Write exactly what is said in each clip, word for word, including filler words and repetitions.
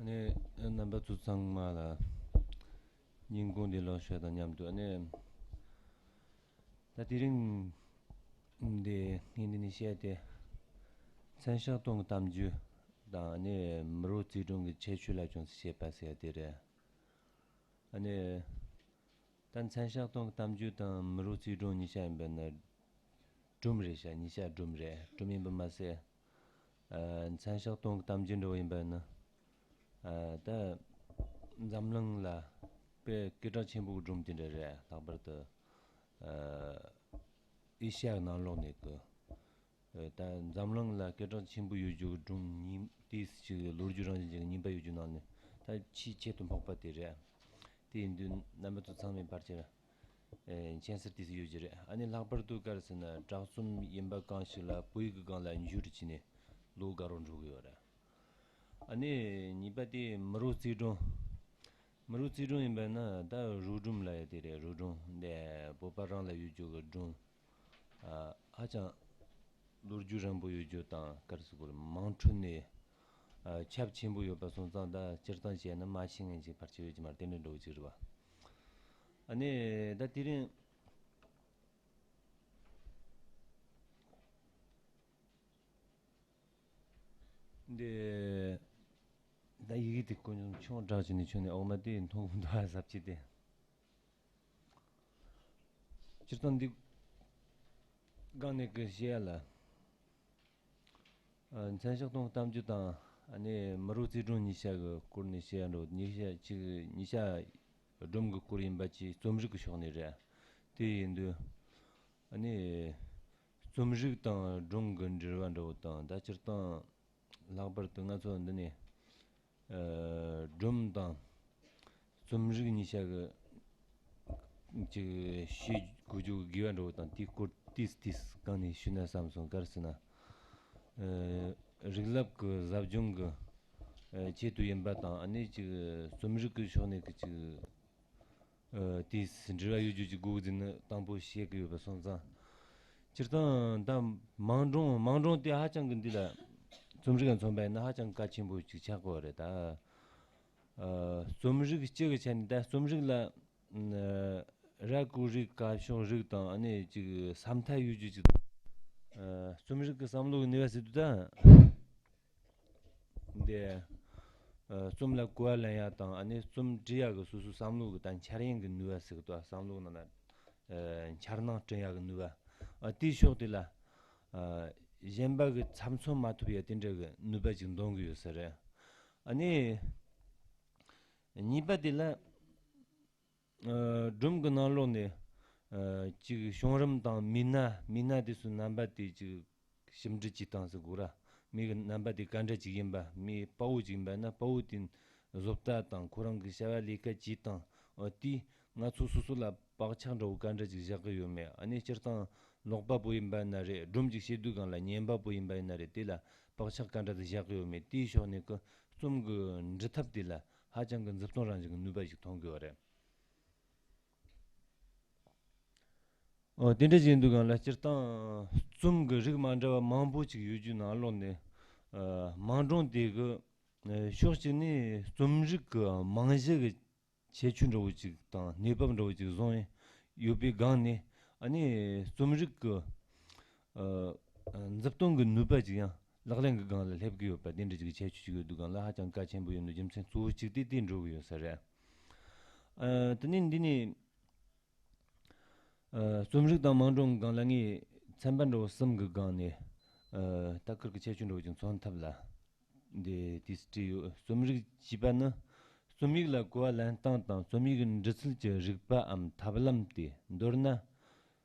ནས་རྣམ་པ་ཚོ་ཚང་མ་ལ་ཉིན་གུང་འདི་ལོ་ཤོད་དང་མཉམ་དུ་ཨ་ནི་ད་དེ་རིང་འདི་ངས་འདི་ནས་བཤད་དེ་མཚན་ཞག་སྟོང་གི་གཏམ་རྒྱུད་དང་ཨ་ནི་མི་རོ་རྩིས་སྒྲུང་གི་ཁྱད་ཆོས་ལ་ཅུང་ཟད་བཤད་པ་ཟེར་ཡ་དེ་རེད། ཨ་ནི། ད་མཚན་ཞག་སྟོང་གི་གཏམ་རྒྱུད་དང་མི་རོ་རྩིས་སྒྲུང་གཉིས་ཆ་ཡིན་པ་ན་སྒྲུང་རེད་ཤག་གཉིས་ཆ་སྒྲུང་རེད། སྒྲུང་ཡིན་པ་མ་ཟད། ཨ། མཚན་ཞག་སྟོང་གི་གཏམ་རྒྱུད་འདྲ་བོ་ཡིན་པ་ན། ཨ། ད་འཛམ་གླིང་ལ་དཔེ་སྐད་གྲགས་ཆེན་པོ་གི་སྒྲུང་དེ་འདྲ་རེད། ལྷག་པར་དུ། ཨ། ཨེ་ཤ་ཡ་ནང་ལོགས་ནས་གི། ད་འཛམ་གླིང་ལ་སྐད་གྲགས་ཆེན་པོ་ཡོད་རྒྱུ་སྒྲུང་གཉིས་དེ་ཞིག་ལོ་རྒྱུས་རང་བཞིན་ཅན་གྱི་རྙིང་པ་ཡོད་རྒྱུ་ནང་ནས་ད་ཆེས་ཁྱད་དུ་འཕགས་པ་དེ་རེད། དེ་ཡིན་དུས་རྣམ་པ་ཚོ་ཚང་མས་ཕལ་ཆེར་མཁྱེན་གསལ་དེ་ཞིག་ཡོད་རྒྱུ་རེད། ཨ་ནི་ལྷག་པར་དུ་ག་རེ་ཟེར་ན་གྲགས་རྩོམ་ཡིན་པ་གང་ཞིག་ལ་བོད་ཡིག་གི་སྒང་ལ་འགྱུར་བྱས་ནས་ལོ་འགའ་རོ་འགྲོ་གི་ཡོད་རེད། ཨ་ནི་གཉིས་པ་དེ་མི་རོ་རྩིས་སྒྲུང་། མི་རོ་རྩིས་སྒྲུང་ཡིན་པ་ན་ད་རོ་སྒྲུང་ལབ་ཡ་དེ་རེད། རོ་སྒྲུང་འདི་བོད་པ་རང་ལ་ཡོད་རྒྱུ་གི་སྒྲུང་། ཨ། ཧ་ཅང་ལོ་རྒྱུས་རིང་པོ་ཡོད་རྒྱུ་དང་ག་རེ་ཟེར་དགོས་རེད། དམངས་ཁྲོད་ནས། ཨ། ཁྱབ་ཆེན་པོ་ཡོད་པ་སོང་ཙང་ད་སྤྱིར་བཏང་བཤད་ན་མ་ཤེས་མཁན་ཅིག་ཕལ་ཆེར་ཡོད་ཀྱི་མ་རེད། དེ་འདྲ་འདྲ་བོ་ཅིག་རེད་བ། ཨ་ནི་ད་དེ་རིང་། འདི། ད་ཡི་གེ་དེ་ཀུན་ཆུང་དྲགས་ཀྱི་ནི་ཆུང་ནས་འོག་མ་དེ་མཐོང་གི་འདུག་ཨ་ཟབ་ཀྱི་དེ། སྤྱིར་བཏང་འདི། སྒང་ནས་ཀི་བཤད་ཡ་ལ། ཨ། མཚན་ཞག་སྟོང་གཏམ་རྒྱུད་དང་ཨ་ནི་མི་རོ་རྩིས་སྒྲུང་གཉིས་ཆ་གི་སྐོར་ནས་བཤད་ཡ་འགྲོ། གཉིས་ཆ་གཅིག་གཉིས་ཆ་སྒྲུང་གི་སྐོར་ཡིན་པ་གཅིག་རྩོམ་རིག་གི་ཕྱོགས་ནས་རེད། དེ་ཡིན་དུས། ཨ་ནི། རྩོམ་རིག་དང་སྒྲུང་གི་འབྲེལ་བ་འདྲ་བོ་དང་ད་སྤྱིར་བཏང་ལྷག་པར་དུ་ང་ཚོ་འདི་ནས་ཨ་སྒྲུང་དང་རྩོམ་རིག་གཉིས་ཆ་གི་ཅིག་ཤེས་དགོས་རྒྱུ་དགོས་པ་འདྲ་བོ་དང་དེའི་སྐོར་ཏིས་ཏིས་གང་ནས་ཞུས་ན་བསམ་སོང་། ག་རེ་ཟེར་ན། ཨ་རིག་རླབས་ཀྱི་ཟབ་སྦྱོང་གི་ཨ་ཆེད་དུ་ཡིན་པ་དང་ཨ་ནི་ཅིག་རྩོམ་རིག་གི་ཕྱོགས་ནས་ཀྱི་ཅིག་ཨ། དེས་འབྲེལ་བ་ཡོད་རྒྱུ་ཅིག་དགོས་ཟེར་ནས་དང་པོ་བཤད་ཀྱི་ཡོད་པ་སོང་ཙང་། སྤྱིར་བཏང་ད་མང་སྒྲུང་མང་སྒྲུང་དེ་ཧ་ཅང་གི་འདི་ལ་རྩོམ་རིག་ལ་མཚོན་པ་ཡིན་ན་ཧ་ཅང་གལ་ཆེན་པོ་ཅིག་ཆགས་ཀྱི་ཡོད་རེད་ད། ཨ། རྩོམ་རིག་སྤྱི་གི་ཆ་ནས་ད་རྩོམ་རིག་ལ་ཨ་ར་སྐོར་རིག་ག་ཕྱོགས་རིག་དང་ཨ་ནི་ཅིག་ས་མཐའ་ཡོད་རྒྱུ་ཅིག་ཨ། རྩོམ་རིག་གི་བསམ་བློ་གི་ནུས་པ་ཟེར་དུས་ད། འདི། ཨ། རྩོམ་ལ་གོ་བ་ལེན་ཡ་དང་ཨ་ནི་རྩོམ་འབྲི་ཡ་གི་སོ་སོའི་བསམ་བློ་གི་ད་འཆར་ཡན་གི་ནུས་པ་ཟེར་གི་འདུག་བསམ་བློ་ནང་ལ། ཨ། འཆར་སྣང་བསྐྲུན་ཡ་གི་ནུས་པ། ཨ། དེའི་ཕྱོགས་དེ་ལ། ཨ། གཞན་པ་གི་ཚབ་མཚོན་མ་ཐུབ་ཡ་དེ་འདྲ་གི་ནུས་པ་ཅིག་འདོན་གི་ཡོད་ས་རེད། ཨ་ནི། གཉིས་པ་དེ་ལ། ཨ། སྒྲུང་གི་ནང་ལོགས་ནས། ཨ། ཅིག་བྱུང་རིམ་དང་མི་སྣ་མི་སྣ་དེ་ཚོའི་རྣམ་པ་དེ་ཅིག་ཞིབ་འབྲི་བྱེད་སྟངས་ཟེར་དགོས་ར། མི་གི་རྣམ་པ་དེ་ག་འདྲ་ཅིག་ཡིན་པ། མི་དཔའ་བོ་ཅིག་ཡིན་པ་ན་དཔའ་བོ་དེ་བཟོ་ལྟ་དང་ཁོ་རང་གི་བྱ་བ་ལས་ཀ་བྱེད་སྟངས། འོ་དེས་ང་ཚོ་སོ་སོ་ལ་བག་ཆགས་འདྲ་བོ་ག་འདྲ་ཅིག་བཞག་གི་ཡོད་མེད། ཨ་ནི་སྤྱིར་བཏང་ཀློག་པ་པོ་ཡིན་པ་ན་རེད། སྒྲུང་ཅིག་བཤད་དུས་སྒང་ལ་ཉན་པ་པོ་ཡིན་པ་ཡིན་ན་རེད། དེ་ལ་བག་ཆགས་ག་འདྲ་ཅིག་བཞག་གི་ཡོད་མེད། དེའི་ཕྱོགས་ནས་ཀི་རྩོམ་གི་འབྲི་ཐབས་དེ་ལ་ཧ་ཅང་གི་མཛུབ་སྟོན་རང་བཞིན་གི་ནུས་པ་ཞིག་ཐོན་གི་ཡོད་རེད། ཨོ། དེ་འདྲ་བྱས་འདུག་གང་ལ་སྤྱིར་བཏང་རྩོམ་གྱི་རིགས་མ་འདྲ་བ་མང་པོ་ཅིག་ཡོད་རྒྱུ་ནང་ལོགས་ནས། ཨ། མང་སྒྲུང་དེ་གི། ཨ། ཕྱོགས་གཅིག་ནས་རྩོམ་རིག་གི་རྨང་གཞི་གི་ཁྱད་ཆོས་འདྲ་བོ་ཅིག་དང་གནས་བབ་འདྲ་བོ་ཅིག་བཟུང་ཡོད་པའི་སྒང་ནས་ཨ་ནི་རྩོམ་རིག་གི། ཨ། མཛུབ་སྟོན་གྱི་ནུས་པ་ཅིག་ཡང་ལག་ལེན་གྱི་སྒང་ལ་སླེབས་ཀྱི་ཡོད་པ་དེ་འདྲ་ཅིག་གི་ཁྱད་ཆོས་ཅིག་ཡོད་འདུག་གང་ལ་ཧ་ཅང་གལ་ཆེན་པོ་ཡིན་པའི་རྒྱུ་མཚན་གཙོ་བོ་གཅིག་དེ་དེ་འགྲོ་གི་ཡོད་ས་རེད། ཨ། དེ་ནས་འདི་ནས། ཨ། རྩོམ་རིག་དང་མང་སྒྲུང་སྒང་ལ་ངས་ཚན་པ་འདྲ་བོ་གསུམ་གྱི་སྒང་ནས། ཨ། ད་ཁིར་གྱི་ཁྱད་ཆོས་འདྲ་བོ་ཅིག་མཚོན་ཐབས་ལ། འདི་དུས་སུ་བྲིས་ཡོད། རྩོམ་རིག་ཅེས་པ་ནི། རྩོམ་ཡིག་ལ་གོ་བ་ལེན་སྟངས་དང་རྩོམ་ཡིག་འབྲི་ཚུལ་གྱི་རིག་པའམ་ཐབས་ལམ་སྟེ། མདོར་ན། ཨ།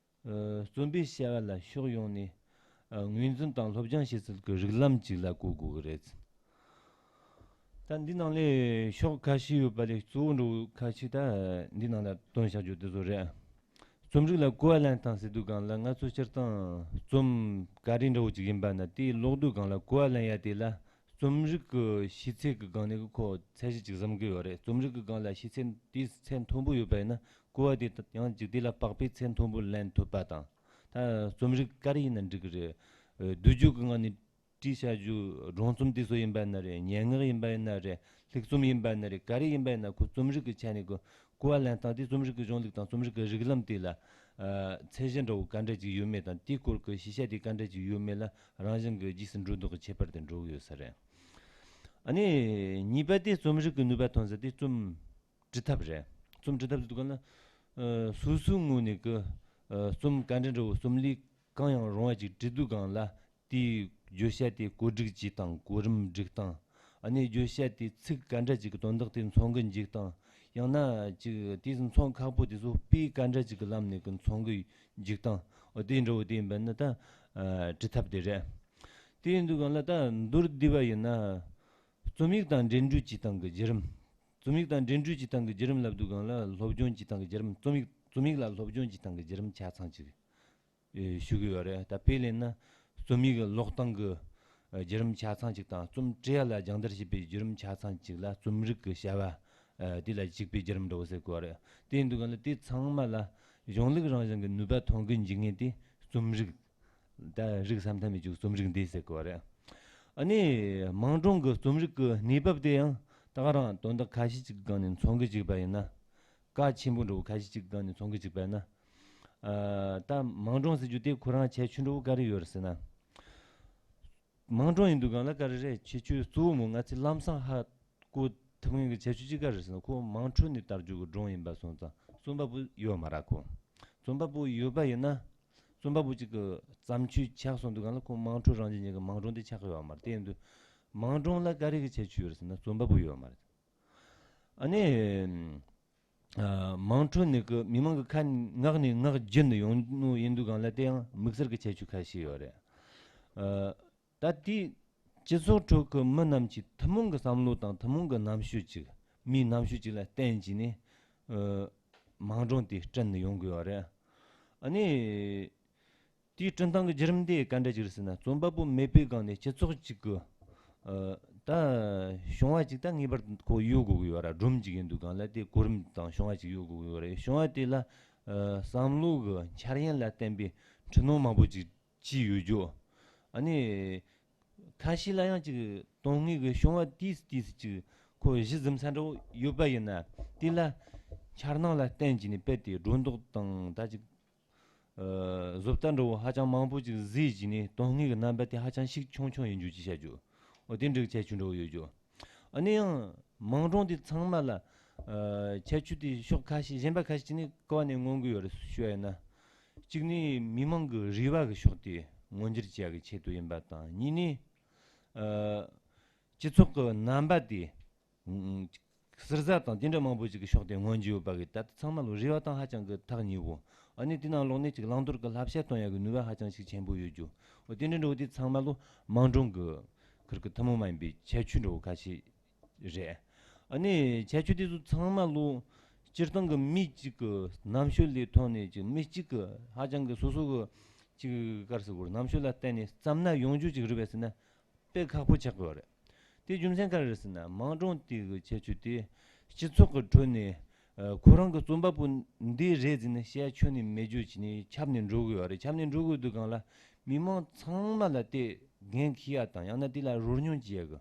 རྩོམ་པའི་བྱ་བ་ལ་ཕྱོགས་ཡོངས་ནས། ཨ། ངོས་འཛིན་དང་སློབ་སྦྱོང་བྱེད་ཚུལ་གྱི་རིགས་ལམ་ཅིག་ལ་གོ་དགོས་ཀྱི་རེད། ད་འདི་ནང་ལས་ཕྱོགས་ཁ་ཤས་ཡོད་པ་ལས་གཙོ་བོ་འདྲ་བོ་ཁ་ཤས་ད་འདི་ནང་ལ་བཏོན་བཞག་རྒྱུ་དེ་ཚོ་རེད། རྩོམ་རིག་ལ་གོ་བ་ལེན་སྟངས་ཟེར་དུས་སྒང་ལ་ང་ཚོ་སྤྱིར་བཏང་རྩོམ་ག་རེ་འདྲ་བོ་ཅིག་ཡིན་པ་ན་དེ་ཀློག་དུས་སྒང་ལ་གོ་བ་ལེན་ཡ་དེ་ལ་རྩོམ་རིག་གི་ཤེས་ཚད་ཀྱི་སྒང་ནས་ཀྱི་ཁོ་ཚད་གཞི་ཅིག་བཟུང་གི་ཡོད་རེད། རྩོམ་རིག་གི་སྒང་ལ་ཤེས་ཚད་དེ་ཚད་མཐོན་པོ་ཡོད་པ་ཡིན་ན་གོ་བ་དེ་ཡང་ཅིག་དེ་ལ་དཔག་པའི་ཚད་མཐོན་པོ་ལེན་ཐུབ་པ་དང་། ད་རྩོམ་རིག་ག་རེ་ཡིན་ན་འགྲིག་གི་རེད། ཨ། བསྡུས་བརྗོད་ཀྱི་ངང་ནས་ བྲིས་བྱ་རྒྱུ་སྒྲུང་རྩོམ་དེ་ཚོ་ཡིན་པ་ན་རེད། སྙན་ངག་ཡིན་པ་ཡིན་ན་རེད། ལྷུག་རྩོམ་ཡིན་པ་ན་རེད། ག་རེ་ཡིན་པ་ཡིན་ན་ཁོ་རྩོམ་རིག་གི་ཆ་ནས་ཁོ་གོ་བ་ལེན་སྟངས་དེ། རྩོམ་རིག་གི་གཞུང་ལུགས་དང་རྩོམ་རིག་གི་རིགས་ལམ་དེ་ལ་ཚད་གཞི་འདྲ་བོ་ག་འདྲ་ཅིག་ཡོད་མེད་དང་། དེའི་སྐོར་གྱི་ཤེས་བྱ་དེ་ག་འདྲ་ཅིག་ཡོད་མེད་ལ་རང་བཞིན་གྱི་རྗེས་སུ་འགྲོ་ལྡོག་གི་ཁྱད་པར་དེ་འགྲོ་གི་ཡོད་ས་རེད། ཨ་ནི་གཉིས་པ་དེ་རྩོམ་རིག་གི་ནུས་པ་ཐོན་ས་དེ་རྩོམ་འབྲི་ཐབས་རེད། རྩོམ་འབྲི་ཐབས་ཟེར་དུས་གང་ལ། ཨ། སོ་སོའི་ངོས་ནས་ཀྱི་ཨ་རྩོམ་ག་འདྲ་འདྲ་བོ། རྩོམ་ལུས་གང་ཡང་རུང་བ་ཅིག་བྲིས་དུས་གང་ལ། དེའི་བརྗོད་བྱ་དེ་བཀོད་སྒྲིག་བྱེད་སྟངས། གོ་རིམ་སྒྲིག་སྟངས། ཨ་ནི་བརྗོད་བྱ་དེ་ཚིག་ག་འདྲ་ཅིག་གི་དོན་དག་དེ་མཚོན་གྱི་འཇུག་སྟངས། ཡང་ན་ཅིག་དེའི་མཚོན་ཁག་པོ་དེ་ཚོ་དཔེ་ག་འདྲ་ཅིག་གི་ལམ་ནས་ཀྱི་མཚོན་གྱི་འཇུག་སྟངས། འོ་དེ་འདྲ་བོ་དེ་ཡིན་པ་ན་ད་ཨ་འབྲི་ཐབས་དེ་རེད། དེ་ཡིན་དུས་གང་ལ་ད་མདོར་བསྡུས་པ་ཡིན་ན། རྩོམ་ཡིག་དང་འབྲེལ་འདྲིས་བྱེད་སྟངས་ཀྱི་བརྒྱུད་རིམ། རྩོམ་ཡིག་དང་འབྲེལ་འདྲིས་བྱེད་སྟངས་ཀྱི་བརྒྱུད་རིམ་ལབ་དུས་གང་ལ་སློབ་སྦྱོང་བྱེད་སྟངས་ཀྱི་བརྒྱུད་རིམ། རྩོམ་ཡིག་རྩོམ་ཡིག་ལ་སློབ་སྦྱོང་བྱེད་སྟངས་ཀྱི་བརྒྱུད་རིམ་ཆ་ཚང་ཅིག་ཨེ་ཞུ་གི་ཡོད་རེད། ད་དཔེ་ལེན་ན་རྩོམ་ཡིག་ཀློག་སྟངས་ཀྱི་ཨ་བརྒྱུད་རིམ་ཆ་ཚང་ཅིག་དང་། རྩོམ་འབྲི་ཡ་ལ་སྦྱང་བརྡར་བྱེད་པའི་བརྒྱུད་རིམ་ཆ་ཚང་ཅིག་ལ་རྩོམ་རིག་གི་བྱ་བ་ཨ་དེ་ལ་གཞིགས་པའི་བརྒྱུད་རིམ་འདྲ་བོ་ཟེར་དགོས་པ་རེད། དེ་ཡིན་དུས་གང་ལ་དེ་ཚང་མ་ལ་གཞུང་ལུགས་རང་བཞིན་གྱི་ནུས་པ་ཐོན་གྱི་འཇུག་མཁན་དེ་རྩོམ་རིག་ད་རིགས་བསམ་གཏན་མེད་ཀྱི་རྩོམ་རིག་འདི་ཟེར་དགོས་པ་རེད། ཨ་ནི་མང་སྒྲུང་གི་རྩོམ་རིག་གི་གནས་བབ་དེ་ཡང་ད་ག་རང་དོན་དག་ཁ་ཤས་ཅིག་གི་སྒང་ནས་མཚོན་གྱི་བཅུག་པ་ཡིན་ན། གལ་ཆེན་པོ་འདྲ་བོ་ཁ་ཤས་ཅིག་གི་སྒང་ནས་མཚོན་གྱི་བཅུག་པ་ཡིན་ན། ཨ་ད་མང་སྒྲུང་ཟེར་རྒྱུ་དེ་ཁོ་རང་ཁྱད་ཆོས་འདྲ་བོ་ག་རེ་ཡོད་རེད་ཟེར་ན། མང་སྒྲུང་ཡིན་དུས་གང་ལ་ག་རེ་རེད། ཁྱད་ཆོས་གཙོ་བོ་མོ་ང་ཚོས་ལམ་སང་ཧ་གོ་ཐུབ་མཁན་གྱི་ཁྱད་ཆོས་གཅིག་ག་རེ་ཟེར་ན། ཁོ་དམངས་ཁྲོད་ནས་དར་རྒྱུ་གི་སྒྲུང་ཡིན་པ་སོང་ཙང་རྩོམ་པ་པོ་ཡོད་མ་རེད། ཁོ་རྩོམ་པ་པོ་ཡོད་པ་ཡིན་ན། རྩོམ་པ་པོ་གཅིག་གི་བརྩམས་ཆོས་ཆགས་སོང་དུས་གང་ལ་ཁོ་དམངས་ཁྲོད་རང་བཞིན་ཅན་གྱི་མང་སྒྲུང་དེ་ཆགས་ཀྱི་ཡོད་མ་རེད། དེ་ཡིན་དུས་མང་སྒྲུང་ལ་ག་རེ་གི་ཁྱད་ཆོས་ཡོད་རེད་ཟེར་ན། རྩོམ་པ་པོ་ཡོད་མ་རེད། ཨ་ནི་ཨ་དམངས་ཁྲོད་ནས་གི་མི་མང་གི་ཁ་ནས་ངག་ནས་ངག་བརྒྱུད་ནས་ཡོང་ནོ་ཡིན་དུས་གང་ལ་དེ་ཡང་དམིགས་བསལ་གྱི་ཁྱད་ཆོས་ཁ་ཤས་ཡོད་རེད། ཨ། ད་ལྟའི་སྤྱི་ཚོགས་ཁྲོད་ཀྱི་མི་རྣམས་ཀྱི་ཐུན་མོང་གི་བསམ་བློ་དང་ཐུན་མོང་གི་རྣམ་དཔྱོད་ཅིག་མིའི་རྣམ་དཔྱོད་ཅིག་ལ་བརྟེན་བྱས་ནས། ཨ། མང་སྒྲུང་དེ་བསྐྲུན་ནས་ཡོང་དགོས་པ་རེད། ཨ་ནི། དེའི་བསྐྲུན་སྟངས་ཀྱི་བརྒྱུད་རིམ་དེ་ག་འདྲ་ཅིག་རེད་ཟེར་ན། རྩོམ་པ་པོ་མེད་པའི་སྒང་ནས་སྤྱི་ཚོགས་ཅིག་གི། ཨ། ད་བྱུང་བ་ཅིག་ད་ངེས་པར་དུ་ཁོ་ཡོད་དགོས་ཀྱི་ཡོད་ར། སྒྲུང་ཅིག་ཡིན་དུས་གང་ལ་དེ་གོ་རིམ་དང་བྱུང་བ་ཅིག་ཡོད་དགོས་ཀྱི་ཡོད་རེད། བྱུང་བ་དེ་ལ་ཨ་བསམ་བློ་གི་འཆར་ཡན་ལ་བརྟེན་པའི་འཕྲི་སྣང་མང་པོ་ཅིག་ཅིག་ཡོད་རྒྱུ། ཨ་ནི་ཁ་ཤས་ལ་ཡང་ཅིག་དོན་དངོས་ཀྱི་བྱུང་བ་ཏིས་ཏིས་ཅིག་ཁོ་གཞི་འཛིན་ས་འདྲ་བོ་ཡོད་པ་ཡིན་ན། དེ་ལ་འཆར་སྣང་ལ་བརྟེན་བྱས་ནས་རྦད་དེ་སྒྲོ་འདོགས་དང་ད་ཅིག་ཨ་བཟོ་ལྟ་འདྲ་བོ་ཧ་ཅང་མང་པོ་ཅིག་བཟོས་བྱས་ནས་དོན་དངོས་ཀྱི་རྣམ་པ་དེ་ཧ་ཅང་ཤུགས་ཆུང་ཆུང་ཡིན་རྒྱུ་ཅིག་བྱ་རྒྱུ། འོ་དེ་འདྲའི་ཁྱད་ཆོས་འདྲ་བོ་ཡོད་རྒྱུ། ཨ་ནི་ཡང་མང་སྒྲུང་དེ་ཚང་མ་ལ་ཨ་ཁྱད་ཆོས་དེ་ཕྱོགས་ཁ་ཤས་གཞན་པ་ཁ་ཤས་ཅིག་ནས་ག་བ་ནས་མངོན་གྱི་ཡོད་རེད་ཞུ་བ་ཡིན་ན། གཅིག་ནི་མི་མང་གི་རེ་བ་གི་ཕྱོགས་དེ་མངོན་འགྱུར་བྱེད་ཡ་གི་ཆེད་དུ་ཡིན་པ་དང་། གཉིས་ནི་ཨ་སྤྱི་ཚོགས་ཀྱི་རྣམ་པ་དེ་ཨ་ཟུར་ཟ་དང་དེ་འདྲ་མང་པོ་ཞིག་གི་ཕྱོགས་དེ་མངོན་གྱི་ཡོད་པ་གི། ད་ལྟ་ཚང་མ་ལོ་རེ་བ་དང་ཧ་ཅང་གི་ཐག་ཉེ་བོ། ཨ་ནི་དེ་ནང་ལོགས་ནས་ཅིག་བླང་དོར་གི་བསླབ་བྱ་སྟོན་ཡ་གི་ནུས་པ་ཧ་ཅང་ཞིག་ཆེན་པོ་ཡོད་རྒྱུ། འོ་དེ་འདྲ་འདྲ་བོ་དེ་ཚང་མ་ལོ་མང་སྒྲུང་གི་ཁུར་གི་ཐུན་མོང་མ་ཡིན་པའི་ཁྱད་ཆོས་འདྲ་བོ་ཁ་ཤས་རེད། ཨ་ནི་ཁྱད་ཆོས་དེ་ཚོ་ཚང་མ་ལོ་སྤྱིར་བཏང་གི་མི་གཅིག་གི་རྣམ་དཔྱོད་ལས་ཐོན་ནས་ཅིག་མི་གཅིག་གི་ཧ་ཅང་གི་སོ་སོ་གི་ཅིག་ག་རེ་ཟེར་དགོས་རེད། རྣམ་དཔྱོད་ལ་བརྟེན་ནས་བརྩམས་ན་ཡོང་རྒྱུ་ཅིག་རེད་པས་ཟེར་ན། དཔེ་ཁག་པོ་ཆགས་ཀྱི་ཡོད་རེད། དེའི་རྒྱུ་མཚན་ག་རེ་རེད་ཟེར་ན། མང་སྒྲུང་དེ་གི་ཁྱད་ཆོས་དེ་སྤྱི་ཚོགས་ཀྱི་ཁྲོད་ནས་ཨ་ཁོ་རང་གི་རྩོམ་པ་པོ་འདི་རེད་ཟེར་ནས་བཤད་ཁྱོན་ནས་མེད་རྒྱུ་བྱས་ནས་ཁྱབ་ནས་འགྲོ་གི་ཡོད་རེད། ཁྱབ་ནས་འགྲོ་གི་ཡོད་དུས་སྒང་ལ་མི་མང་ཚང་མ་ལ་དེ་འགན་འཁྱེར་ཡ་དང་། ཡང་ན་དེ་ལ་རོལ་མྱོང་བྱེད་ཡ་གི་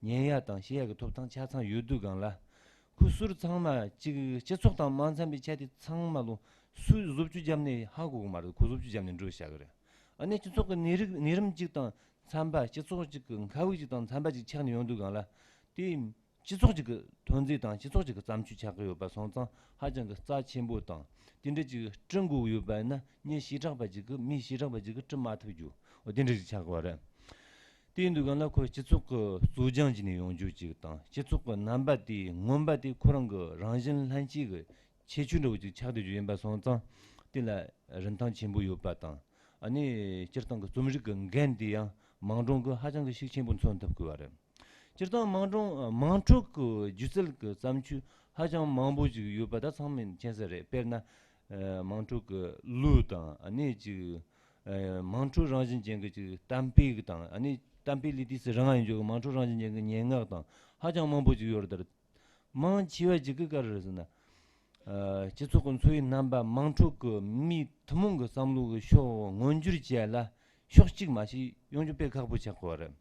ཉན་ཡ་དང་བྱེད་ཡ་གི་ཐོབ་ཐང་ཆ་ཚང་ཡོད་དུས་སྒང་ལ། ཁོ་ཟུར་ཚང་མ་ཅིག་སྤྱི་ཚོགས་དང་མ་འཚམ་པའི་ཆ་དེ་ཚང་མ་ལོ་སུས་བཟོ་བཅོས་བརྒྱབ་ནས་ཧ་གོ་གི་མ་རེད། ཁོ་བཟོ་བཅོས་བརྒྱབ་ནས་འགྲོ་བཞག་གི་རེད། ཨ་ནི་སྤྱི་ཚོགས་ཀྱི་གནས་རིགས་གནས་རིམ་གཅིག་དང་འཚམ་པ། སྤྱི་ཚོགས་གཅིག་གི་མཁའ་དབུགས་གཅིག་དང་འཚམ་པ་ཅིག་ཆགས་ནས་ཡོང་དུས་སྒང་ལ། དེ་སྤྱི་ཚོགས་གཅིག་གི་ཐོན་རྫས་དང་སྤྱི་ཚོགས་གཅིག་གི་བརྩམས་ཆོས་ཆགས་ཀྱི་ཡོད་པ་སོང་ཙང་ཧ་ཅང་གི་རྩ་ཆེན་པོ་དང་། དེ་འདྲ་ཅིག་བསྐྲུན་དགོས་ཡོད་པ་ཡིན་ན། མི་བྱེ་བྲག་པ་ཅིག་གི་མི་བྱེ་བྲག་པ་ཅིག་གི་བསྐྲུན་མ་ཐུབ་རྒྱུ། འོ་དེ་འདྲ་ཅིག་ཆགས་ཀྱི་ཡོད་རེད། དེ་ཡིན་དུས་སྒང་ལ་ཁོ་སྤྱི་ཚོགས་ཀྱི་གཙོ་རྐྱེན་བྱས་ནས་ཡོང་རྒྱུ་ཅིག་དང་། སྤྱི་ཚོགས་ཀྱི་རྣམ་པ་དེ་མངོན་པ་དེ་ཁོ་རང་གི་རང་བཞིན་ལྷན་སྐྱེས་ཀྱི་ཁྱད་ཆོས་འདྲ་བོ་ཅིག་ཆགས་བསྡད་རྒྱུ་ཡིན་པ་སོང་ཙང་། དེ་ལ་རིན་ཐང་ཆེན་པོ་ཡོད་པ་དང་། ཨ་ནི་སྤྱིར་བཏང་གི་རྩོམ་རིག་གི་འགན་དེ་ཡང་མང་སྒྲུང་གིས་ཧ་ཅང་གི་ཤུགས་ཆེན་པོ་མཚོན་ཐུབ་དགོས་པ་རེད། སྤྱིར་བཏང་མང་སྒྲུང་དམངས་ཁྲོད་ཀྱི་སྒྱུ་རྩལ་གྱི་བརྩམས་ཆོས་ཧ་ཅང་མང་པོ་ཞིག་ཡོད་པ་ད་ཚང་མས་མཁྱེན་གསལ་རེད། དཔེར་ན་ཨ་དམངས་ཁྲོད་ཀྱི་གླུ་དང་། ཨ་ནི་ཅིག་ཨ་དམངས་ཁྲོད་རང་བཞིན་ཅན་གྱི་ཅིག་གཏམ་དཔེ་དང་། ཨ་ནི་གཏམ་དཔེ་ལས་དུས་སུ་རང་ཡིན་རྒྱུ་གི་དམངས་ཁྲོད་རང་བཞིན་ཅན་གྱི་སྙན་ངག་དང་ཧ་ཅང་མང་པོ་ཞིག་ཡོད་རེད། ད་མང་ཆེ་བ་ཅིག་གིས་ག་རེ་རེད་ཟེར་ན། ཨ་སྤྱི་ཚོགས་ཀྱི་འཚོ་བའི་རྣམ་པ། དམངས་ཁྲོད་ཀྱི་མིའི་ཐུན་མོང་གི་བསམ་བློ་གི་ཕྱོགས་མངོན་འགྱུར་བྱེད་ཡ་ལ་ ཕྱོགས་གཅིག་མ་ཞིག་ཡོང་རྒྱུ་དཔེ་ཁག་པོ་ཆགས་ཀྱི་ཡོད་རེད།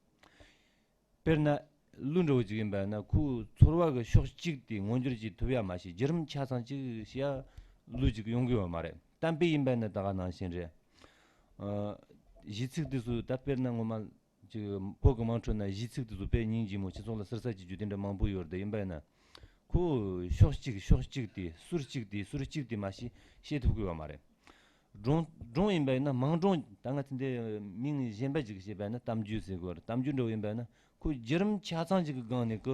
དཔེར་ན། གླུ་འདྲ་བོ་ཅིག་ཡིན་པ་ན་ཁོའི་ཚོར་བ་གི་ཕྱོགས་གཅིག་དེ་མངོན་འགྱུར་བྱེད་ཐུབ་ཡ་མ་ཞིག་བརྒྱུད་རིམ་ཆ་ཚང་ཅིག་བྱེད་ཡ་གླུ་ཅིག་ཡོང་གི་ཡོད་མ་རེད། གཏམ་དཔེ་ཡིན་པ་ན་ད་ག་ནང་བཞིན་རེད། ཨ། གཞས་ཚིག་དེ་ཚོ་ད་དཔེར་ན་ངོ་མ་ཅིག་བོད་ཀྱི་དམངས་ཁྲོད་ན་གཞས་ཚིག་དེ་ཚོ་དཔེ་སྙིང་རྗེ་མོ། སྤྱི་ཚོགས་ལ་ཟུར་ཟ་བྱེད་རྒྱུ་དེ་འདྲ་མང་པོ་ཡོད་རེད། ཡིན་པ་ཡིན་ན་ཁོ་ཕྱོགས་གཅིག་ཕྱོགས་གཅིག་དེ་ཟུར་གཅིག་དེ་ཟུར་གཅིག་དེ་མ་ཞིག་བཤད་ཐུབ་ཀྱི་ཡོད་མ་རེད། སྒྲུང་སྒྲུང་ཡིན་པ་ཡིན་ན་མང་སྒྲུང་། ད་ང་ཚོ་འདི་མིང་གཞན་པ་ཅིག་བཤད་པ་ཡིན་ན་གཏམ་རྒྱུད་ཟེར་དགོས་རེད། གཏམ་རྒྱུད་འདྲ་བོ་ཡིན་པ་ཡིན་ན་ཁོ་བརྒྱུད་རིམ་ཆ་ཚང་ཅིག་གི་སྒང་ནས་ཁོ་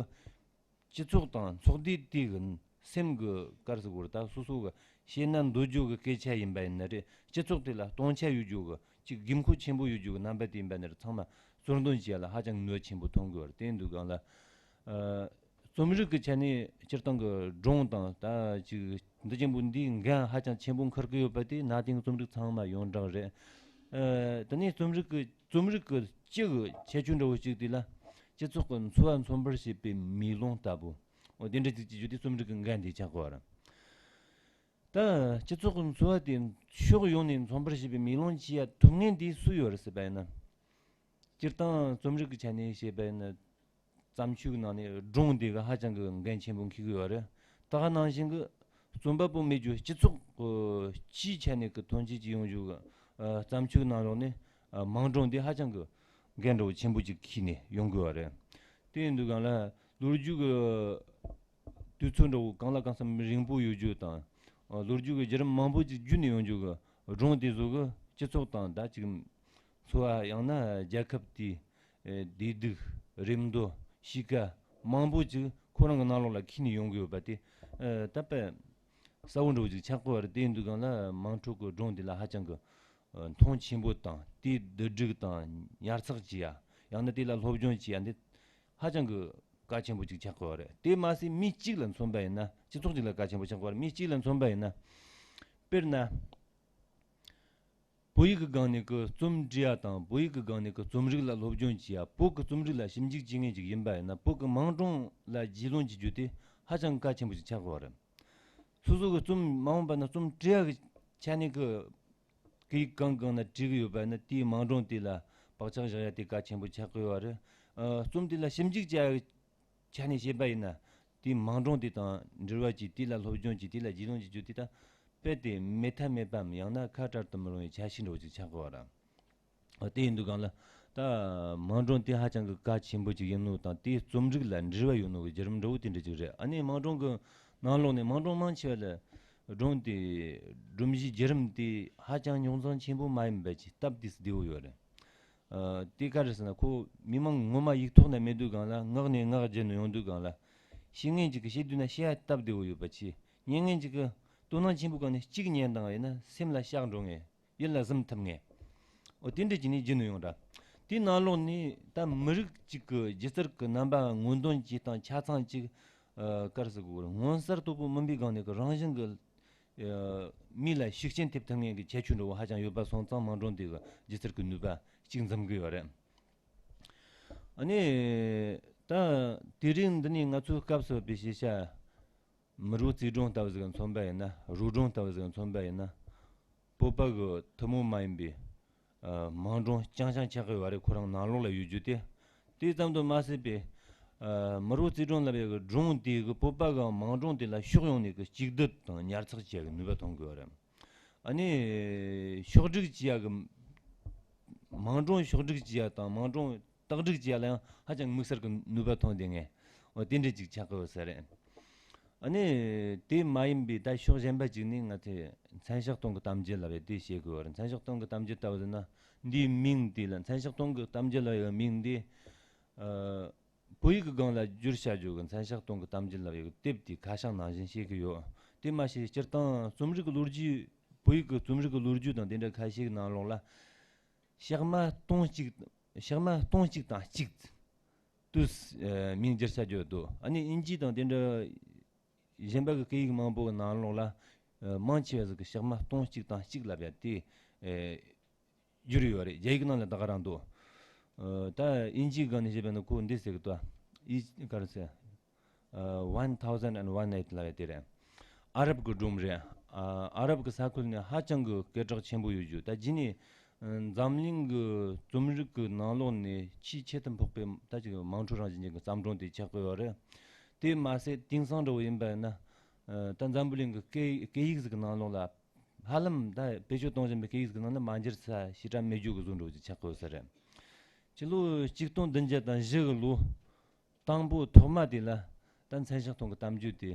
སྤྱི་ཚོགས་དང་ཚོགས་སྡེ་དེ་གི་སེམས་ཀྱི་ག་རེ་ཟེར་དགོས་རེད། ད་སོ་སོ་གི་བཤད་ན་འདོད་རྒྱུ་གི་སྐད་ཆ་ཡིན་པ་ཡིན་ན་རེད། སྤྱི་ཚོགས་དེ་ལ་སྟོང་ཆ་ཡོད་རྒྱུ་གི་ཅིག་དགོས་མཁོ་ཆེན་པོ་ཡོད་རྒྱུ་གི་རྣམ་པ་དེ་ཡིན་པ་ཡིན་ན་རེད། ཚང་མ་ཟུར་འདོན་བྱེད་ཡ་ལ་ཧ་ཅང་ནུས་པ་ཆེན་པོ་ཐོན་གི་ཡོད་རེད། དེ་ཡིན་དུས་སྒང་ལ། ཨ། རྩོམ་རིག་གི་ཆ་ནས་སྤྱིར་བཏང་གི་སྒྲུང་དང་ད་ཅིག་འདི་ཅན་པོ་འདིའི་འགན་ཧ་ཅང་ཆེན་པོ་འཁུར་གི་ཡོད་པ་དེ་གནའ་དེང་རྩོམ་རིག་ཚང་མ་ཡོངས་གྲགས་རེད། ཨ། དེ་ནས་རྩོམ་རིག་གི་རྩོམ་རིག་གི་སྤྱི་གི་ཁྱད་ཆོས་འདྲ་བོ་གཅིག་དེ་ལ་སྤྱི་ཚོགས་ཀྱི་འཚོ་བ་མཚོན་པར་བྱེད་པའི་མེ་ལོང་ལྟ་བུ། འོ་དེ་འདྲ་ཅིག་ཅིག་བརྗོད་དེ་རྩོམ་རིག་གི་འགན་དེ་ཆགས་དགོས་པ་རེད། ད་སྤྱི་ཚོགས་ཀྱི་འཚོ་བ་དེ་ཕྱོགས་ཡོངས་ནས་མཚོན་པར་བྱེད་པའི་མེ་ལོང་བྱེད་ཡ་ཐུབ་མཁན་དེ་སུ་ཡོད་རེད་ཟེར་བ་ཡིན་ན། སྤྱིར་བཏང་རྩོམ་རིག་གི་ཆ་ནས་བཤད་པ་ཡིན་ན། བརྩམས་ཆོས་ནང་ནས་སྒྲུང་དེ་ག་ཧ་ཅང་གི་འགན་ཆེན་པོ་འཁྱེར་གི་ཡོད་རེད། ད་ག་ནང་བཞིན་གི་རྩོམ་པ་པོ་མེད་རྒྱུ་སྤྱི་ཚོགས་སྤྱིའི་ཆ་ནས་གི་ཐོན་སྐྱེད་ཀྱི་ཡོང་རྒྱུ་གི་ཨ་བརྩམས་ཆོས་ནང་ལོགས་ནས་ཨ་མང་སྒྲུང་དེ་ཧ་ཅང་གི་འགན་འདྲ་བོ་ཆེན་པོ་ཅིག་འཁྱེར་ནས་ཡོང་གི་ཡོད་རེད། དེ་ཡིན་དུས་སྒང་ལ་ལོ་རྒྱུས་གི་དུས་ཚོད་འདྲ་བོ་གང་ལ་གང་འཚམ་རིང་པོ་ཡོད་རྒྱུ་དང་། ཨ་ལོ་རྒྱུས་གི་བརྒྱུད་རིམ་མང་པོ་ཅིག་བརྒྱུད་ནས་ཡོང་རྒྱུ་གི་སྒྲུང་དེ་ཚོ་གི་སྤྱི་ཚོགས་དང་ད་ཅིག་འཚོ་བ། ཡང་ན་རྒྱལ་ཁབ་དེའི་ཨེ་བདེ་སྡུག་རེམ་མདོ་གཤིས་ཀ་མང་པོ་ཅིག་ཁོ་རང་གི་ནང་ལོགས་ལ་འཁྱེར་ནས་ཡོང་གི་ཡོད་པ་དེ་ཨེ་ད་དཔེ་གསལ་བོ་འདྲ་བོ་ཅིག་ཆགས་ཀྱི་ཡོད་རེད། དེ་ཡིན་དུས་སྒང་ལ་དམངས་ཁྲོད་ཀྱི་སྒྲུང་དེ་ལ་ཧ་ཅང་གི་ཨེ་མཐོང་ཆེན་པོ་དང་། དེའི་བསྡུ་སྒྲིག་དང་ཉར་ཚགས་བྱེད་ཡ། ཡང་ན་དེ་ལ་སློབ་སྦྱོང་བྱེད་ཡ་འདི་ཧ་ཅང་གི་གལ་ཆེན་པོ་ཅིག་ཆགས་ཀྱི་ཡོད་རེད། དེ་མ་ཟད་མི་གཅིག་ལ་མཚོན་པ་ཡིན་ན། སྤྱི་ཚོགས་གཅིག་ལ་གལ་ཆེན་པོ་ཆགས་ཀྱི་ཡོད་རེད། མི་གཅིག་ལ་མཚོན་པ་ཡིན་ན། དཔེར་ན། བོད་ཡིག་གི་སྒང་ནས་ཀྱི་རྩོམ་འབྲི་ཡ་དང་། བོད་ཡིག་གི་སྒང་ནས་ཀྱི་རྩོམ་རིག་ལ་སློབ་སྦྱོང་བྱེད་ཡ། བོད་ཀྱི་རྩོམ་རིག་ལ་ཞིབ་འཇུག་བྱེད་མཁན་ཅིག་ཡིན་པ་ཡིན་ན། བོད་ཀྱི་མང་སྒྲུང་ལ་རྒྱུས་ལོན་བྱེད་རྒྱུ་དེ་ཧ་ཅང་གལ་ཆེན་པོ་ཅིག་ཆགས་ཀྱི་ཡོད་རེད། སོ་སོ་གི་རྩོམ་མ་འོངས་པ་ན་རྩོམ་འབྲི་ཡ་གི་ཆ་ནས་ཀྱི་སྐད་ཡིག་གང་གང་ན་བྲིས་གི་ཡོད་པ་ན། དེའི་མང་སྒྲུང་དེ་ལ་བག་ཆགས་བཞག་ཡ་དེ་གལ་ཆེན་པོ་ཆགས་ཀྱི་ཡོད་རེད། ཨ་རྩོམ་དེ་ལ་ཞིབ་འཇུག་བྱ་ཡ་གི་ཆ་ནས་བཤད་པ་ཡིན་ན། དེའི་མང་སྒྲུང་དེ་དང་འབྲེལ་བ་བྱས། དེ་ལ་སློབ་སྦྱོང་བྱས། དེ་ལ་རྒྱུས་ལོན་བྱེད་རྒྱུ་དེ་ད་དཔེ་དེ་མེད་ཐབས་མེད་པའམ། ཡང་ན་ཁ་བྲལ་དུ་མི་རུང་བའི་ཆ་ཤས་འདྲ་བོ་ཅིག་ཆགས་ཀྱི་ཡོད་རེད། ཨ་དེ་ཡིན་དུས་སྒང་ལ་ད་མང་སྒྲུང་དེ་ཧ་ཅང་གི་གལ་ཆེན་པོ་ཅིག་ཡིན་ནོ་དང་། དེའི་རྩོམ་རིག་ལ་འབྲེལ་བ་ཡོད་ནོ་གི་བརྒྱུད་རིམ་འདྲ་བོ་དེ་འདྲ་ཅིག་རེད། ཨ་ནི་མང་སྒྲུང་གི་ནང་ལོགས་ནས་མང་སྒྲུང་མང་ཆེ་བ་ལ་སྒྲུང་དེ་སྒྲོམ་གཞིའི་བརྒྱུད་རིམ་དེ་ཧ་ཅང་རྙོག་འཛིང་ཆེན་པོ་མ་ཡིན་པ་ཅིག་སྟབས་བདེ་སུ་བདེ་བོ་ཡོད་རེད། ཨ་དེ་ག་རེ་ཟེར་ན། ཁོ་མི་མང་ངོ་མ་ཡིག་ཐོག་ན་མེད་དུས་སྒང་ལ་ངག་ནས་ངག་བརྒྱུད་ནས་ཡོང་དུས་སྒང་ལ། ཤེས་མཁན་ཅིག་གིས་བཤད་དུས་ན་བཤད་ཡ་སྟབས་བདེ་བོ་ཡོད་པ་བྱས། ཉན་མཁན་ཅིག་གིས་དོ་སྣང་ཆེན་པོ་བསྐངས་ནས་གཅིག་ཉན་དང་ཡིན་ན་སེམས་ལ་ཤར་འགྲོ་མཁན། ཡིད་ལ་ཟིན་ཐུབ་མཁན། འོ་དེ་འདྲ་བྱས་ནས་བརྒྱུད་ནས་ཡོང་ར། དེའི་ནང་ལོགས་ནས་ད་མི་རིགས་གཅིག་གི་སྒྱུ་རྩལ་གྱི་རྣམ་པ་ངོས་འདོན་བྱེད་སྟངས་ཆ་ཚང་ཅིག་ཨ་ག་རེ་ཟེར་དགོས་རེད། མངོན་གསལ་དོད་པོ་མིན་པའི་སྒང་ནས་ཀྱི་རང་བཞིན་གྱི་ཨ་མི་ལ་ཤུགས་རྐྱེན་ཐེབས་ཐུབ་མཁན་གྱི་ཁྱད་ཆོས་འདྲ་བོ་ཧ་ཅང་ཡོད་པ་སོང་ཙང་། མང་སྒྲུང་དེ་གི་སྒྱུ་རྩལ་གྱི་ནུས་པ་གཅིག་འཛོམས་ཀྱི་ཡོད་རེད། ཨ་ནི་ད་དེ་རིང་འདི་ནས་ང་ཚོའི་སྐབས་སུ་བབས་པའི་ཤེས་བྱ། མི་རོ་རྩེ་སྒྲུང་ལྟ་བུ་ཟིག་མཚོན་པ་ཡིན་ན། རོ་སྒྲུང་ལྟ་བུ་ཟིག་མཚོན་པ་ཡིན་ན། བོད་པ་གི་ཐུན་མོང་མ་ཡིན་པའི་ཨ་མང་སྒྲུང་རྐྱང་རྐྱང་ཆགས་ཀྱི་ཡོད་རེད། ཁོ་རང་ནང་ལོགས་ལ་ཡོད་རྒྱུ་དེ། དེ་ཙམ་དུ་མ་ཟད་པའི་ཨ་མི་རོ་རྩེ་སྒྲུང་ལབ་ཡག་གི་སྒྲུང་དེ་གི་བོད་པ་གི་མང་སྒྲུང་དེ་ལ་ཕྱོགས་ཡོངས་ནས་གི་གཅིག་སྡུད་དང་ཉར་ཚགས་བྱེད་ཡག་གི་ནུས་པ་ཐོན་གི་ཡོད་རེད། ཨ་ནི་ཕྱོགས་སྒྲིག་བྱེད་ཡག་གི། མང་སྒྲུང་ཕྱོགས་སྒྲིག་བྱེད་ཡག་དང་མང་སྒྲུང་རྟགས་སྒྲིག་བྱེད་ཡག་ལ་ཡང་ཧ་ཅང་དམིགས་བསལ་གྱི་ནུས་པ་ཐོན་བསྡད་མཁན། འོ་དེ་འདྲ་ཅིག་ཆགས་ཀྱི་ཡོད་ས་རེད། ཨ་ནི་དེ་མ་ཡིན་པའི་ད་ཕྱོགས་གཞན་པ་ཅིག་ནས་ང་ཚོས་མཚན་ཞག་སྟོང་གི་གཏམ་རྒྱུད་ལབ་ཡག་དེ་བཤད་དགོས་པ་རེད། མཚན་ཞག་སྟོང་གི་གཏམ་རྒྱུད་ལྟ་བུ་ཟེར་ན། འདིའི་མིང་དེ་ལ། མཚན་ཞག་སྟོང་གི་གཏམ་རྒྱུད་ལབ་ཡག་མིང་འདི་ཨ་བོད་ཡིག་གི་སྒང་ལ་བསྒྱུར་བྱ་རྒྱུ་གི་མཚན་ཞག་སྟོང་གི་གཏམ་རྒྱུད་ལབ་ཡག་གི་དེབ་དེ་ཁ་བྱང་ནང་བཞིན་བཤད་ཀྱི་ཡོད། དེ་མ་ཟད་སྤྱིར་བཏང་རྩོམ་རིག་གི་ལོ་རྒྱུས། བོད་ཡིག་གི་རྩོམ་རིག་གི་ལོ་རྒྱུས་དང་དེ་འདྲ་ཁ་ཤས་ཀྱི་ནང་ལོགས་ལ། ཞག་མ་སྟོང་གཅིག་ཞག་མ་སྟོང་གཅིག་དང་གཅིག་དུས་ཨ་མིང་བསྒྱུར་བྱ་རྒྱུ་འདུག་ཨ་ནི་དབྱིན་ཇི་དང་དེ་འདྲ་གཞན་པ་གི་སྐད་ཡིག་མང་པོ་གི་ནང་ལོགས་ལ་ཨ་མང་ཆེ་བ་ཟིག་གིས་ཞག་མ་སྟོང་གཅིག་དང་གཅིག་ལབ་ཡག་དེ་ཨ་བསྒྱུར་ཡོད་རེད། རྒྱ་ཡིག་ནང་ལ་ད་ག་རང་འདུག་ཨ་ད་དབྱིན་ཇིའི་སྒང་ནས་བཤད་པ་ན་ཁོ་འདི་ཟེར་གི་འདུག་ཨི་ག་རེ་ཟེར། ཨ་One Thousand and One Night ལབ་ཡག་དེ་རེད། ཨ་རབ་ཀྱི་སྒྲུང་རེད། ཨ་ཨ་རབ་ཀྱི་ས་ཁུལ་ནས་ཧ་ཅང་གི་སྐད་གྲགས་ཆེན་པོ་ཡོད་རྒྱུ། ད་རྗེས་ནས་ འཛམ་གླིང་གི་རྩོམ་རིག་གི་ནང་ལོགས་ནས་ཆེས་ཁྱད་དུ་འཕགས་པའི་ད་ཅིག་དམངས་ཁྲོད་རང་བཞིན་ཅན་གྱི་བརྩམས་སྒྲུང་དེ་ཆགས་ཀྱི་ཡོད་རེད། དེ་མ་ཟད་དེང་སང་འདྲ་བོ་ཡིན་པ་ཡིན་ན། ད་འཛམ་བུ་གླིང་གི་སྐད་སྐད་ཡིག་ཟིག་གི་ནང་ལོགས་ལ་ཧ་ལམ་ད་བེད་སྤྱོད་གཏོང་བཞིན་པའི་སྐད་ཡིག་ཟིག་གི་ནང་ན་མ་འགྱུར་ས་ཞེ་དྲག་མེད་རྒྱུ་གི་བཟོ་འདྲ་བོ་ཅིག་ཆགས་ཀྱི་ཡོད་ས་རེད། ཕྱི་ལོ་ཆིག་སྟོང་བདུན་བརྒྱ་དང་བཞི་གི་ལོ། དང་པོ་ཐོག་མ་དེ་ལ་ད་མཚན་ཞག་སྟོང་གི་གཏམ་རྒྱུད་དེ་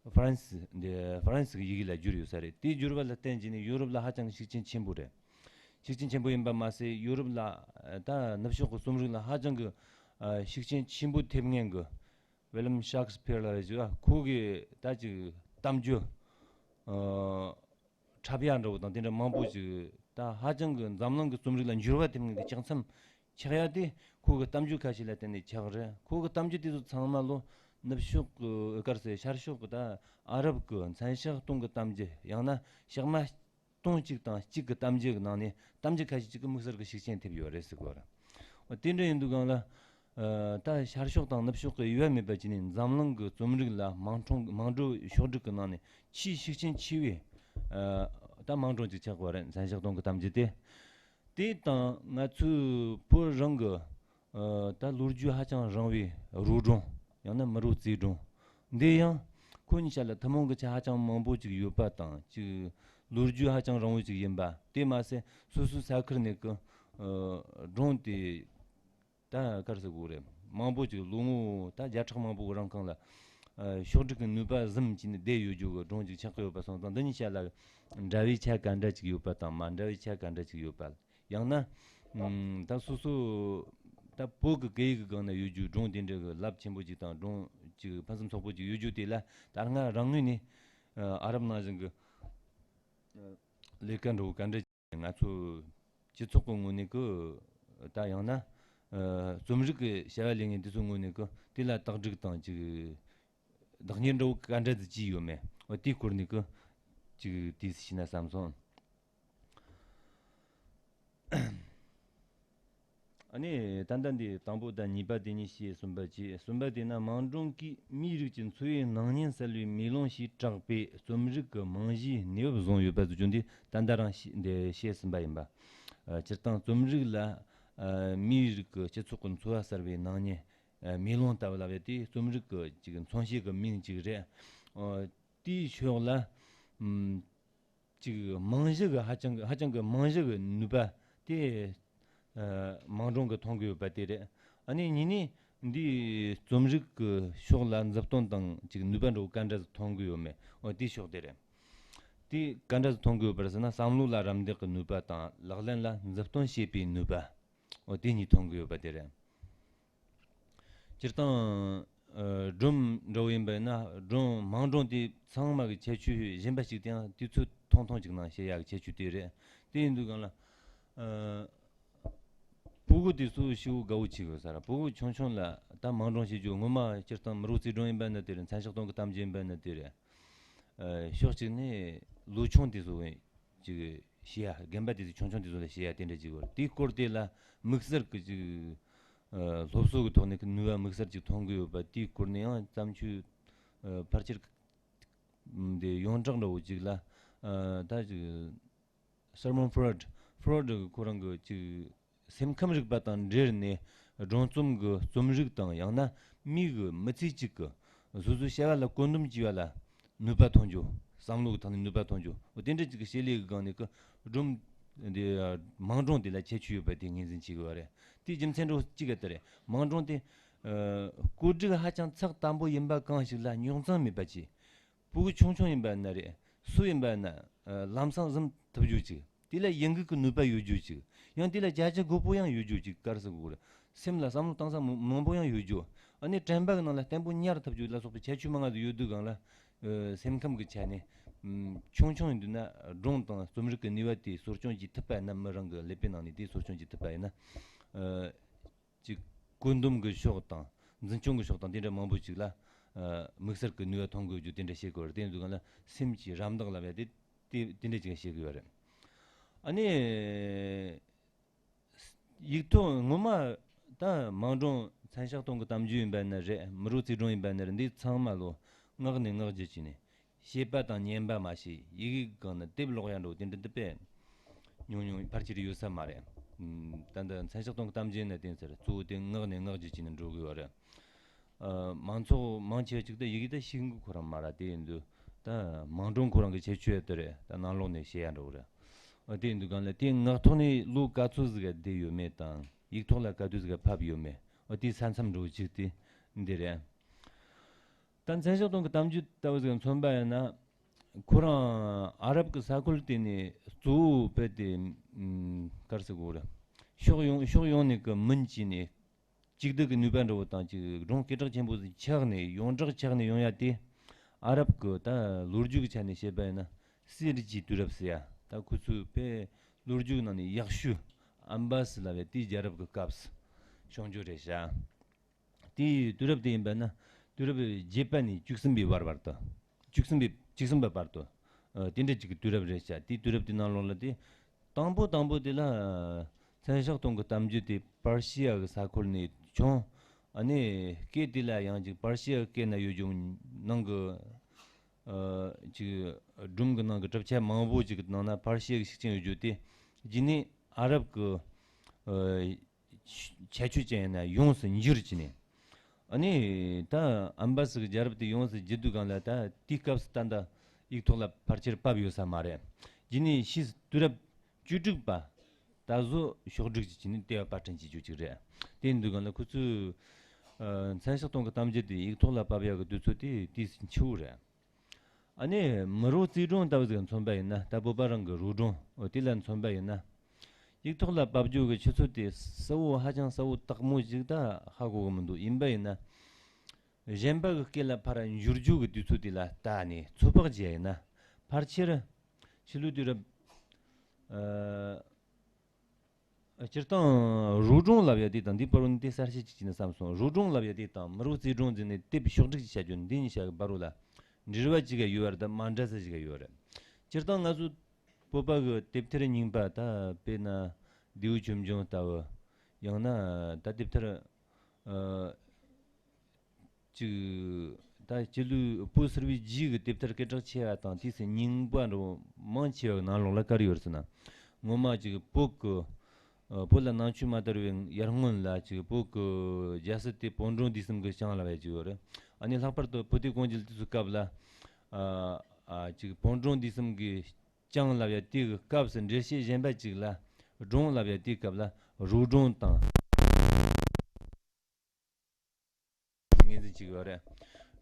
ཧྥ་རན་སི་འདི་ཧྥ་རན་སི་གི་ཡི་གེ་ལ་བསྒྱུར་ཡོད་ས་རེད། དེ་བསྒྱུར་བ་ལ་བརྟེན་བྱས་ནས་ཡོ་རོབ་ལ་ཧ་ཅང་ཤུགས་རྐྱེན་ཆེན་པོ་རེད། ཤུགས་རྐྱེན་ཆེན་པོ་ཡིན་པ་མ་ཟད་ཡོ་རོབ་ལ་ད་ནུབ་ཕྱོགས་ཀྱི་རྩོམ་རིག་ལ་ཧ་ཅང་གི་ཤུགས་རྐྱེན་ཆེན་པོ་ཐེབས་མཁན་གྱི་ཝི་ལམ་ཤག་སི་ཕིར་ལ་རེད་ཅེས་ཁོ་གི་ད་ཅིག་གཏམ་རྒྱུད། འཁྲབ་ཡ་འདྲ་བོ་དང་དེ་འདྲ་མང་པོ་ཞིག་ད་ཧ་ཅང་གི་འཛམ་གླིང་གི་རྩོམ་རིག་ལ་འགྱུར་བ་ཐེབས་མཁན་གྱི་ལྕགས་མཚམས་ཆགས་ཡ་དེ་ཁོ་གི་གཏམ་རྒྱུད་ཁ་ཤས་ལ་བརྟེན་ནས་ཆགས་རེད། ཁོ་གི་གཏམ་རྒྱུད་དེ་ཚོ་ཚང་མ་ལོ་ནུབ་ཕྱོགས་ཀྱི་གར་སའི་ཤར་ཕྱོགས་ཀྱི་ད་ཨ་རབ་ཀྱི་མཚན་ཞག་སྟོང་གི་གཏམ་རྒྱུད། ཡང་ན་ཞག་མ་སྟོང་གཅིག་དང་གཅིག་གི་གཏམ་རྒྱུད་ཀྱི་ནང་ནས་གཏམ་རྒྱུད་ཁ་ཤས་ཅིག་གི་དམིགས་བསལ་གྱི་ཤུགས་རྐྱེན་ཐེབས་ཡོད་རེད་ཟེར་གོ་ར། འོ་དེ་འདྲ་ཡིན་དུས་སྒང་ལ། ཨ། ད་ཤར་ཕྱོགས་དང་ནུབ་ཕྱོགས་ཀྱི་དབྱེ་བ་མེད་པ་བྱས་ནས་འཛམ་གླིང་གི་རྩོམ་རིག་ལ་དམངས་ཁྲོད་དམངས་ཁྲོད་ཕྱོགས་བསྒྲིགས་ཀྱི་ནང་ནས་ཆེས་ཤུགས་རྐྱེན་ཆེ་བའི། ཨ། ད་དམངས་སྒྲུང་ཅིག་ཆགས་པ་རེད། མཚན་ཞག་སྟོང་གི་གཏམ་རྒྱུད་དེ། དེ་དང་ང་ཚོའི་བོད་རང་གི། ཨ། ད་ལོ་རྒྱུས་ཧ་ཅང་རིང་བའི་རོ་སྒྲུང་། ཡང་ན་མི་རོ་རྩེ་སྒྲུང་། འདི་ཡང་ཁོ་གཉིས་ཆ་ལ་ཐུན་མོང་གི་ཆ་ཧ་ཅང་མང་པོ་ཅིག་ཡོད་པ་དང་། ཅིག་ལོ་རྒྱུས་ཧ་ཅང་རིང་བོ་ཅིག་ཡིན་པ། དེ་མ་ཟད་སོ་སོའི་ས་ཁུལ་ནས་ཀྱི། ཨ། སྒྲུང་དེ་ད་ག་རེ་ཟེར་དགོས་རེད། མང་པོ་ཅིག་ལོ་ངོ་ད་བརྒྱ་ཕྲག་མང་པོ་གི་རིང་གང་ལ། ཨ། ཕྱོགས་སྒྲིག་གི་ནུས་པ་ཟིན་བྱས་ནས་བསྡད་ཡོད་རྒྱུ་གི་སྒྲུང་ཅིག་ཆགས་ཀྱི་ཡོད་པ་སོང་ཙང་། འདི་གཉིས་ཆ་ལ་འདྲ་བའི་ཆ་ག་འདྲ་ཅིག་ཡོད་པ་དང་མ་འདྲ་བའི་ཆ་ག་འདྲ་ཅིག་ཡོད་པ། ཡང་ན། ཨམ། ད་སོ་སོ་ད་བོད་ཀྱི་སྐད་ཡིག་གི་སྒང་ན་ཡོད་རྒྱུ་སྒྲུང་དེ་འདྲ་གི་རླབས་ཆེན་པོ་ཅིག་དང་སྒྲུང་ཅིག་ཕུན་སུམ་ཚོགས་པོ་ཅིག་ཡོད་རྒྱུ་དེ་ལ་ད་སྔ་རང་ངོས་ནས། ཨ། ཨ་རབ་ནང་བཞིན་གྱི། ཨ། ལས་ཀ་འདྲ་བོ་ག་འདྲ། ང་ཚོ་སྤྱི་ཚོགས་ཀྱི་ངོས་ནས་ཀྱི་ད་ཡང་ན། ཨ། རྩོམ་རིག་གི་བྱ་བ་ལས་མཁན་དེ་ཚོའི་ངོས་ནས་ཀྱི་དེ་ལ་དག་སྒྲིག་དང་ཅིག་བདག་གཉེར་འདྲ་བོ་ག་འདྲ་ཟིག་བྱས་ཡོད་མེད། འོ་དེའི་སྐོར་ནས་ཀྱི་ཅིག་དེ་ཞུས་ན་བསམ་སོང་། ཨ་ནི་ད་ལྟ་འདི་དང་པོ་དང་གཉིས་པ་དེ་གཉིས་བཤད་ཟིན་པ་བྱས། གསུམ་པ་དེ་ན་དམངས་སྒྲུང་གིས་མིའི་རིགས་ཀྱི་འཚོ་བའི་སྣང་བརྙན་གསལ་བའི་མེ་ལོང་ཞེས་གྲགས་པའི་རྩོམ་རིག་གི་རྨང་གཞིའི་གནས་བབ་བཟུང་ཡོད་པ་ཟེར་རྒྱུ་འདི་ད་ལྟ་རང་བཤད་འདི་བཤད་ཟིན་པ་ཡིན་པ། ཨ། སྤྱིར་བཏང་རྩོམ་རིག་ལ། ཨ། མིའི་རིགས་ཀྱི་སྤྱི་ཚོགས་ཀྱི་འཚོ་བ་གསལ་བའི་སྣང་བརྙན། ཨ། མེ་ལོང་ལྟ་བུ་ལབ་ཡ་དེ་རྩོམ་རིག་གི་ཅིག་མཚོན་བྱེད་ཀྱི་མིང་ཅིག་རེད། ཨ། དེའི་ཕྱོགས་ལ། ཨམ། ཅིག་རྨང་གཞི་གི་ཧ་ཅང་གི་ཧ་ཅང་གི་རྨང་གཞི་གི་ནུས་པ་དེ། ཨ། དམངས་སྒྲུང་གིས་མཐོང་གི་ཡོད་པ་དེ་རེད། ཨ་ནི་གཉིས་ནས་འདིའི་རྩོམ་རིག་གི་ཕྱོགས་ལ་མཛུབ་སྟོན་དང་ཅིག་ནུས་པ་འདྲ་བོ་ག་འདྲ་ཟིག་མཐོང་གི་ཡོད་མེད། འོ་དེའི་ཕྱོགས་དེ་རེད། དེ་ག་འདྲ་ཟིག་མཐོང་གི་ཡོད་པ་རེད་ཟེར་ན། བསམ་བློ་ལ་རམ་འདེགས་ཀྱི་ནུས་པ་དང་ལག་ལེན་ལ་མཛུབ་སྟོན་བྱེད་པའི་ནུས་པ། འོ་དེ་གཉིས་མཐོང་གི་ཡོད་པ་དེ་རེད། སྤྱིར་བཏང་། ཨ། སྒྲུང་འདྲ་བོ་ཡིན་པ་ཡིན་ན་སྒྲུང་དམངས་སྒྲུང་དེ་ཚང་མ་གི་ཁྱད་ཆོས་གཞན་པ་གཅིག་དེ་ཡང་དུས་ཚོད་ཐུང་ཐུང་ཅིག་ནང་བཤད་ཡག་གི་ཁྱད་ཆོས་དེ་རེད། དེ་ཡིན་དུས་སྒང་ལ། ཨ། ཕྲུ་གུ་དེ་ཚོ་ཞེ་པོ་དགའ་བོ་བྱེད་དགོས་ས་ར། ཕྲུ་གུ་ཆུང་ཆུང་ལ་ད་དམངས་སྒྲུང་བཤད་རྒྱུ་ངོ་མ་སྤྱིར་བཏང་མི་རོ་རྩེ་སྒྲུང་ཡིན་པ་ན་དེ་རེད། མཚན་ཞག་སྟོང་གི་གཏམ་རྒྱུད་ཡིན་པ་ན་དེ་རེད། ཨ། ཕྱོགས་གཅིག་ནས་ལོ་ཆུང་དེ་ཚོ་ཅིག་བཤད་ཡ། རྒན་པ་དེ་ཚོ་ཆུང་ཆུང་དེ་ཚོ་ལ་བཤད་ཡ་དེ་འདྲ་ཅིག་ཡོད་རེད། དེའི་སྐོར་དེ་ལ་དམིགས་བསལ་གྱི་ཅིག་ཨ། སློབ་གསོ་གི་ཐོག་ནས་ཀྱི་ནུས་པ་དམིགས་བསལ་ཅིག་ཐོན་གྱི་ཡོད་པ། དེའི་སྐོར་ནས་ཡང་བརྩམས་ཆོས། ཨ། ཕལ་ཆེར་འདི་ཡོངས་གྲགས་འདྲ་བོ་ཅིག་ལ། ཨ། ད་ཅིག་སར་མོན་ཕོ་རོད། ཕོ་རོད་ཁོ་རང་གི་ཅིག་སེམས་ཁམས་རིག་པ་དང་འབྲེལ་ནས་སྒྲུང་རྩོམ་གྱི་རྩོམ་རིག་དང་། ཡང་ན་མིའི་གི་མི་ཚེ་གཅིག་གི་སོ་སོའི་བྱ་བ་ལ་བཀོད་འདོམས་བྱས་པ་ལ་ནུས་པ་ཐོན་རྒྱུ། བསམ་བློ་གི་ཐོག་ནས་ནུས་པ་ཐོན་རྒྱུ། འོ་དེ་འདྲ་ཅིག་གི་བྱེད་ལས་ཀྱི་སྒང་ནས་ཀྱི་སྒྲུང་འདི། དམངས་སྒྲུང་དེ་ལ་ཁྱད་ཆོས་ཡོད་པ་དེ་ངོས་འཛིན་བྱེད་དགོས་པ་རེད། དེའི་རྒྱུ་མཚན་འདྲ་བོ་གཅིག་ག་དེ་རེད། དམངས་སྒྲུང་དེ། ཨ། བཀོད་སྒྲིག་ཧ་ཅང་ཚགས་དམ་པོ་ཡིན་པ་གང་ཞིག་ལ་རྙོག་འཛིང་མེད་པ་བྱས། ཕྲུ་གུ་ཆུང་ཆུང་ཡིན་པ་ན་རེད། སུ་ཡིན་པ་ན། ཨ། ལམ་སང་གཟིམ་ཐུབ་རྒྱུ་ཅིག་དེ་ལ་ཡིད་འགུལ་གྱི་ནུས་པ་ཡོད་རྒྱུ་ཅིག་ཡང་དེ་ལ་བྱ་བྱེད་དགོས་པོ་ཡང་ཡོད་རྒྱུ་ཅིག་ག་རེ་ཟེར་དགོས་རེད། སེམས་ལ་བསམ་བློ་བཏང་ས་མང་མང་པོ་ཡང་ཡོད་རྒྱུ། ཨ་ནི་དྲན་པ་གི་ནང་ལ་བརྟན་པོ་ཉར་ཐུབ་རྒྱུ་ལ་སོགས་པའི་ཁྱད་ཆོས་མང་ང་ཟིག་ཡོད་དུས་སྒང་ལ། ཨ། སེམས་ཁམས་ཀྱི་ཆ་ནས། ཨམ། ཆུང་ཆུང་ཡིན་དུས་ན་སྒྲུང་དང་རྩོམ་རིག་གི་ནུས་པ་དེ་གསོ་སྐྱོང་བྱེད་ཐུབ་པ་ན། མི་རང་གི་ཀླད་པའི་ནང་ནས་དེ་གསོ་སྐྱོང་བྱེད་ཐུབ་པ་ཡིན་ན། ཨ། ཅིག་བཀོད་འདོམས་ཀྱི་ཕྱོགས་དང་འཛིན་སྐྱོང་གི་ཕྱོགས་དང་དེ་འདྲ་མང་པོ་ཅིག་ལ། ཨ། དམིགས་བསལ་གྱི་ནུས་པ་ཐོན་དགོས་རྒྱུ་དེ་འདྲ་བཤད་དགོས་རེད། དེ་ཡིན་དུས་སྒང་ལ་སེམས་ཀྱི་རམ་འདེགས་ལབ་ཡ་དེ་དེ་དེ་འདྲ་ཅིག་བཤད་དགོས་པ་རེད། ཨ་ནི། ཡིག་ཐོག་ངོ་མ་ད་དམངས་སྒྲུང་མཚན་ཞག་སྟོང་གི་གཏམ་རྒྱུད་ཡིན་པ་ནི་རེད། མི་རོ་རྩེ་སྒྲུང་ཡིན་པ་ནི་རེད། འདི་ཚང་མ་ལོ་ངག་ནས་ངག་བརྒྱུད་བྱས་ནས་བཤད་པ་དང་ཉན་པ་མ་བྱས། ཡི་གེ་གང་ནས་དེབ་ཀློག་ཡ་འགྲོ་དེ་འདྲ་འདི་པས། ཉུང་ཉུང་ཕལ་ཆེར་ཡོད་ས་མ་རེད། ཨམ། ད་ལྟ་མཚན་ཞག་སྟོང་གི་གཏམ་རྒྱུད་ནས་བསྟན་ཚར། གཙོ་བོ་དེ་ངག་ནས་ངག་བརྒྱུད་ཀྱིས་ནི་འགྲོ་དགོས་པ་རེད། ཨ། མང་ཚོགས་མང་ཆེ་བ་ཅིག་ད་ཡི་གེ་ད་ཤེས་གི་ཁོ་རང་མ་རེད། དེ་ཡིན་དུས་ད་མང་སྒྲུང་ཁོ་རང་གི་ཁྱད་ཆོས་དེ་རེད། ད་ནང་ལོགས་ནས་བཤད་ཡ་འགྲོ་གི་རེད། ཨ། དེ་ཡིན་དུས་གང་ལ་དེ་ངག་ཐོག་ནས་ལོ་ག་ཚོད་ཟིག་ག་བསྡད་ཡོད་མེད་དང་ཡིག་ཐོག་ལ་ག་དུས་ཟིག་ག་ཕབ་ཡོད་མེད། ཨ། དེའི་ས་མཚམས་འགྲོ་གཅིག་དེ་འདི་རེད། ད་མཚན་ཞག་སྟོང་གི་གཏམ་རྒྱུད་ལྟ་བུ་ཟིག་མཚོན་པ་ཡིན་ན། ཁོ་རང་ཨ་རབ་ཀྱི་ས་ཁུལ་དེ་ནས་གཙོ་བོ་དཔེ་དེ། ཨམ། ག་རེ་ཟེར་དགོས་རེད། ཕྱོགས་ཡོངས་ཕྱོགས་ཡོངས་ནས་ཀྱི་མུན་བཅད་ནས་གཅིག་སྡུད་ཀྱི་ནུས་པ་འདྲ་བོ་དང་གཅིག་སྒྲུང་སྐད་གྲགས་ཆེན་པོ་ཟིག་ཆགས་ནས་ཡོངས་གྲགས་ཆགས་ནས་ཡོང་ཡ་དེ། ཨ་རབ་ཀྱི་ད་ལོ་རྒྱུས་ཀྱི་ཆ་ནས་བཤད་པ་ཡིན་ན་གསེར་གྱི་དུས་རབས་ཟེར་ཡ། ད་ཁོ་ཚོའི་དཔེ་ལོ་རྒྱུས་ནང་ནས་ཡག་ཤོས་ཨམ་བ་སི་ལབ་ཡ་དེའི་རྒྱལ་རབས་ཀྱི་སྐབས་སུ་བྱུང་རྒྱུ་རེད་ཤག་དེའི་དུས་རབས་དེ་ཡིན་པ་ན་དུས་རབས་བརྒྱད་པ་ནས་བཅུ་གསུམ་པའི་བར་བར་དུ། བཅུ་གསུམ་པའི་བཅུ་གསུམ་པ་བར་དུ། ཨ། དེ་འདྲ་ཅིག་གི་དུས་རབས་རེད་ཤག་དེའི་དུས་རབས་དེ་ནང་ལོགས་ལ་དེ་དང་པོ་དང་པོ་དེ་ལ། ཨ། མཚན་ཞག་སྟོང་གི་གཏམ་རྒྱུད་དེ་པར་ཤི་ཡ་གི་ས་ཁུལ་ནས་བྱུང་། ཨ་ནི་སྐད་དེ་ལ་ཡང་ཅིག་པར་ཤི་ཡ་གི་སྐད་ན་ཡོད་རྒྱུ་ནང་གི། ཨ། ཅིག་སྒྲུང་གི་ནང་གི་གྲུབ་ཆ་མང་པོ་ཅིག་གི་ནང་ན་པར་ཤི་ཡ་གི་ཤུགས་རྐྱེན་ཡོད་རྒྱུ་དེ་རྗེས་ནས་ཨ་རབ་ཀྱི། ཨ། ཁྱད་ཆོས་ཅན་ཡིན་ན་ཡོངས་སུ་འགྱུར་གྱི་ནས། ཨ་ནི་ད་ཨམ་བ་སི་གི་རྒྱལ་རབས་དེ་ཡོངས་སུ་འགྱུར་དུས་གང་ལ་ད་དེའི་སྐབས་སུ་ད་ལྟ་ཡིག་ཐོག་ལ་ཕལ་ཆེར་ཕབ་ཡོད་ས་མ་རེད། རྗེས་ནས་ཕྱིས་སུ་དུས་རབས་བཅུ་དྲུག་པ་ད་གཟོད་ཕྱོགས་བསྒྲིགས་ཀྱིས་ནི་དེ་བ་པར་སྐྲུན་བྱེད་རྒྱུ་ཅིག་རེད། དེ་ཡིན་དུས་གང་ལ་ཁོ་ཚོས། ཨ། མཚན་ཞག་སྟོང་གི་གཏམ་རྒྱུད་དེ་ཡིག་ཐོག་ལ་ཕབ་ཡག་གི་དུས་ཚོད་དེ་དུས་སུ་འཕྱི་བོ་རེད། ཨ་ནི་མི་རོ་རྩེ་སྒྲུང་ལྟ་བུ་ཟིག་མཚོན་པ་ཡིན་ན། ད་བོད་པ་རང་གི་རོ་སྒྲུང་འོ་དེ་ལ་མཚོན་པ་ཡིན་ན། ཡིག་ཐོག་ལ་ཕབ་རྒྱུ་གི་ཆུ་ཚོད་དེ་གསལ་བོ་ཧ་ཅང་གསལ་བོ་དག་མོ་ཞིག་ད་ཧ་གོ་གི་མི་འདུག་ཡིན་པ་ཡིན་ན། གཞན་པ་གི་སྐད་ལ་ཕར་འགྱུར་རྒྱུ་གི་དུས་ཚོད་དེ་ལ་བལྟས་ནས་ཚོད་དཔག་བྱས་ཡིན་ན། ཕལ་ཆེར་ཕྱི་ལོའི་དུས་རབས། ཨ། སྤྱིར་བཏང་རོ་སྒྲུང་ལབ་ཡ་དེ་དང་འདི་བར་རུ་ནི་དེ་གསལ་བཤད་ཅིག་བྱས་ན་བསམ་སོང་། རོ་སྒྲུང་ལབ་ཡ་དེ་དང་མི་རོ་རྩེ་སྒྲུང་ཟེར་ནས་དེབ་ཕྱོགས་བསྒྲིགས་ཀྱི་བྱ་རྒྱུ་འདི་གཉིས་ཆ་གི་བར་རུ་ལ་འབྲེལ་བ་ཅིག་ཡོད་རེད་དམ་མ་འདྲ་ས་ཞིག་ཡོད་རེད། སྤྱིར་བཏང་ང་ཚོ་བོད་པ་གི་དེབ་ཐེར་རྙིང་པ་ད་དཔེར་ན་ལྡེའུ་ཆོས་འབྱུང་ལྟ་བུ། ཡང་ན་ད་དེབ་ཐེར། ཨ། ཅིག་ད་སྤྱི་ལོའི་བོད་ཟུར་པའི་རྗེས་ཀྱི་དེབ་ཐེར་སྐད་གྲགས་ཆེ་བ་དང་དུས་སུ་རྙིང་པ་འགྲོ་མང་ཆེ་བའི་ནང་ལོགས་ལ་ག་རེ་ཡོད་ཟེར་ན། ངོ་མ་ཅིག་བོད་ཀྱི། ཨ། བོད་ལ་ནང་ཆོས་མ་དར་བའི་ཡར་སྔོན་ལ་ཅིག་བོད་ཀྱི་རྒྱལ་སྲིད་དེ་བོད་འབྲོང་བསྡུས་གསུམ་གྱིས་བསྐྱངས་ལབ་ཡ་ཅིག་ཡོད་རེད། ཨ་ནི་ལྷག་པར་དུ་བོད་དེ་གོང་འཇིལ་དུས་སུ་སྐབས་ལ། ཨ། ཨ། ཅིག་བོད་འབྲོང་བསྡུས་གསུམ་གྱིས་བསྐྱངས་ལབ་ཡ་དེ་གི་སྐབས་སུ་འགྲེལ་བཤད་གཞན་པ་ཅིག་ལ་སྒྲུང་ལབ་ཡ་དེའི་སྐབས་ལ་རོ་སྒྲུང་དང་། ངོས་འཛིན་བྱེད་ཀྱི་ཡོད་རེད།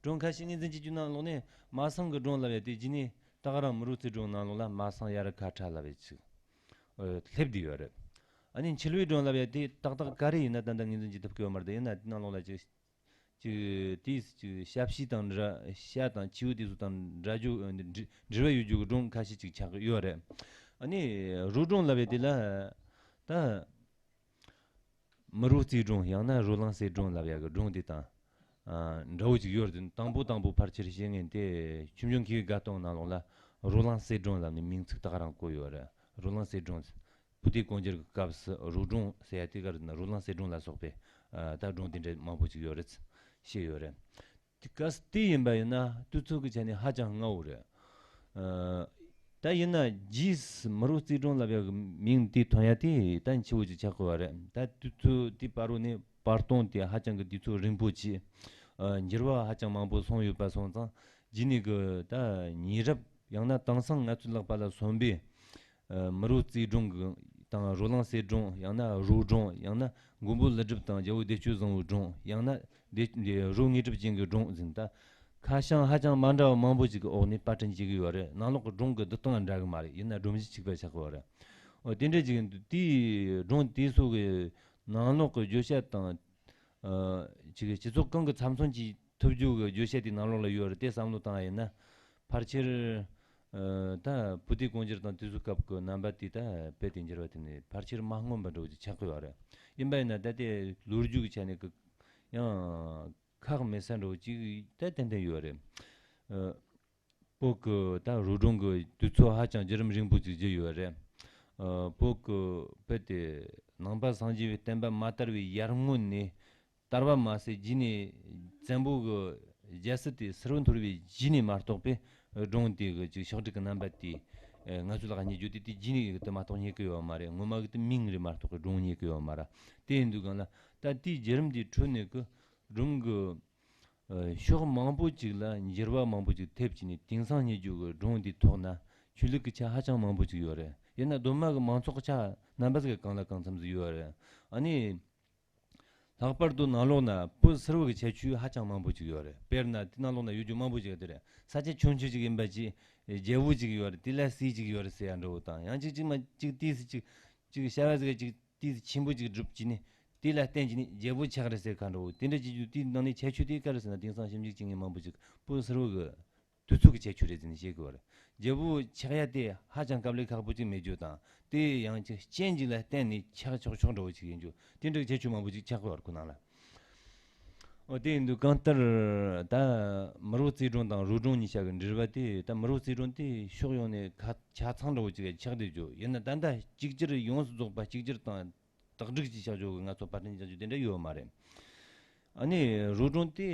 སྒྲུང་ཁ་ཤས་ངོས་འཛིན་བྱེད་རྒྱུ་ནང་ལོགས་ནས་མ་སངས་ཀྱི་སྒྲུང་ལབ་ཡ་དེ་རྗེས་ནས་ད་ག་རང་མི་རོ་རྩེ་སྒྲུང་ནང་ལོགས་ལ་མ་སངས་ཡ་ར་ཁ་ཁྲ་ལབ་ཡ་ཅིག་སླེབས་བསྡད་ཡོད་རེད། ཨ་ནི་འཆི་བའི་སྒྲུང་ལབ་ཡ་དེ་ཏག་ཏག་ག་རེ་ཡིན་ན་ད་ལྟ་ངོས་འཛིན་བྱེད་ཐུབ་ཀྱི་ཡོད་མ་རེད། ཡིན་ན་དེ་ནང་ལོགས་ལ་ཅིག་ཅིག་དེས་ཅིག་ཞབས་ཕྱི་དང་འདྲ་ཤ་དང་བྱིའུ་དེ་ཚོ་དང་འདྲ་རྒྱུ་འབྲེལ་བ་ཡོད་རྒྱུ་གི་སྒྲུང་ཁ་ཤས་ཅིག་ཆགས་ཀྱི་ཡོད་རེད། ཨ་ནི་རོ་སྒྲུང་ལབ་ཡ་དེ་ལ་ད། མི་རོ་རྩེ་སྒྲུང་ཡང་ན་རོ་ལངས་གསེར་སྒྲུང་ལབ་ཡ་གི་སྒྲུང་དེ་དང་། ཨ། འདྲ་བོ་ཅིག་ཡོད་རེད། དང་པོ་དང་པོ་ཕལ་ཆེར་བཤད་མཁན་དེ་ཆོས་འབྱུང་མཁས་པའི་དགའ་སྟོན་ནང་ལོགས་ལ་རོ་ལངས་གསེར་སྒྲུང་ལབ་ནས་མིང་ཚིག་ད་ག་རང་བཀོད་ཡོད་རེད། རོ་ལངས་གསེར་སྒྲུང་། བུ་དེ་གོང་འགྱུར་གྱི་སྐབས་སུ་རོ་སྒྲུང་ཟེར་ཡ་དེ་ག་རེ་ན་རོ་ལངས་གསེར་སྒྲུང་ལ་སོགས་པའི། ཨ། ད་སྒྲུང་དེ་འདྲ་མང་པོ་ཅིག་ཡོད་རེད། བཤད་ཡོད་རེད། དེ་ག་སེ་དེ་ཡིན་པ་ཡིན་ན་དུས་ཚོད་ཀྱི་ཆ་ནས་ཧ་ཅང་སྔ་བོ་རེད། ཨ། ད་ཡིན་ན་རྗེས་སུ་མི་རོ་རྩེ་སྒྲུང་ལབ་ཡག་གི་མིང་དེ་ཐོན་ཡ་དེ་ད་འཆི་བོ་ཅིག་ཆགས་དགོས་པ་རེད། ད་དུས་ཚོད་དེ་བར་རུ་ནས་བར་སྟོང་དེ་ཧ་ཅང་གི་དུས་ཚོད་རིང་པོ་ཅིག་ཨ། འགྱུར་བ་ཧ་ཅང་མང་པོ་སོང་ཡོད་པ་སོང་ཙང་རྗེས་ནས་གི་ད་ཉེ་རབས་ཡང་ན་དེང་སང་ང་ཚོའི་ལག་པ་ལ་སོན་པའི། ཨ། མི་རོ་རྩེ་སྒྲུང་གི་དང་རོ་ལངས་གསེར་སྒྲུང་ཡང་ན་རོ་སྒྲུང་ཡང་ན་མགོན་པོ་ཀླུ་སྒྲུབ་དང་རྒྱལ་བོ་བདེ་སྤྱོད་བཟང་བོའི་སྒྲུང་ཡང་ན་བདེ་རོ་དངོས་གྲུབ་ཅན་གྱི་སྒྲུང་ཟེར་ད། ཁ་བྱང་ཧ་ཅང་མ་འདྲ་བ་མང་པོ་ཞིག་གི་འོག་ནས་པར་སྐྲུན་བྱེད་ཀྱི་ཡོད་རེད། ནང་ལོགས་ཀྱི་སྒྲུང་གི་བསྡུ་སྟངས་འདྲ་གི་མ་རེད། ཡིན་ན་སྒྲོམ་གཞི་གཅིག་པ་ཆགས་ཀྱི་ཡོད་རེད། འོ་དེ་འདྲ་ཅིག་ཡིན་དུས་དེའི་སྒྲུང་དེ་ཚོ་གི་ནང་ལོགས་ཀྱི་བརྗོད་བྱ་དང་། ཨ། ཅིག་སྤྱི་ཚོགས་གང་གི་ཚབ་མཚོན་གྱིས་ཐུབ་རྒྱུ་གི་བརྗོད་བྱ་དེ་ནང་ལོགས་ལ་ཡོད་རེད། དེ་བསམ་བློ་བཏང་བ་ཡིན་ན། ཕལ་ཆེར། ཨ། ད་བུ་དེ་གོང་འགྱུར་དང་དེ་ཚོའི་སྐབས་ཀྱི་རྣམ་པ་དེ་ད་རྦད་དེ་འགྱུར་བ་དེ་ནི་ཕལ་ཆེར་མ་སྔོན་པ་འདྲ་བོ་ཅིག་ཆགས་ཀྱི་ཡོད་རེད། ཡིན་པ་ཡིན་ན་ད་ལྟའི་ལོ་རྒྱུས་ཀྱི་ཆ་ནས་ཀྱི་ཡང་ཁག་མེད་ས་འདྲ་བོ་ཅིག་ད་ཏན་ཏན་ཡོད་རེད། ཨ། བོད་ཀྱི་ད་རོ་སྒྲུང་གི་དུས་ཚོད་ཧ་ཅང་བརྒྱུད་རིམ་རིང་པོ་ཅིག་བརྒྱུད་ཡོད་རེད། ཨ། བོད་ཀྱི་བོད་དེ་ནང་པ་སངས་རྒྱས་པའི་བསྟན་པ་མ་དར་བའི་ཡར་སྔོན་ནས་དར་བ་མ་ཟད་རྗེས་ནས་བཙན་པོ་གི་རྒྱལ་སྲིད་དེ་ཟུར་འཐོར་བའི་རྗེས་ནས་མ་གཏོགས་པའི་སྒྲུང་དེ་གི་ཅིག་ཕྱོགས་སྒྲིག་གི་རྣམ་པ་དེ་ ཨེ། ང་ཚོ་ལ་རྙེད་རྒྱུ་དེ་དེ་རྗེས་ནས་གི་དེ་མ་གཏོགས་རྙེད་གི་ཡོད་མ་རེད། ངོ་མ་གི་དེ་མིང་རེད་མ་གཏོགས་གི་སྒྲུང་རྙེད་གི་ཡོད་མ་རེད། དེ་ཡིན་དུས་གང་ལ་ད་དེའི་བརྒྱུད་རིམ་དེ་ཁྲོད་ནས་གི་སྒྲུང་གི་ཨ། ཕྱོགས་མང་པོ་ཅིག་ལ་འགྱུར་བ་མང་པོ་ཅིག་ཐེབས་བྱས་ནས་དེང་སང་རྙེད་རྒྱུ་གི་སྒྲུང་དེའི་ཐོག་ན་ཆོས་ལུགས་ཀྱི་ཆ་ཧ་ཅང་མང་པོ་ཅིག་ཡོད་རེད། ཡིན་ན་གདོད་མ་གི་མང་ཚོགས་ཀྱི་ཆ་རྣམ་པ་ཟིག་གི་གང་ལ་གང་འཚམ་ཟིག་ཡོད་རེད། ཨ་ནི། ལྷག་པར་དུ་ནང་ལོགས་ན་བོད་སིལ་བུ་གི་ཁྱད་ཆོས་ཧ་ཅང་མང་པོ་ཅིག་ཡོད་རེད། དཔེར་ན་དེ་ནང་ལོགས་ན་ཡོད་རྒྱུ་མང་པོ་ཅིག་དེ་རེད། ས་ཆ་ཆུང་ཆུང་ཅིག་ཡིན་པ་ཅིག་རྒྱལ་པོ་ཅིག་ཡོད་རེད། དེ་ལ་སྲས་ཅིག་ཡོད་རེད་ཟེར་ཡ་འདྲ་བོ་དང་། ཡང་ཅིག་ཅིག་མ་ཅིག་དུས་སུ་ཅིག་ཅིག་བྱ་བ་ཟིག་ཅིག་དུས་སུ་ཆེན་པོ་ཅིག་སྒྲུབ་བྱས་ནས་དེ་ལ་བརྟེན་བྱས་ནས་རྒྱལ་པོ་ཆགས་རེད་ཟེར་ཁ་འདྲ་བོ་དེ་འདྲ་བྱེད་རྒྱུ་དེའི་ནང་ནས་ཁྱད་ཆོས་དེ་ག་རེ་ཟེར་ན། དེང་སང་ཞིབ་འཇུག་བྱེད་མཁན་མང་པོ་ཅིག་བོད་སིལ་བུ་གི་དུས་ཚོད་ཀྱི་ཁྱད་ཆོས་རེད་ཟེར་ནས་བཤད་གི་ཡོད་རེད། རྒྱལ་པོ་ཆགས་ཡ་དེ་ཧ་ཅང་དཀའ་ལས་ཁག་པོ་ཅིག་མེད་རྒྱུ་དང་། དེ་ཡང་ཅིག་རྐྱེན་ཅིག་ལ་བརྟེན་ནས་ཆགས་ཆོག་ཆོག་འདྲ་བོ་ཅིག་ཡིན་རྒྱུ་དེ་འདྲ་གི་ཁྱད་ཆོས་མང་པོ་ཅིག་ཆགས་གི་ཡོད་རེད་ཁོ་ནང་ལ། འོ། དེ་ཡིན་དུས་གང་ལྟར་ད་མི་རོ་རྩེ་སྒྲུང་དང་རོ་སྒྲུང་གཉིས་ཆ་གི་འབྲེལ་བ་དེ། ད་མི་རོ་རྩེ་སྒྲུང་དེ་ཕྱོགས་ཡོངས་ནས་ཁ་ཆ་ཚང་འདྲ་བོ་ཅིག་ཆགས་བསྡད་རྒྱུ་ཡིན་ན། ད་ལྟ་གཅིག་གྱུར་ཡོངས་སུ་རྫོགས་པ་གཅིག་གྱུར་དང་དག་སྒྲིག་ཅིག་བྱ་རྒྱུ་གི་ང་ཚོ་པར་སྐྲུན་བྱ་རྒྱུ་དེ་འདྲ་ཡོད་མ་རེད། ཨ་ནི་རོ་སྒྲུང་དེ་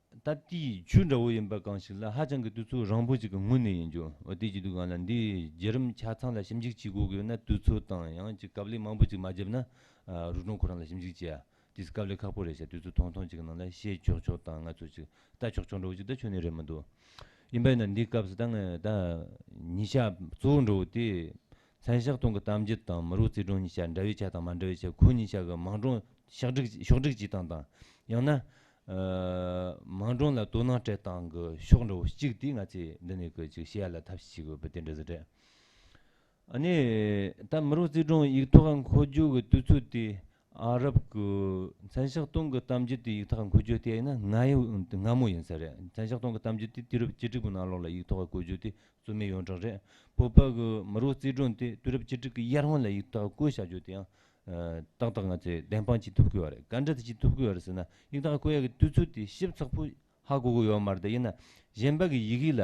ད་ལྟའི་ཆོས་འདྲ་བོ་ཡིན་པ་གང་ཞིག་ལ་ཧ་ཅང་གི་དུས་ཚོད་རིང་པོ་ཅིག་གི་སྔོན་ནས་ཡིན་རྒྱུ། འོ། དེ་བྱེད་དུས་གང་ལ་འདིའི་བརྒྱུད་རིམ་ཆ་ཚང་ལ་ཞིབ་འཇུག་བྱེད་དགོས་ཀྱི་ཡོད་ན་དུས་ཚོད་དང་ཡང་ཅིག་དཀའ་ལས་མང་པོ་ཅིག་མ་བརྒྱབ་ན། ཨ། རོ་སྒྲུང་ཁོ་རང་ལ་ཞིབ་འཇུག་བྱེད་ཡ་དེ་དཀའ་ལས་ཁག་པོ་རེད་ཤག་དུས་ཚོད་ཐུང་ཐུང་ཅིག་གི་ནང་ལ་བཤད་ཆོག་ཆོག་དང་ང་ཚོ་ཅིག་ལྟ་ཆོག་ཆོག་འདྲ་བོ་ཅིག་ད་ཁྱོན་ནས་རེད་མི་འདུག་ཡིན་པ་ཡིན་ན་འདིའི་སྐབས་སུ་ད་ངས་ད་ཉིན་ཞག་གཙོ་བོ་འདྲ་བོ་དེ་མཚན་ཞག་སྟོང་གི་གཏམ་རྒྱུད་དང་མི་རོ་རྩེ་སྒྲུང་གཉིས་ཆ་འདྲ་བའི་ཆ་དང་མ་འདྲ་བའི་ཆ། ཁོ་གཉིས་ཆ་གི་མང་སྒྲུང་ཕྱོགས་སྒྲིག་ཕྱོགས་སྒྲིག་བྱེད་སྟངས་དང་། ཡང་ན། ཨ། མང་སྒྲུང་ལ་དོ་སྣང་སྤྲད་སྟངས་ཀྱི་ཕྱོགས་འདྲ་བོ་གཅིག་དེ་ང་ཚོས་འདི་ནས་ཀྱི་ཅིག་བཤད་ཡ་ལ་ཐབས་ཤེས་བྱེད་དགོས་པ་དེ་འདྲ་ཟིག་རེད། ཨ་ནི་ད་མི་རོ་རྩེ་སྒྲུང་ཡིག་ཐོག་འཁོད་རྒྱུ་གི་དུས་ཚོད་དེ་ཨ་རབ་ཀྱི་མཚན་ཞག་སྟོང་གི་གཏམ་རྒྱུད་དེ་ཡིག་ཐོག་འཁོད་རྒྱུ་དེ་ཡིན་ན་སྔ་ཡོད་སྔ་མོ་ཡིན་ས་རེད། མཚན་ཞག་སྟོང་གི་གཏམ་རྒྱུད་དེ་དུས་རབས་བཅུ་དྲུག་པའི་ནང་ལོགས་ལ་ཡིག་ཐོག་འཁོད་རྒྱུ་དེ་རྩོད་མེད་ཡོངས་གྲགས་རེད། བོད་པ་གི་མི་རོ་རྩེ་སྒྲུང་དེ་དུས་རབས་བཅུ་དྲུག་གི་ཡར་སྔོན་ལ་ཡིག་ཐོག་བཀོད་བཞག་རྒྱུ་དེ་ཡང་ཨ་ཏག་ཏག་ང་ཚོས་བདེན་དཔང་བྱེད་ཐུབ་ཀྱི་ཡོད་རེད། ག་འདྲ་དེ་བྱེད་ཐུབ་ཀྱི་ཡོད་རེད་ཟེར་ན། ཡིག་ཐོག་བཀོད་ཡག་གི་དུས་ཚོད་དེ་ཞིབ་ཚགས་པོ་ཧ་གོ་གི་ཡོད་མ་རེད། ད་ཡིན་ན་གཞན་པ་གི་ཡི་གེ་ལ།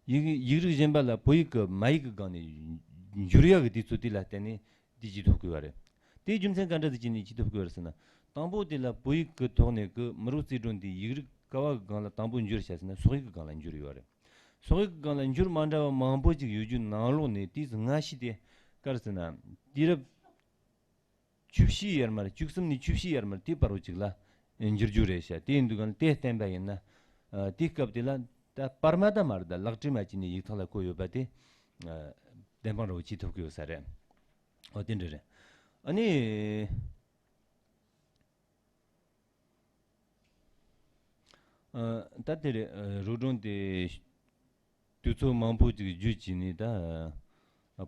ཡི་གེ་ཡིག་རིགས་གཞན་པ་ལ་བོད་ཡིག་གི་མ་ཡིག་གི་སྒང་ནས་འགྱུར་ཡག་གི་དུས་ཚོད་དེ་ལ་བརྟེན་ནས་དེ་བྱེད་ཐུབ་ཀྱི་ཡོད་རེད། དེའི་རྒྱུ་མཚན་ག་འདྲ་ཟིག་བྱས་ནས་བྱེད་ཐུབ་ཀྱི་ཡོད་རེད་ཟེར་ན། དང་པོ་དེ་ལ་བོད་ཡིག་གི་ཐོག་ནས་གི་མི་རོ་རྩེ་སྒྲུང་དེ་ཡིག་རིགས་ག་བ་གི་སྒང་ལ་དང་པོ་འགྱུར་བྱས་ཟེར་ན་སོག་ཡིག་གི་སྒང་ལ་འགྱུར་ཡོད་རེད། སོག་ཡིག་གི་སྒང་ལ་འགྱུར་མ་འདྲ་བ་མང་པོ་ཅིག་ཡོད་རྒྱུ་ནང་ལོགས་ནས་དེའི་སྔ་ཕྱི་དེ་ག་རེ་ཟེར་ན། དུས་རབས་བཅུ་བཞི་ཡར་མར། བཅུ་གསུམ་ནས་བཅུ་བཞི་ཡར་མར་དེའི་བར་བ་ཅིག་ལ་འགྱུར་རྒྱུ་རེད་ཤག་དེ་ཡིན་དུས་གང་དེ་བསྟན་པ་ཡིན་ན། ཨ། དེའི་སྐབས་དེ་ལ་ད་པར་མ་ད་མ་རེད། ད་ལག་བྲིས་མ་བྱས་ནས་ཡིག་ཐོག་ལ་བཀོད་ཡོད་པ་དེ། ཨ། བདེན་དཔང་རོ་བྱེད་ཐུབ་ཀྱི་ཡོད་ས་རེད། འོ། དེ་འདྲ་རེད། ཨ་ནི། ཨ། ད་དེ་རེད། ཨ། རོ་སྒྲུང་དེ་དུས་ཚོད་མང་པོ་ཅིག་བརྒྱུད་བྱས་ནས། ད་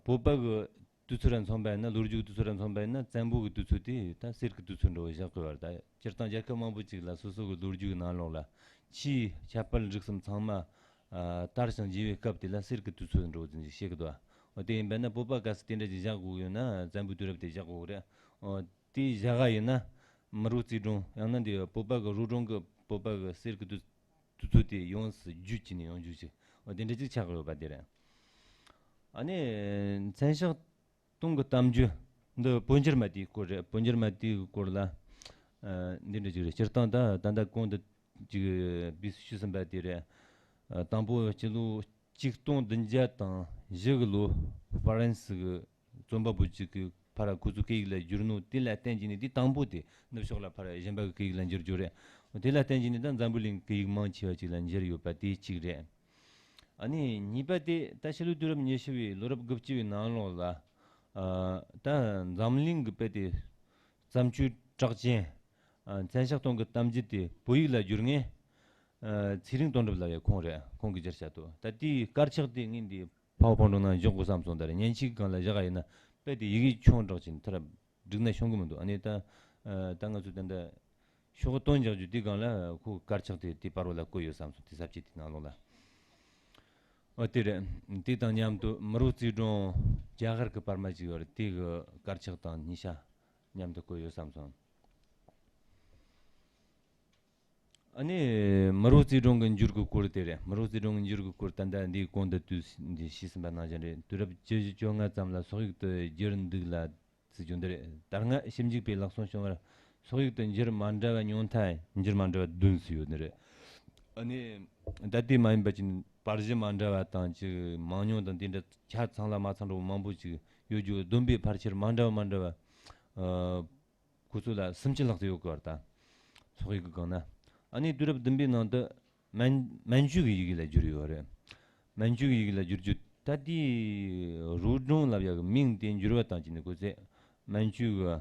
བོད་པ་གི་དུས་ཚོད་ར་མཚོན་པ་ཡིན་ན། ལོ་རྒྱུས་ཀྱི་དུས་ཚོད་ར་མཚོན་པ་ཡིན་ན། བཙན་པོ་གི་དུས་ཚོད་དེ་ད་གསེར་གྱི་དུས་ཚོད་འདྲ་བོ་བཞག་གི་ཡོད་རེད། ད་སྤྱིར་བཏང་རྒྱལ་ཁབ་མང་པོ་ཅིག་ལ་སོ་སོ་གི་ལོ་རྒྱུས་ཀྱི་ནང་ལོགས་ལ་ཆོས་ཁྱད་པར་འབྲིང་གསུམ་ཚང་མ། ཨ། དར་ཞིང་རྒྱས་པའི་སྐབས་དེ་ལ་གསེར་གྱི་དུས་ཚོད་འདྲ་བོ་ཅིག་བཤད་གི་འདུག་འོ། དེ་ཡིན་པ་ན་བོད་པ་གལ་སྲིད་དེ་འདྲ་ཅིག་བཞག་དགོས་ཡོད་ན་བཙན་པོའི་དུས་རབས་དེ་བཞག་དགོས་རེད། འོ། དེ་བཞག་ག་ཡིན་ན་མི་རོ་རྩེ་སྒྲུང་། ཡང་ན་འདི་བོད་པ་གི་རོ་སྒྲུང་གི་བོད་པ་གི་གསེར་གི་དུས་དུས་ཚོད་དེ་ཡོངས་སུ་བརྒྱུད་བྱས་ནས་ཡོང་རྒྱུ་ཞིག་འོ། དེ་འདྲ་ཅིག་ཆགས་ཡོད་པ་དེ་རེད། ཨ་ནི་མཚན་ཞག་སྟོང་གི་གཏམ་རྒྱུད་འདི་བོད་འགྱུར་མ་དེའི་སྐོར་རེད། བོད་འགྱུར་མ་དེའི་སྐོར་ལ། ཨ། འདི་འདྲ་ཅིག་རེད། སྤྱིར་བཏང་ད་ད་ལྟ་གོང་དུ་ཅིག་བེད་སྤྱོད་ཞུས་ཟིན་པ་དེ་རེད། ཨ། དང་པོ་སྤྱི་ལོ་ཆིག་སྟོང་བདུན་བརྒྱ་དང་བཞི་གི་ལོ་ཧྥ་རན་སི་གི་རྩོམ་པ་པོ་གཅིག་གིས་ཕར་ཁོ་ཚོའི་སྐད་ཡིག་ལ་བསྒྱུར་ནོ་དེ་ལ་བརྟེན་གྱིས་ནས། དེ་དང་པོ་དེ་ནུབ་ཕྱོགས་ལ་ཕར་གཞན་པ་གི་སྐད་ཡིག་ལ་བསྒྱུར་རྒྱུ་རེད། དེ་ལ་བརྟེན་གྱིས་ནས་ད་འཛམ་བུ་གླིང་སྐད་ཡིག་མང་ཆེ་བ་ཅིག་ལ་འགྱུར་ཡོད་པ་དེ་གཅིག་རེད། ཨ་ནི་གཉིས་པ་དེ་ད་ཕྱི་ལོ་དུས་རབས་ཉི་ཤུ་བའི་ལོ་རབས་དགུ་བཅུ་བའི་ནང་ལོགས་ལ། ཨ། ད་འཛམ་གླིང་གི་དཔེ་དེ་བརྩམས་ཆོས་གྲགས་ཅན། ཨ། མཚན་ཞག་སྟོང་གི་གཏམ་རྒྱུད་དེ་བོད་ཡིག་ལ་བསྒྱུར་མཁན། ཨ། ཚེ་རིང་དོན་གྲུབ་ལབ་ཡ་ཁོང་རེད། ཁོང་གིས་བསྒྱུར་བཞག་འདུག་ད་དེའི་དཀར་ཆག་དེ་ངས་འདི་ཕ་ཝར་པོའིན་ཊི་ནང་འཇོག་དགོས་བསམ་སོང་། ད་རེས་མཉེན་ཆས་སྒང་ལ་བཞག་ཡིན་ན་དཔེ་དེ་ཡི་གེ་ཆུང་དྲགས་ཅིག་མཐར་འགྲིག་ན་ཤོང་གི་མི་འདུག་ཨ་ནི་ད། ཨ། ད་ང་ཚོས་ད་ལྟ་ཤོག་བུ་བཏོན་རྒྱག་རྒྱུ་དེའི་སྒང་ལ་ཁོ་དཀར་ཆག་དེ་དེའི་བར་བ་ལ་བཀོད་ཡོད་བསམ་སོང་། དེ་ས་བཅད་དེའི་ནང་ལོགས་ལ། འོ། དེ་རེད། དེ་དང་མཉམ་དུ་མི་རོ་རྩེ་སྒྲུང་རྒྱ་གར་གྱི་པར་མ་ཅིག་ཡོད་རེད། དེ་གི་དཀར་ཆག་དང་སྙན་ཆ་མཉམ་དུ་བཀོད་ཡོད་བསམ་སོང་། ཨ་ནི་མི་རོ་རྩེ་སྒྲུང་གི་འགྱུར་གྱི་སྐོར་དེ་རེད། མི་རོ་རྩེ་སྒྲུང་གི་འགྱུར་གྱི་སྐོར་ད་ལྟ་འདིའི་གོང་དུ་དུས་འདི་ཞུས་ཟིན་པ་ནང་བཞིན་རེད། དུས་རབས་བཅུ་བཞི་བཅོ་ལྔ་ཙམ་ལ་སོག་ཡིག་ཏུ་བསྒྱུར་འདུག་ལ་ཟེར་རྒྱུ་འདི་རེད། ད་སྔ་ཞིབ་འཇུག་པས་ལག་སོན་བྱུང་བར་སོག་ཡིག་ཏུ་འགྱུར་མ་འདྲ་བ་ཉུང་མཐའ་འགྱུར་མ་འདྲ་བ་བདུན་ཙམ་ཡོད་ནི་རེད། ཨ་ནི་ད་ལྟའི་མ་ཡིན་པ་ཅིག་པར་གཞི་མ་འདྲ་བ་དང་ཅིག་མང་ཉུང་དང་དེ་འདྲ་ཆ་ཚང་ལ་མ་ཚང་འགྲོ་བ་མང་པོ་ཅིག་ཡོད་རྒྱུ། བསྡོམས་པས་ཕལ་ཆེར་མ་འདྲ་བ་མ་འདྲ་བ་ཨ་ཁོ་ཚོ་ལ་སུམ་ཅུ་ལྷག་ཙམ་ཡོད་དགོས་པ་རེད། ད་ཚོགས་ཡིག་གི་སྒང་ན། ཨ་ནི་དུས་རབས་བདུན་པའི་ནང་དུ་མན་མན་ཇུའི་གི་ཡི་གེ་ལ་བསྒྱུར་ཡོད་རེད། མན་ཇུའི་གི་ཡི་གེ་ལ་བསྒྱུར་རྒྱུ་ད་དེའི་རུའུ་ཀྲུང་ལབ་ཡག་གི་མིང་དེ་འགྱུར་བ་བཏང་བྱས་ནས། ཁོ་ཚོས་མན་ཇུའི་གི་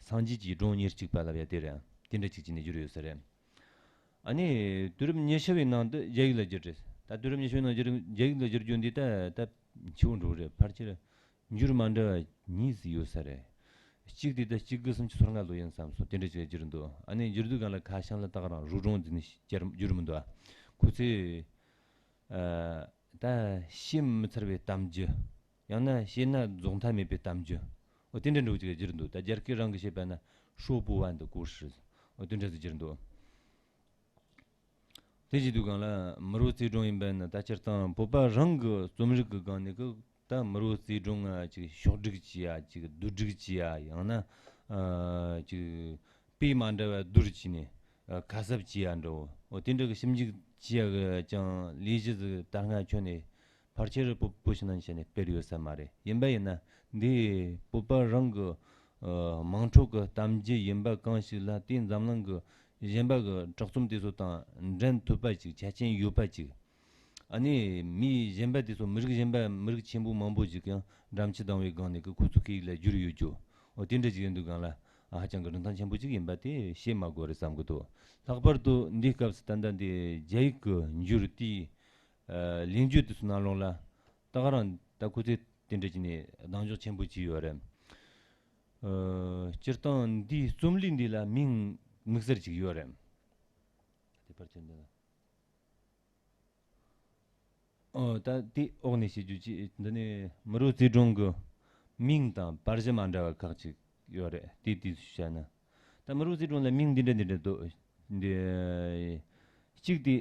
སངས་རྒྱས་ཀྱི་སྒྲུང་ཉེར་གཅིག་པ་ལབ་ཡག་དེ་རེད། དེ་འདྲ་ཅིག་བྱས་ནས་བསྒྱུར་ཡོད་ས་རེད། ཨ་ནི་དུས་རབས་ཉི་ཤུ་བའི་ནང་དུ་རྒྱ་ཡིག་ལ་བསྒྱུར་རེད། ད་དུས་རབས་ཉི་ཤུ་བའི་ནང་བསྒྱུར་རྒྱ་ཡིག་ལ་བསྒྱུར་རྒྱུ་འདི་ད་ད་འཕྱི་བོ་འགྲོ་རེད། ཕལ་ཆེར་འགྱུར་མ་འདྲ་བ་གཉིས་ཙམ་ཡོད་ས་རེད། གཅིག་དེ་ད་གཅིག་དགུ་སུམ་ཅུ་སོ་ལྔ་ལོ་ཡིན་བསམ་སོང་། དེ་འདྲ་ཅིག་བསྒྱུར་འདུག་ཨ་ནི་བསྒྱུར་དུས་སྒང་ལ་ཁ་བྱང་ལ་ད་ག་རང་རུའུ་ཀྲུང་འདི་ནི་བསྒྱུར་བསྒྱུར་མི་འདུག་ཁོ་ཚོས་ཨ་ད་ཤེས་མི་ཚར་བའི་གཏམ་རྒྱུད། ཡང་ན་བཤད་ན་རྫོགས་མཐའ་མེད་པའི་གཏམ་རྒྱུད། འོ་དེ་འདྲ་འདྲ་བོ་ཅིག་བསྒྱུར་འདུག་ད་རྒྱ་སྐད་རང་གི་བཤད་པ་ན་说不完的故事། འོ་དེ་འདྲ་ཟིག་བསྒྱུར་འདུག་དེ་བྱེད་དུས་སྒང་ལ་མི་རོ་རྩེ་སྒྲུང་ཡིན་པ་ན། ད་སྤྱིར་བཏང་བོད་པ་རང་གི་རྩོམ་རིག་གི་སྒང་ནས་གི་ད་མི་རོ་རྩེ་སྒྲུང་ང་ཅིག་ཕྱོགས་སྒྲིག་བྱས་ཡ། ཅིག་བསྡུ་སྒྲིག་བྱས་ཡ། ཡང་ན་ཨ་ཅིག་དཔེ་མ་འདྲ་བ་བསྡུར་བྱས་ནས་ཨ་ཁ་གསབ་བྱས་ཡ་འདྲ་བོ། འོ་དེ་འདྲ་གི་ཞིབ་འཇུག་བྱས་ཡ་གི་ཀྱང་ལས་གཞི་ཟིག་ད་སྔ་ཁྱོན་ནས་ཕལ་ཆེར་བོད་བོད་ཕྱི་ནང་གཉིས་ནས་སྤེལ་ཡོད་ས་མ་རེད། ཡིན་པ་ཡིན་ན་འདི་བོད་པ་རང་གི་ཨ་དམངས་ཁྲོད་ཀྱི་གཏམ་རྒྱུད་ཡིན་པ་གང་ཞིག་ལ། དེ་འཛམ་གླིང་གི་གཞན་པ་གི་གྲགས་རྩོམ་དེ་ཚོ་དང་འགྲན་ཐུབ་པ་ཅིག་ཆ་རྐྱེན་ཡོད་པ་ཅིག་ཨ་ནི་མི་གཞན་པ་དེ་ཚོ་མི་རིགས་གཞན་པ་མི་རིགས་ཆེན་པོ་མང་པོ་ཞིག་ཀྱང་འགྲམ་ལྕག་བསྡམས་པའི་སྒང་ནས་ཀྱི་ཁོ་ཚོ་སྐད་ཡིག་ལ་བསྒྱུར་ཡོད་རྒྱུ། འོ་དེ་འདྲ་ཞིག་ཡིན་དུས་སྒང་ལ་ཨ་ཧ་ཅང་གི་རིན་ཐང་ཆེན་པོ་ཅིག་ཡིན་པ་དེ་བཤད་མ་དགོས་རེད་བསམ་གི་འདུག་ལྷག་པར་དུ་འདིའི་སྐབས་སུ་ད་ལྟ་འདི་རྒྱ་ཡིག་གི་འགྱུར་དེའི་ཨ་ལེགས་བཅོས་དེ་ཚོ་ནང་ལོགས་ལ་ད་ག་རང་ད་ཁོ་ཚོས་དེ་འདྲ་བྱས་ནས་གདེང་འཇོག་ཆེན་པོ་བྱས་ཡོད་རེད། ཨ་སྤྱིར་བཏང་འདིའི་རྩོམ་ལུས་འདི་ལ་མིང་དམིགས་བསལ་ཅིག་ཡོད་རེད། དེ་ཕར་ཕྱིན་འདི་ལ། ཨོ་ད་དེ་འོག་ནས་བཤད་རྒྱུ་ཅི། འདི་ནི་མི་རོ་རྩེ་སྒྲུང་གི་མིང་དང་པར་གཞི་མ་འདྲ་བ་ཁག་ཅིག་ཡོད་རེད། དེ་དུས་སུ་བཤད་ན། ད་མི་རོ་རྩེ་སྒྲུང་ལ་མིང་འདི་འདྲ་འདི་འདྲ་འདུག་འདི་གཅིག་དེ་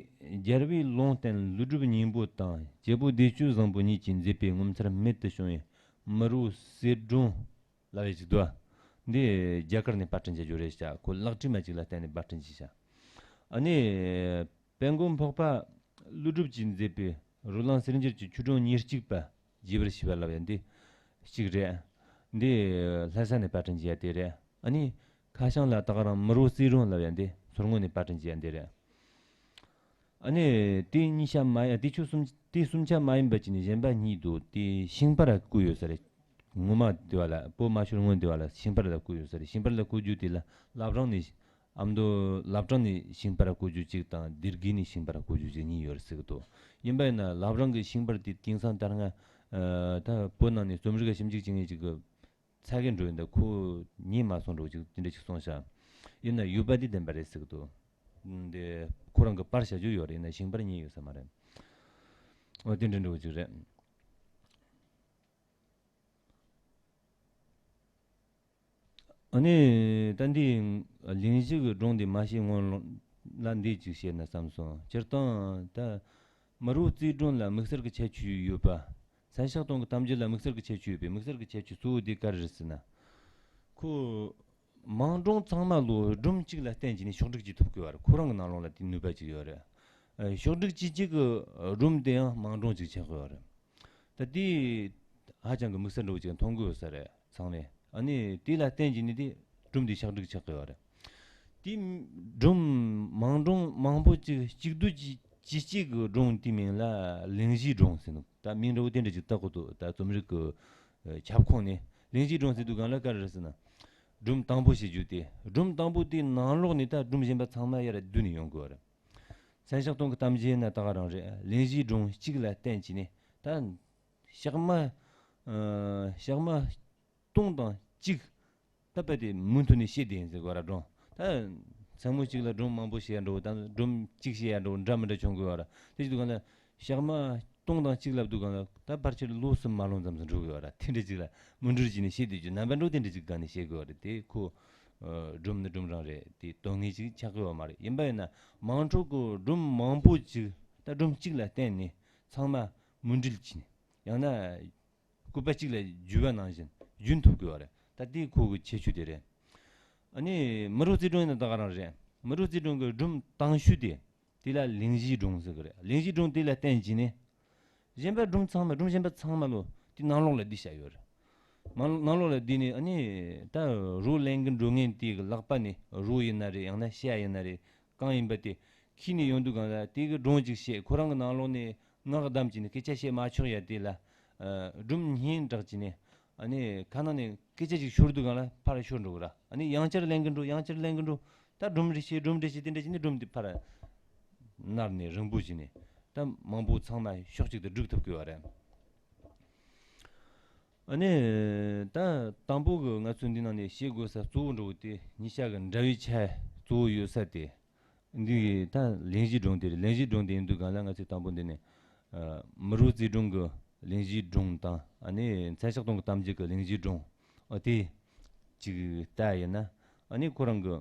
རྒྱལ་བའི་ལུང་བསྟན་ཀླུ་སྒྲུབ་སྙིང་པོ་དང་། རྒྱལ་པོ་བདེ་སྤྱོད་བཟང་པོ་གཉིས་ཀྱིས་མཛད་པའི་ངོ་མཚར་རྨད་དུ་བྱུང་བའི་མི་རོ་རྩེ་སྒྲུང་ལབ་ཡས་ཅིག་འདུག་འདི་རྒྱ་གར་ནས་པར་སྐྲུན་བྱེད་རྒྱུ་རེད་ཤག་ཁོ་ལག་བྲིས་མ་ཅིག་ལ་བརྟེན་ནས་པར་སྐྲུན་བྱས་ཤག་ཨ་ནི་དཔལ་མགོན་འཕགས་པ་ཀླུ་སྒྲུབ་ཀྱིས་མཛད་པའི་རོ་ལངས་གསེར་འགྱུར་གྱི་ཆོས་སྒྲུང་ཉེར་གཅིག་པ་རྒྱས་པར་བཤད་པ་ལབ་ཡས་འདི་གཅིག་རེད། འདི་ལྷ་ས་ནས་པར་སྐྲུན་བྱས་ཡ་དེ་རེད། ཨ་ནི་ཁ་བྱང་ལ་ད་ག་རང་མི་རོ་རྩེ་སྒྲུང་ལབ་ཡ་འདི་མཚོ་སྔོན་ནས་པར་སྐྲུན་བྱས་ཡ་འདི་རེད། ཨ་ནི་དེ་གཉིས་ཆ་མ་ཡིན། དེ་ཆོ་གསུམ། དེ་གསུམ་ཆ་མ་ཡིན་པ་ཅིག་ནི་གཞན་པ་གཉིས་འདུག་དེ་ཤིང་པར་ལ་བརྐོས་ཡོད་ས་རེད། ངོ་མ་དེ་བ་ལ་བོད་མ་ཤོར་སྔོན་དེ་བ་ལ་ཤིང་པར་ལ་བརྐོས་ཡོད་ས་རེད། ཤིང་པར་ལ་བརྐོ་རྒྱུ་དེ་ལ་བླ་བྲང་ནས་ཨ་མདོ་བླ་བྲང་ནས་ཤིང་པར་བརྐོ་རྒྱུ་གཅིག་དང་སྡེ་དགེ་ནས་ཤིང་པར་བརྐོ་རྒྱུ་གཅིག་གཉིས་ཡོད་རེད་ཟེར་གི་འདུག་ཡིན་པ་ཡིན་ན་བླ་བྲང་གི་ཤིང་པར་དེ་དེང་སང་ད་སྔ་ཨ་ད་བོད་ནང་ནས་རྩོམ་རིག་ག་ཞིབ་འཇུག་བྱེད་མཁན་ཅིག་གི་ཚ་གི་འགྲོ་ཡིན་ད་ཁོ་ཉན་མ་སོང་འགྲོ་ཅིག་དེ་འདྲ་ཅིག་གསུངས་ཤག་ཡིན་ན་ཡོད་པ་དེ་བདེན་པ་རེད་ཟེར་གི་འདུག་འདི་ཁོ་རང་གི་པར་བྱ་རྒྱུ་ཡོད་རེད། ཡིན་ན་ཤིང་པར་ཉན་ཡོད་ས་མ་རེད། འོ་དེ་འདྲ་འགྲོ་ཅིག་རེད། ཨ་ནི་ད་འདི་གླེང་གཞི་གི་སྒྲུང་འདི་མ་བཤད་སྔོན་ལ་འདི་ཅིག་བཤད་ན་བསམ་སོང་། སྤྱིར་བཏང་ད་མི་རོ་རྩེ་སྒྲུང་ལ་དམིགས་བསལ་གྱི་ཁྱད་ཆོས་ཡོད་པ། མཚན་ཞག་སྟོང་གི་གཏམ་རྒྱུད་ལ་དམིགས་བསལ་གྱི་ཁྱད་ཆོས་ཡོད་པའི་དམིགས་བསལ་གྱི་ཁྱད་ཆོས་གཙོ་བོ་དེ་ག་རེ་རེད་ཟེར་ན། ཁོ་མང་སྒྲུང་ཚང་མ་ལོ་སྒྲུང་གཅིག་ལ་བརྟེན་བྱས་ནས་ཕྱོགས་སྒྲིག་བྱེད་ཐུབ་དགོས་པ་རེད། ཁོ་རང་གི་ནང་ལོགས་ལ་དེ་ནུས་པ་ཅིག་ཡོད་རེད། ཨ་ཕྱོགས་སྒྲིག་བྱེད་བྱེད་ཀྱི་སྒྲུང་དེ་ཡང་མང་སྒྲུང་ཅིག་ཆགས་དགོས་པ་རེད། ད་དེ་ཧ་ཅང་གི་དམིགས་བསལ་འདྲ་བོ་ཅིག་མཐོང་གི་ཡོད་ས་རེད་ཚང་མས། ཨ་ནི་དེ་ལ་བརྟེན་བྱས་ནས་དེ་སྒྲུང་དེ་ཕྱོགས་སྒྲིག་ཆགས་དགོས་པ་རེད། དེ་སྒྲུང་མང་སྒྲུང་མང་པོ་ཅིག་གཅིག་བསྡུས་ཀྱི་ཅི་གཅིག་གི་སྒྲུང་དེའི་མིང་ལ་གླེང་གཞིའི་སྒྲུང་ཟེར་ནོ། ད་མིང་འདྲ་བོ་དེ་འདྲ་ཅིག་བཏགས་དགོས་འདུག་ད་རྩོམ་རིག་གི་ཨ་ཁྱབ་ཁོངས་ནས་གླེང་གཞིའི་སྒྲུང་ཟེར་དུས་སྒང་ལ་ག་རེ་རེད་ཟེར་ན། སྒྲུང་དང་པོ་ཞེས་བརྗོད་དེ། སྒྲུང་དང་པོ་དེའི་ནང་ལོགས་ནས་ད་སྒྲུང་གཞན་པ་ཚང་མ་ཡར་བསྡུས་ནས་ཡོང་དགོས་པ་རེད། མཚན་ཞག་སྟོང་གི་གཏམ་རྒྱུད་ཡིན་ན་ད་ག་རང་རེད། གླེང་གཞིའི་སྒྲུང་གཅིག་ལ་བརྟེན་བྱས་ནས་ད་ཞག་མ་ཨ་ཞག་མ་སྟོང་དང་གཅིག་ད་རྦད་དེ་མུ་མཐུད་ནས་བཤད་བསྡད་ཡིན་ཟེར་དགོས་ར་སྒྲུང་། ད་མཚན་མོ་གཅིག་ལ་སྒྲུང་མང་པོ་བཤད་ཡ་འདྲ་བོ་དང་སྒྲུང་གཅིག་བཤད་ཡ་འདྲ་བོ་འདྲ་མི་འདྲ་བྱུང་དགོས་པ་ར། དེ་བྱེད་དུས་སྒང་ལ་ཞག་མ་སྟོང་དང་གཅིག་ལབ་དུས་སྒང་ལ་ད་ཕལ་ཆེར་ལོ་གསུམ་མ་ལོན་ཙམ་ཞིག་འགྲོ་དགོས་པ་ར། དེ་འདྲ་ཅིག་ལ་མུ་འབྲེལ་བྱས་ནས་བཤད་བསྡད་རྒྱུ། རྣམ་པ་འདྲ་བོ་དེ་འདྲ་ཅིག་སྒང་ནས་བཤད་དགོས་པ་རེད། དེ་ཁོ་ཨ་སྒྲུང་ནི་སྒྲུང་རང་རེད། དེ་དོན་ངེས་ཅིག་ཆགས་ཀྱི་ཡོད་མ་རེད། ཡིན་པ་ཡིན་ན་དམངས་ཁྲོད་ཀྱི་སྒྲུང་མང་པོ་ཅིག་ད་སྒྲུང་གཅིག་ལ་བརྟེན་ནས་ཚང་མ་མུ་འབྲེལ་བྱས་ནས་ཡང་ན་སྐུད་པ་གཅིག་ལ་རྒྱུས་པ་ནང་བཞིན་རྒྱུན་ཐུབ་དགོས་པ་རེད། ད་དེ་ཁོ་གི་ཁྱད་ཆོས་དེ་རེད། ཨ་ནི་མི་རོ་རྩེ་སྒྲུང་ཡིན་ན་ད་ག་རང་རེད། མི་རོ་རྩེ་སྒྲུང་གི་སྒྲུང་དང་ཤོས་དེ་ དེ་ལ་གླིང་བཞིའི་སྒྲུང་ཟེར་གི་རེད། གླིང་བཞིའི་སྒྲུང་དེ་ལ་བརྟེན་བྱས་ནས། གཞན་པ་སྒྲུང་ཚང་མ་སྒྲུང་གཞན་པ་ཚང་མ་ལོ་དེ་ནང་ལོགས་ལ་བསྡུས་བཞག་ཡོད་རེད། མ་ནང་ལོགས་ལ་བསྡུས་ནས་ཨ་ནི་ད་རོ་ལེན་གི་འགྲོ་མཁན་དེ་གི་ལག་པ་ནས་རོ་ཡིན་ན་རེད། ཡང་ན་བྱ་ཡིན་ན་རེད། གང་ཡིན་པ་དེ་ཁྱེར་ནས་ཡོང་དུས་སྒང་ལ་དེ་གི་སྒྲུང་ཅིག་བཤད། ཁོ་རང་གི་ནང་ལོགས་ནས་ངག་བསྡམས་བྱས་ནས་སྐད་ཆ་བཤད་མ་ཆོག་ཡ་དེ་ལ་སྒྲུང་སྙན་གྲགས་བྱས་ནས། ཨ་ནི་ཁ་ནང་ནས་སྐད་ཆ་ཅིག་ཤོར་དུས་སྒང་ལ་ཕར་ཤོར་འགྲོ་གི་ར། ཨ་ནི་ཡང་བསྐྱར་ལེན་གི་འགྲོ། ཡང་བསྐྱར་ལེན་གི་འགྲོ། ད་སྒྲུང་རེ་བཤད། སྒྲུང་རེ་བཤད། དེ་འདྲ་བྱས་ནས་སྒྲུང་དེ་ཕར་ནར་ནས་རིང་པོ་བྱས་ནས་ད་མང་པོ་ཚང་མ་ཕྱོགས་གཅིག་ཏུ་སྒྲིག་ཐུབ་དགོས་པ་རེད། ཨ་ནི་ད་དང་པོ་གི་ང་ཚོ་འདི་ནང་ནས་བཤད་དགོས་ས་གཙོ་བོ་འགྲོ་གི་དེ་ཉིན་ཞག་གི་འདྲ་བའི་ཆ་གཙོ་བོ་ཡོད་ས་དེ། འདི་ད་གླེང་གཞིའི་སྒྲུང་དེ་རེད། གླེང་གཞིའི་སྒྲུང་དེ་ཡིན་དུས་སྒང་ལ་ང་ཚོས་དང་པོ་འདི་ནས་ཨ་མི་རོ་རྩེ་སྒྲུང་གི་གླེང་གཞིའི་སྒྲུང་དང་། ཨ་ནི་མཚན་ཞག་སྟོང་གི་གཏམ་རྒྱུད་ཀྱི་གླེང་གཞིའི་སྒྲུང་ཨ་དེ་ཅིག་ལྟ་ཡིན་ན། ཨ་ནི་ཁོ་རང་གི་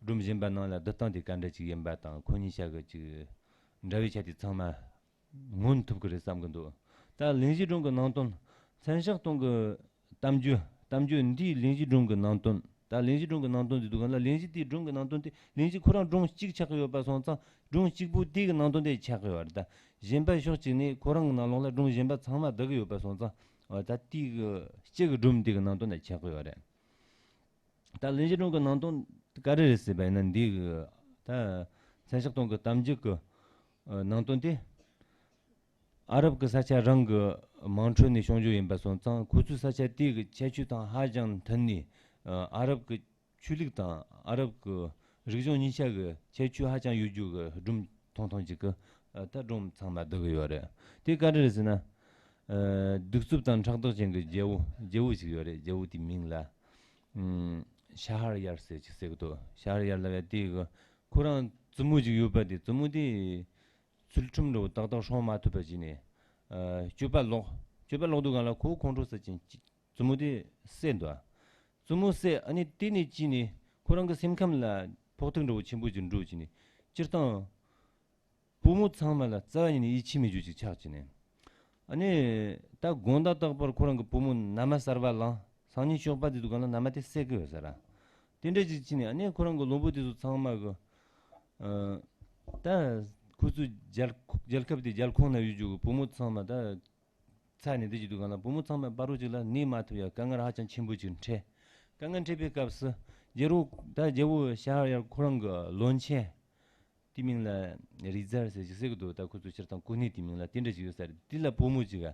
སྒྲུང་གཞན་པ་ནང་ལ་བསྡུ་སྟངས་དེ་ག་འདྲ་ཅིག་ཡིན་པ་དང་། ཁོ་གཉིས་ཆ་གི་ཅིག་འདྲ་བའི་ཆ་དེ་ཚང་མ་མངོན་ཐུབ་ཀྱི་རེད་བསམ་གྱི་འདུག་ད་གླེང་གཞིའི་སྒྲུང་གི་ནང་དོན། མཚན་ཞག་སྟོང་གི་གཏམ་རྒྱུད། གཏམ་རྒྱུད་འདིའི་གླེང་གཞིའི་སྒྲུང་གི་ནང་དོན། ད་གླེང་གཞིའི་སྒྲུང་གི་ནང་དོན་འདི་འདུག་ག་ལ། གླེང་གཞི་དེའི་སྒྲུང་གི་ནང་དོན་དེ་གླེང་གཞི་ཁོ་རང་སྒྲུང་གཅིག་ཆགས་ཀྱི་ཡོད་པ་སོང་ཙང་། སྒྲུང་གཅིག་པོ་དེ་གི་ནང་དོན་དེ་ཆགས་ཀྱི་ཡོད་རེད། ད་གཞན་པ་ཕྱོགས་གཅིག་ནས་ཁོ་རང་གི་ནང་ལོགས་ལ་སྒྲུང་གཞན་པ་ཚང་མ་བསྡུ་གི་ཡོད་པ་སོང་ཙང་། ད་དེ་གི་སྤྱི་གི་སྒྲུང་དེ་གི་ནང་དོན་ལ་ཆགས་ཀྱི་ཡོད་རེད། ད་གླེང་གཞི་སྒྲུང་གི་ནང་དོན་ག་རེ་རེད་ཟེར་བ་ཡིན་ན། འདི་གི་ད་མཚན་ཞག་སྟོང་གི་གཏམ་རྒྱུད་ཀྱི་ནང་དོན་དེ། ཨ་རབ་ཀྱི་ས་ཆ་རང་གི་དམངས་ཁྲོད་ནས་བྱུང་རྒྱུ་ཡིན་པ་སོང་ཙང་། ཁོ་ཚོའི་ས་ཆ་དེ་གི་ཁྱད་ཆོས་དང་ཧ་ཅང་མཐུན་ནས། ཨ་རབ་ཀྱི་ཆོས་ལུགས་དང་ཨ་རབ་ཀྱི་རིག་གཞུང་གཉིས་ཆ་གི་ཁྱད་ཆོས་ཧ་ཅང་ཡོད་རྒྱུ་གི་སྒྲུང་ཐུང་ཐུང་ཅིག་གི་ད་སྒྲུང་ཚང་མ་བསྡུ་གི་ཡོད་རེད། དེ་ག་རེ་རེད་ཟེར་ན། གདུག་རྩུབ་དང་ཕྲག་དོག་ཅན་གྱི་རྒྱལ་པོ། རྒྱལ་པོ་ཅིག་ཡོད་རེད། རྒྱལ་པོ་དེའི་མིང་ལ་ཤ་ཧར་ཡར་ཟེར་ཅིག་ཟེར་གི་འདུག་ཤ་ཧར་ཡར་ལབ་ཡ་དེ་གི་ཁོ་རང་བཙུན་མོ་ཅིག་ཡོད་པ་དེ། བཙུན་མོ་དེ་ཚུལ་ཁྲིམས་འདྲ་བོ་ཏག་ཏག་སྲུང་མ་ཐུབ་པ་བྱས་ནས། ཨ་སྤྱོད་པ་ལོག་སྤྱོད་པ་ལོག་དུས་སྒང་ལ་ཁོ་ཁོང་ཁྲོ་ཟ་བྱས་ནས་བཙུན་མོ་དེ་བསད་འདུག་བཙུན་མོ་བསད། ཨ་ནི་དེ་ནས་བྱས་ནས་ཁོ་རང་གི་སེམས་ཁམས་ལ་ཕོག་ཐུག་འདྲ་བོ་ཆེན་པོ་ཅིག་འགྲོ་བྱས་ནས། སྤྱིར་བཏང་བུ་མོ་ཚང་མ་ལ་རྩ་བ་ཉིད་ནས་ཡིད་ཆེས་མེད་རྒྱུ་ཅིག་ཆགས་བྱས་ནས། ཨ་ནི་ད་དགོང་དག་རྟག་པར་ཁོ་རང་གི་བུ་མོ་མནའ་མ་གསར་པ་བླངས། སང་ཉིན་ཞོགས་པ་དེ་དུས་སྒང་ལ་མནའ་མ་དེ་བསད་ཀྱི་ཡོད་ས་ར། དེ་འདྲ་ཅིག་བྱས་ནས། ཨ་ནི་ཁོ་རང་གི་བློན་པོ་དེ་ཚོ་ཚང་མ་གི་ཨ་ད་ཁོ་ཚོའི་རྒྱལ་རྒྱལ་ཁབ་དེ་རྒྱལ་ཁོངས་ན་ཡོད་རྒྱུ་གི་བུ་མོ་ཚང་མ་ད་ཚར་ནས། དེ་བྱེད་དུས་སྒང་ལ་བུ་མོ་ཚང་མ་བར་རུ་ཅིག་ལ་གནས་མ་ཐུབ་ཡ་དཀའ་ངལ་ཧ་ཅང་ཆེན་པོ་ཅིག་འཕྲད། དཀའ་ངལ་འཕྲད་པའི་སྐབས་སུ་རྒྱལ་པོ། ད་རྒྱལ་པོ་ཤ་ཧར་ཡར་ཁོ་རང་གི་བློན་ཆེན་དེའི་མིང་ལ་རི་ཛར་ཟེར་ཅིག་ཟེར་གི་འདུག་ད་ཁོ་ཚོ་སྤྱིར་བཏང་གོ་གནས་དེའི་མིང་ལ་དེ་འདྲ་ཅིག་ཡོད་ས་རེད། དེ་ལ་བུ་མོ་ཅིག་ག་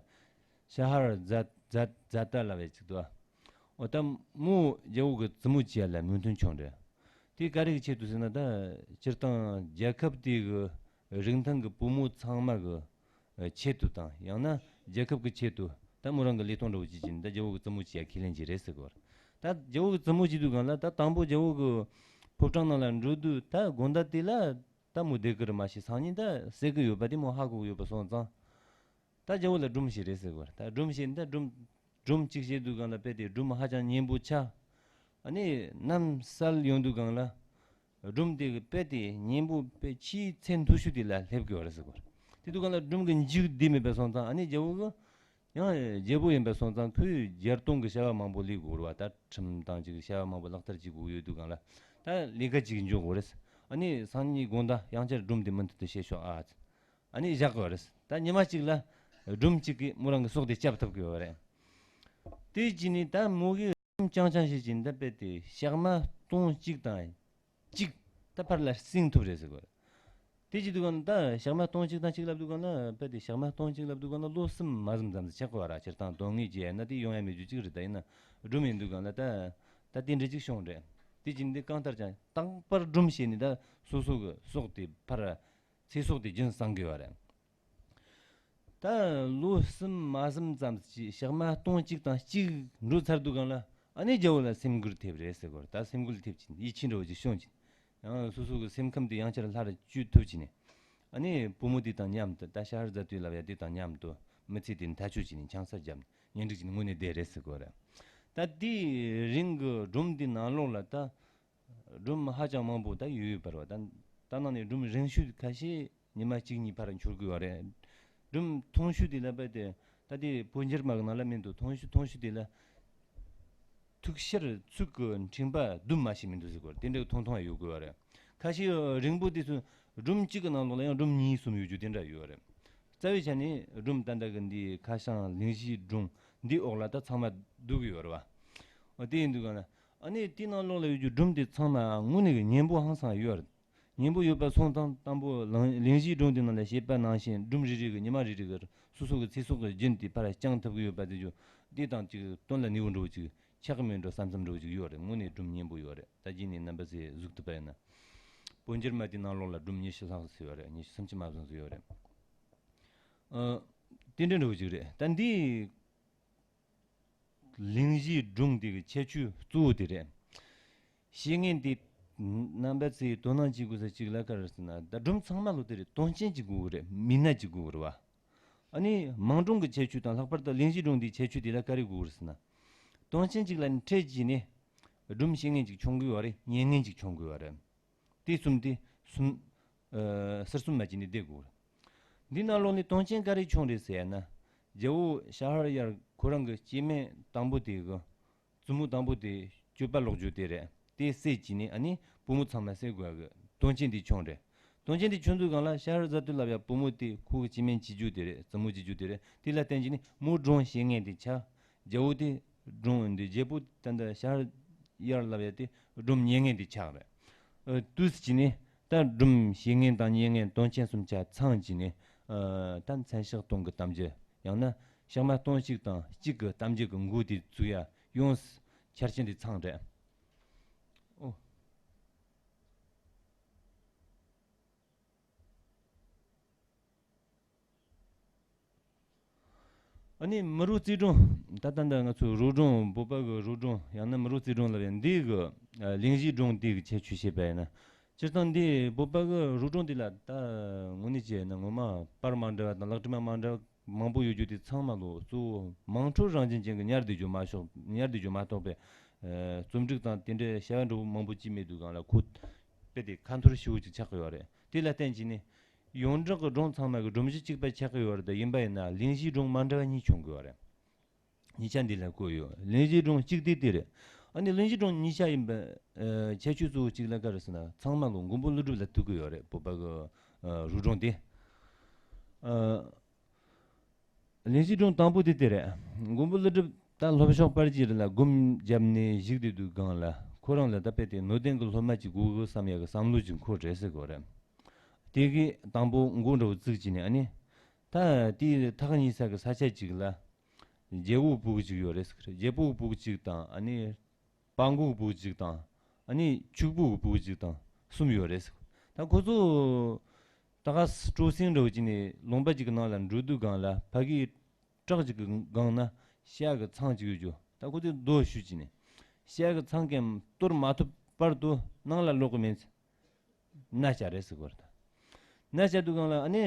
ཤ་ཧར་ཛ་ཛ་ཛ་ཏ་ལབ་ཡ་ཅིག་འདུག་འོ་ད་མོ་རྒྱལ་པོ་གི་བཙུན་མོ་བྱེད་ཡ་ལ་མོས་མཐུན་བྱུང་རེད། དེ་ག་རེ་གི་ཆེད་དུ་ཟེར་ན། ད་སྤྱིར་བཏང་རྒྱལ་ཁབ་དེ་གི་རིན་ཐང་གི་བུ་མོ་ཚང་མ་གི་ཆེད་དུ་དང་། ཡང་ན་རྒྱལ་ཁབ་ཀྱི་ཆེད་དུ་ད་མོ་རང་གི་ལས་དོན་འདྲ་བོ་བྱེད་ཀྱིན། ད་རྒྱལ་པོ་གི་བཙུན་མོ་བྱེད་ཡ་ཁས་ལེན་གྱི་རེད་ཟེར་གི་བར། ད་རྒྱལ་པོ་གི་བཙུན་མོ་བྱེད་དུས་སྒང་ལ། ད་དང་པོ་རྒྱལ་པོ་གི་ཕོ་བྲང་ནང་ལ་འགྲོ་དུས་ད་དགོང་དག་དེ་ལ་ད་མོ་བསྡད་ཀྱི་རེད། མ་གཞི་སང་ཉིན་ད་བསད་ཀྱི་ཡོད་པ་དེ་མོ་ཧ་གོ་གི་ཡོད་པ་སོང་ཙང་། ད་རྒྱལ་པོ་ལ་སྒྲུང་བཤད་རེད་ཟེར་གི་བར། ད་སྒྲུང་བཤད། ད་སྒྲུང་སྒྲུང་གཅིག་བཤད་དུས་སྒང་ལ་དཔེ་དེ་སྒྲུང་ཧ་ཅང་སྙན་པོ་ཆགས། ཨ་ནི་གནམ་གསལ་ཡོང་དུས་སྒང་ལ། སྒྲུང་དེ་གི་དཔེ་དེ་སྙན་པོ་དཔེ་ཆེས་ཚད་མཐོ་ཤོས་དེ་ལ་སླེབས་དགོས་པ་རེད་ཟེར་གི་བར། དེ་དུས་སྒང་ལ་སྒྲུང་གི་མཇུག་བསྡུས་མེད་པ་སོང་ཙང་། ཨ་ནི་རྒྱལ་པོ་གི་ཡང་རྒྱལ་པོ་ཡིན་པ་སོང་ཙང་ཁོས་རྒྱལ་སྟོང་གི་བྱ་བ་མང་པོ་ལས་དགོས་རེད་བ། ད་ཁྲིམས་དང་ཅིག་བྱ་བ་མང་པོ་ལག་བསྟར་བྱེད་དགོས་ཡོད་དུས་སྒང་ལ། ད་ལས་ཀ་ཅིག་འཇོག་དགོས་རེད། ཨ་ནི་སང་ཉིན་དགོང་དག་ཡང་བསྐྱར་སྒྲུང་དེ་མུ་མཐུད་དུ་བཤད་ཤོག་ཨ། ཨ་ནི་བཞག་གི་རེད། ད་ཉི་མ་གཅིག་ལ་སྒྲུང་གཅིག་གིས་མོ་རང་གི་སྲོག་དེ་བསྐྱབས་ཐུབ་ཀྱི་ཡོད་རེད། དེ་བྱས་ནས་ད་མོ་གིས་རྐྱང་རྐྱང་བྱེད་ཀྱིན། ད་དཔེ་དེ་ཞག་མ་སྟོང་གཅིག་དང་གཅིག་ད་ཕར་ལ་བསྲིང་ཐུབ་རེད་ཟེར་གི་རེད། དེ་བྱེད་དུས་སྒང་ལ། ད་ཞག་མ་སྟོང་གཅིག་དང་གཅིག་ལབ་དུས་སྒང་ལ། དཔེ་དེ་ཞག་མ་སྟོང་གཅིག་ལབ་དུས་སྒང་ལ་ལོ་གསུམ་མ་ཟིན་ཙམ་ཞིག་ཆགས་གི་ཡོད་རེད། སྤྱིར་བཏང་དོན་དངོས་ཀྱི་ཡིན་ན་དེ་ཡོང་ཡ་མེད་རྒྱུ་གཅིག་རེད། ད་ཡིན་ན་སྒྲུང་ཡིན་དུས་སྒང་ལ་ད་ད་དེ་འདྲ་ཅིག་བྱུང་རེད། དེ་བྱས་ནས་དེ་གང་ལྟར་ཀྱང་རྟག་པར་སྒྲུང་བཤད་ནས་ད་སོ་སོ་གི་སྲོག་དེ་ཕར། ཚེ་སྲོག་དེ་རྒྱུན་བསྲིང་དགོས་པ་རེད། ད་ལོ་གསུམ་མ་ཟིན་ཙམ་ཞིག་ཞག་མ་སྟོང་གཅིག་དང་གཅིག་འགྲོ་ཚར་དུས་སྒང་ལ། ཨ་ནི་རྒྱལ་པོ་ལ་སེམས་འགུལ་ཐེབས་རེད་ཟེར་གི་རེད། ད་སེམས་འགུལ་ཐེབས་ཀྱིན། ཡིད་ཆེས་འདྲ་བོ་ཅིག་བྱུང་ཀྱིན། ཡང་སོ་སོ་གི་སེམས་ཁམས་དེ་ཡང་བསྐྱར་སླར་བཅོས་ཐུབ་ཀྱིན་ནས། ཨ་ནི་བུ་མོ་དེ་དང་མཉམ་དུ། ད་ཤ་ཧར་ཛ་ཏུ་ལབ་ཡ་དེ་དང་མཉམ་དུ་མི་ཚེ་དེ་འཐབ་རྩོད་བྱས་ནས་ཆང་ས་བརྒྱབ་ནས་གཉེན་སྒྲིག་བྱས་ནས་དངོས་གནས་བསྡད་རེད་ཟེར་གི་རེད། ད་དེའི་རིང་གི་སྒྲུང་དེ་ནང་ལོགས་ལ་ད། སྒྲུང་ཧ་ཅང་མང་པོ་ད་ཡོད་ཡོད་པ་རེད་བ། ད་ད་ནང་ནས་སྒྲུང་རིང་ཤོས་ཁ་ཤས་ཉི་མ་གཅིག་གཉིས་ཕར་འཁྱོལ་དགོས་པ་རེད། སྒྲུང་ཐུང་ཤོས་དེ་ལ་དཔེ་དེ་ད་དེ་བོད་འགྱུར་མ་གི་ནང་ལ་མི་འདུག་ཐུང་ཤོས་ཐུང་ཤོས་དེ་ལ་ཐུག་ཤར་ཚུགས་ཀྱི་འཕྲེང་བ་བསྡུ་མ་ཤེས་མི་འདུག་ཟེར་གི་རེད། དེ་འདྲ་ཐུང་ཐུང་ཡང་ཡོད་དགོས་པ་རེད། ཁ་ཤས་རིང་པོ་དེ་ཚོ་ སྒྲོམ་གཅིག་གི་ནང་ལོགས་ལ་ཡང་སྒྲོམ་གཉིས་གསུམ་ཡོད་རྒྱུ་དེ་འདྲ་ཡོད་རེད། རྩ་བའི་ཆ་ནས་སྒྲོམ་ད་ལྟ་གི་འདི་ཁ་བྱང་གླེང་གཞིའི་སྒྲོམ་འདིའི་འོག་ལ་ད་ཚང་མ་འདུ་གི་ཡོད་རེད་བ། འོ་དེ་ཡིན་དུས་ག་ན། ཨ་ནི་དེའི་ནང་ལོགས་ལ་ཡོད་རྒྱུ་སྒྲོམ་དེ་ཚང་མ་དངོས་གནས་ཀྱི་སྙན་པོ་ཧང་སང་ཡོད་རེད། སྙན་པོ་ཡོད་པ་སོང་ཙང་དང་པོ་གླེང་གླེང་གཞིའི་སྒྲོམ་དེ་ནང་ལ་བཤད་པ་ནང་བཞིན་སྒྲོམ་རེ་རེ་གི་ཉི་མ་རེ་རེ་གི་སོ་སོ་གི་ཚེ་སྲོག་གི་རྒྱུན་དེ་ཕར་བསྐྱང་ཐུབ་ཀྱི་ཡོད་པ་དེ་ཚོ། འདི་དང་གཅིག་དོན་ལ་ནུས་པ་འདྲ་བོ་ཅིག་ཆགས་ཀྱི་མེད་འགྲོ་བསམ་བསམ་འདྲ་བོ་ཅིག་ཡོད་རེད། དངོས་གནས་སྒྲོམ་སྙན་པོ་ཡོད་རེད། ད་རྗེས་ནས་རྣམ་པ་ཚོས་གཟིགས་ཐུབ་པ་ཡིན་ན། སྤོ་འགྱུར་མ་དེའི་ནང་ལོགས་ལ་སྒྲོམ་ཉི་ཤུ་ལྷག་ཙམ་ཡོད་རེད། ཉི་ཤུ་སུམ་ཅུ་མ་ཟིན་ཙམ་ཡོད་རེད། ཨ། དེ་འདྲ་འདྲ་བོ་ཅིག་རེད། ད་འདི་གླེང་གཞིའི་སྒྲོམ་དེ་གི་ཁྱད་ཆོས་གཙོ་བོ་དེ་རེད། བཤད་མཁན་དེ་རྣམ་པ་ཚོས་དོ་སྣང་བྱེད་དགོས་ས་གཅིག་ལ་ག་རེ་ཟེར་ན། ད་སྒྲོམ་ཚང་མ་ལོ་དེ་རེད། དོན་རྐྱེན་གཅིག་དགོས་གི་རེད། མི་སྣ་གཅིག་དགོས་གི་རེད་བ། ཨ་ནི་མང་སྒྲོམ་གྱི་ཁྱད་ཆོས་དང་ལྷག་པར་དུ་གླེང་གཞིའི་སྒྲོམ་འདིའི་ཁྱད་ཆོས་དེ་ལ་ག་རེ་དགོས་གི་རེད་ཟེར་ན། དོན་རྐྱེན་གཅིག་ལ་འཕྲད་རྗེས་ནས་སྒྲོམ་བཤད་མཁན་གཅིག་བྱུང་གི་ཡོད་རེད། ཉན་མཁན་གཅིག་བྱུང་གི་ཡོད་རེད། དེ་གསུམ་དེ་གསུམ། ཨ། ཟུར་གསུམ་མ་བྱས་ནས་བསྡད་དགོས་རེད། འདི་ནང་ལོགས་ནས་དོན་རྐྱེན་ག་རེ་བྱུང་རེད་ཟེར་ན། རྒྱལ་བོ་ཤ་ཧར་ཡར་ཁོ་རང་གི་སྐྱེ་དམན་དང་པོ་དེ་གི་བཙུན་མོ་དང་པོ་དེ་སྤྱོད་པ་ལོག་རྒྱུ་དེ་རེད། དེ་བསད་བྱས་ནས་ཨ་ནི་བུ་མོ་ཚང་མ་བསད་དགོས་ཡག་གི་དོན་རྐྱེན་དེ་བྱུང་རེད། དོན་རྐྱེན་དེ་བྱུང་དུས་སྒང་ལ་ཤ་ཧར་ཛ་ཏུ་ལབ་ཡག་བུ་མོ་དེ་ཁོ་གི་སྐྱེ་དམན་བྱེད་རྒྱུ་དེ་རེད། བཙུན་མོ་བྱེད་རྒྱུ་དེ་རེད། དེ་ལ་བརྟེན་བྱས་ནས་མོ་སྒྲོམ་བཤད་མཁན་དེ་ཆགས། རྒྱལ་བོ་དེ་སྒྲོམ་འདི་རྒྱལ་པོ་ད་ལྟ་ཤ་ཧར་ཡར་ལབ་ཡག་དེ་སྒྲོམ་ཉན་མཁན་དེ་ཆགས་རེད། ཨ། དུས་སུ་བྱས་ནས་ད་སྒྲོམ་བཤད་མཁན་དང་ཉན་མཁན་དོན་རྐྱེན་གསུམ་ཆ་ཚང་བྱས་ནས། ཨ། ད་མཚན་ཕྱག་སྟོང་གི་གཏམ་རྒྱུད། ཡང་ན་ཕྱག་མ་སྟོང་གཅིག་དང་གཅིག་གི་གཏམ་རྒྱུད་ཀྱི་མགོ་དེ་བཙུགས་ཡག་ཡོངས་སུ་ཆ་རྐྱེན་དེ་ཚང་རེད། ཨོ། ཨ་ནི་མི་རོ་རྩེ་སྒྲུང་། ད་ལྟ་འདི་ང་ཚོའི་རོ་སྒྲུང་། བོད་པ་གི་རོ་སྒྲུང་ཡང་ན་མི་རོ་རྩེ་སྒྲུང་ལབ་ཡག་འདི་གི། ཨ། གླེང་གཞིའི་སྒྲུང་འདི་གི་ཁྱད་ཆོས་བཤད་པ་ཡིན་ན། སྤྱིར་བཏང་འདི་བོད་པ་གི་རོ་སྒྲུང་འདི་ལ་ད་དངོས་གནས་བྱས་ན་ངོ་མ་པར་མ་འདྲ་བ་དང་ལག་བྲིས་མ་མ་འདྲ་བ་མང་པོ་ཡོད་རྒྱུ་དེ་ཚང་མ་ལོ་གཙོ་བོ་དམངས་ཁྲོད་རང་བཞིན་ཅན་གྱི་ཉར་བསྡད་རྒྱུ་མ་ཤོག་ཉར་བསྡད་རྒྱུ་མ་གཏོགས་པའི། ཨ། རྩོམ་སྒྲིག་དང་དེ་འདྲའི་བྱ་བ་འདྲ་བོ་མང་པོ་ཅིག་མེད་དུས་སྒང་ལ་ཁོ་དཔེ་དེ་ཁ་འཐོར་ཞེ་པོ་ཅིག་ཆགས་ཀྱི་ཡོད་རེད། དེ་ལ་བརྟེན་བྱས་ནས། ཡོངས་གྲགས་ཀྱི་སྒྲུང་ཚང་མ་གི་སྒྲོམ་གཞི་གཅིག་པ་ཆགས་ཀྱི་ཡོད་རེད། ད་ཡིན་པ་ཡིན་ན་གླེང་གཞིའི་སྒྲུང་མ་འདྲ་བ་གཉིས་བྱུང་གི་ཡོད་རེད། གཉིས་ཆ་འདི་ལ་བཀོད་ཡོད། གླེང་གཞིའི་སྒྲུང་གཅིག་དེ་དེ་རེད། ཨ་ནི་གླེང་གཞིའི་སྒྲུང་གཉིས་ཆ་ཡིན་པའི། ཨ། ཁྱད་ཆོས་གཙོ་བོ་གཅིག་ལ་ག་རེ་ཟེར་ན། ཚང་མ་ལོ་མགོན་པོ་ཀླུ་སྒྲུབ་ལ་གཏུགས་ཀྱི་ཡོད་རེད། བོད་པ་གི། ཨ། རོ་སྒྲུང་དེ། ཨ། གླེང་གཞིའི་སྒྲུང་དང་པོ་དེ་དེ་རེད། མགོན་པོ་ཀླུ་སྒྲུབ་ད་ལྷོ་ཕྱོགས་དཔལ་གྱི་རི་ལ་སྒོམ་བརྒྱབ་ནས་བཞུགས་བསྡད་དུས་སྒང་ལ་ཁོ་རང་ལ་ད་དཔེ་དེ་ནོར་ལྡན་གྱི་སློབ་མ་ཅིག་དགོས་གི་བསམ་ཡག་གི་བསམ་བློ་ཅིག་འཁོར་རེད་ཟེར་གོ་རེད། དེ་གི་དང་པོ་འགོ་འདྲ་བོ་བཙུགས་བྱས་ནས། ཨ་ནི་ད་དེའི་ཐག་ཉེ་ས་གི་ས་ཆ་ཅིག་ལ་རྒྱལ་པོའི་བུ་གཅིག་ཡོད་རེད་ཟེར། རྒྱལ་པོའི་བུ་གཅིག་དང་། ཨ་ནི་དཔའ་མགོའི་བུ་གཅིག་དང་། ཨ་ནི་ཕྱུག་པོའི་བུ་གཅིག་དང་གསུམ་ཡོད་རེད་ཟེར། ད་ཁོ་ཚོ་ད་ག་སྤྲོ་གསེང་འདྲ་བོ་བྱས་ནས་ལུང་པ་ཅིག་གི་ནང་ལ་འགྲོ་དུས་སྒང་ལ་ཕ་གིའི་བྲག་ཅིག་གི་སྒང་ན་ཤ་གི་ཚང་ཅིག་ཡོད་རྒྱུ། ད་ཁོ་ཚོས་རྡོ་གཞུས་བྱས་ནས་ཤ་གི་ཚང་གན་གཏོར་མ་ཐུབ་བར་དུ་ནང་ལ་ལོག་གི་མེད་ཟེར། མནའ་བཅད་རེད་ཟེར་གོ་རེད། ད་མནའ་བཅད་དུས་སྒང་ལ་ཨ་ནི་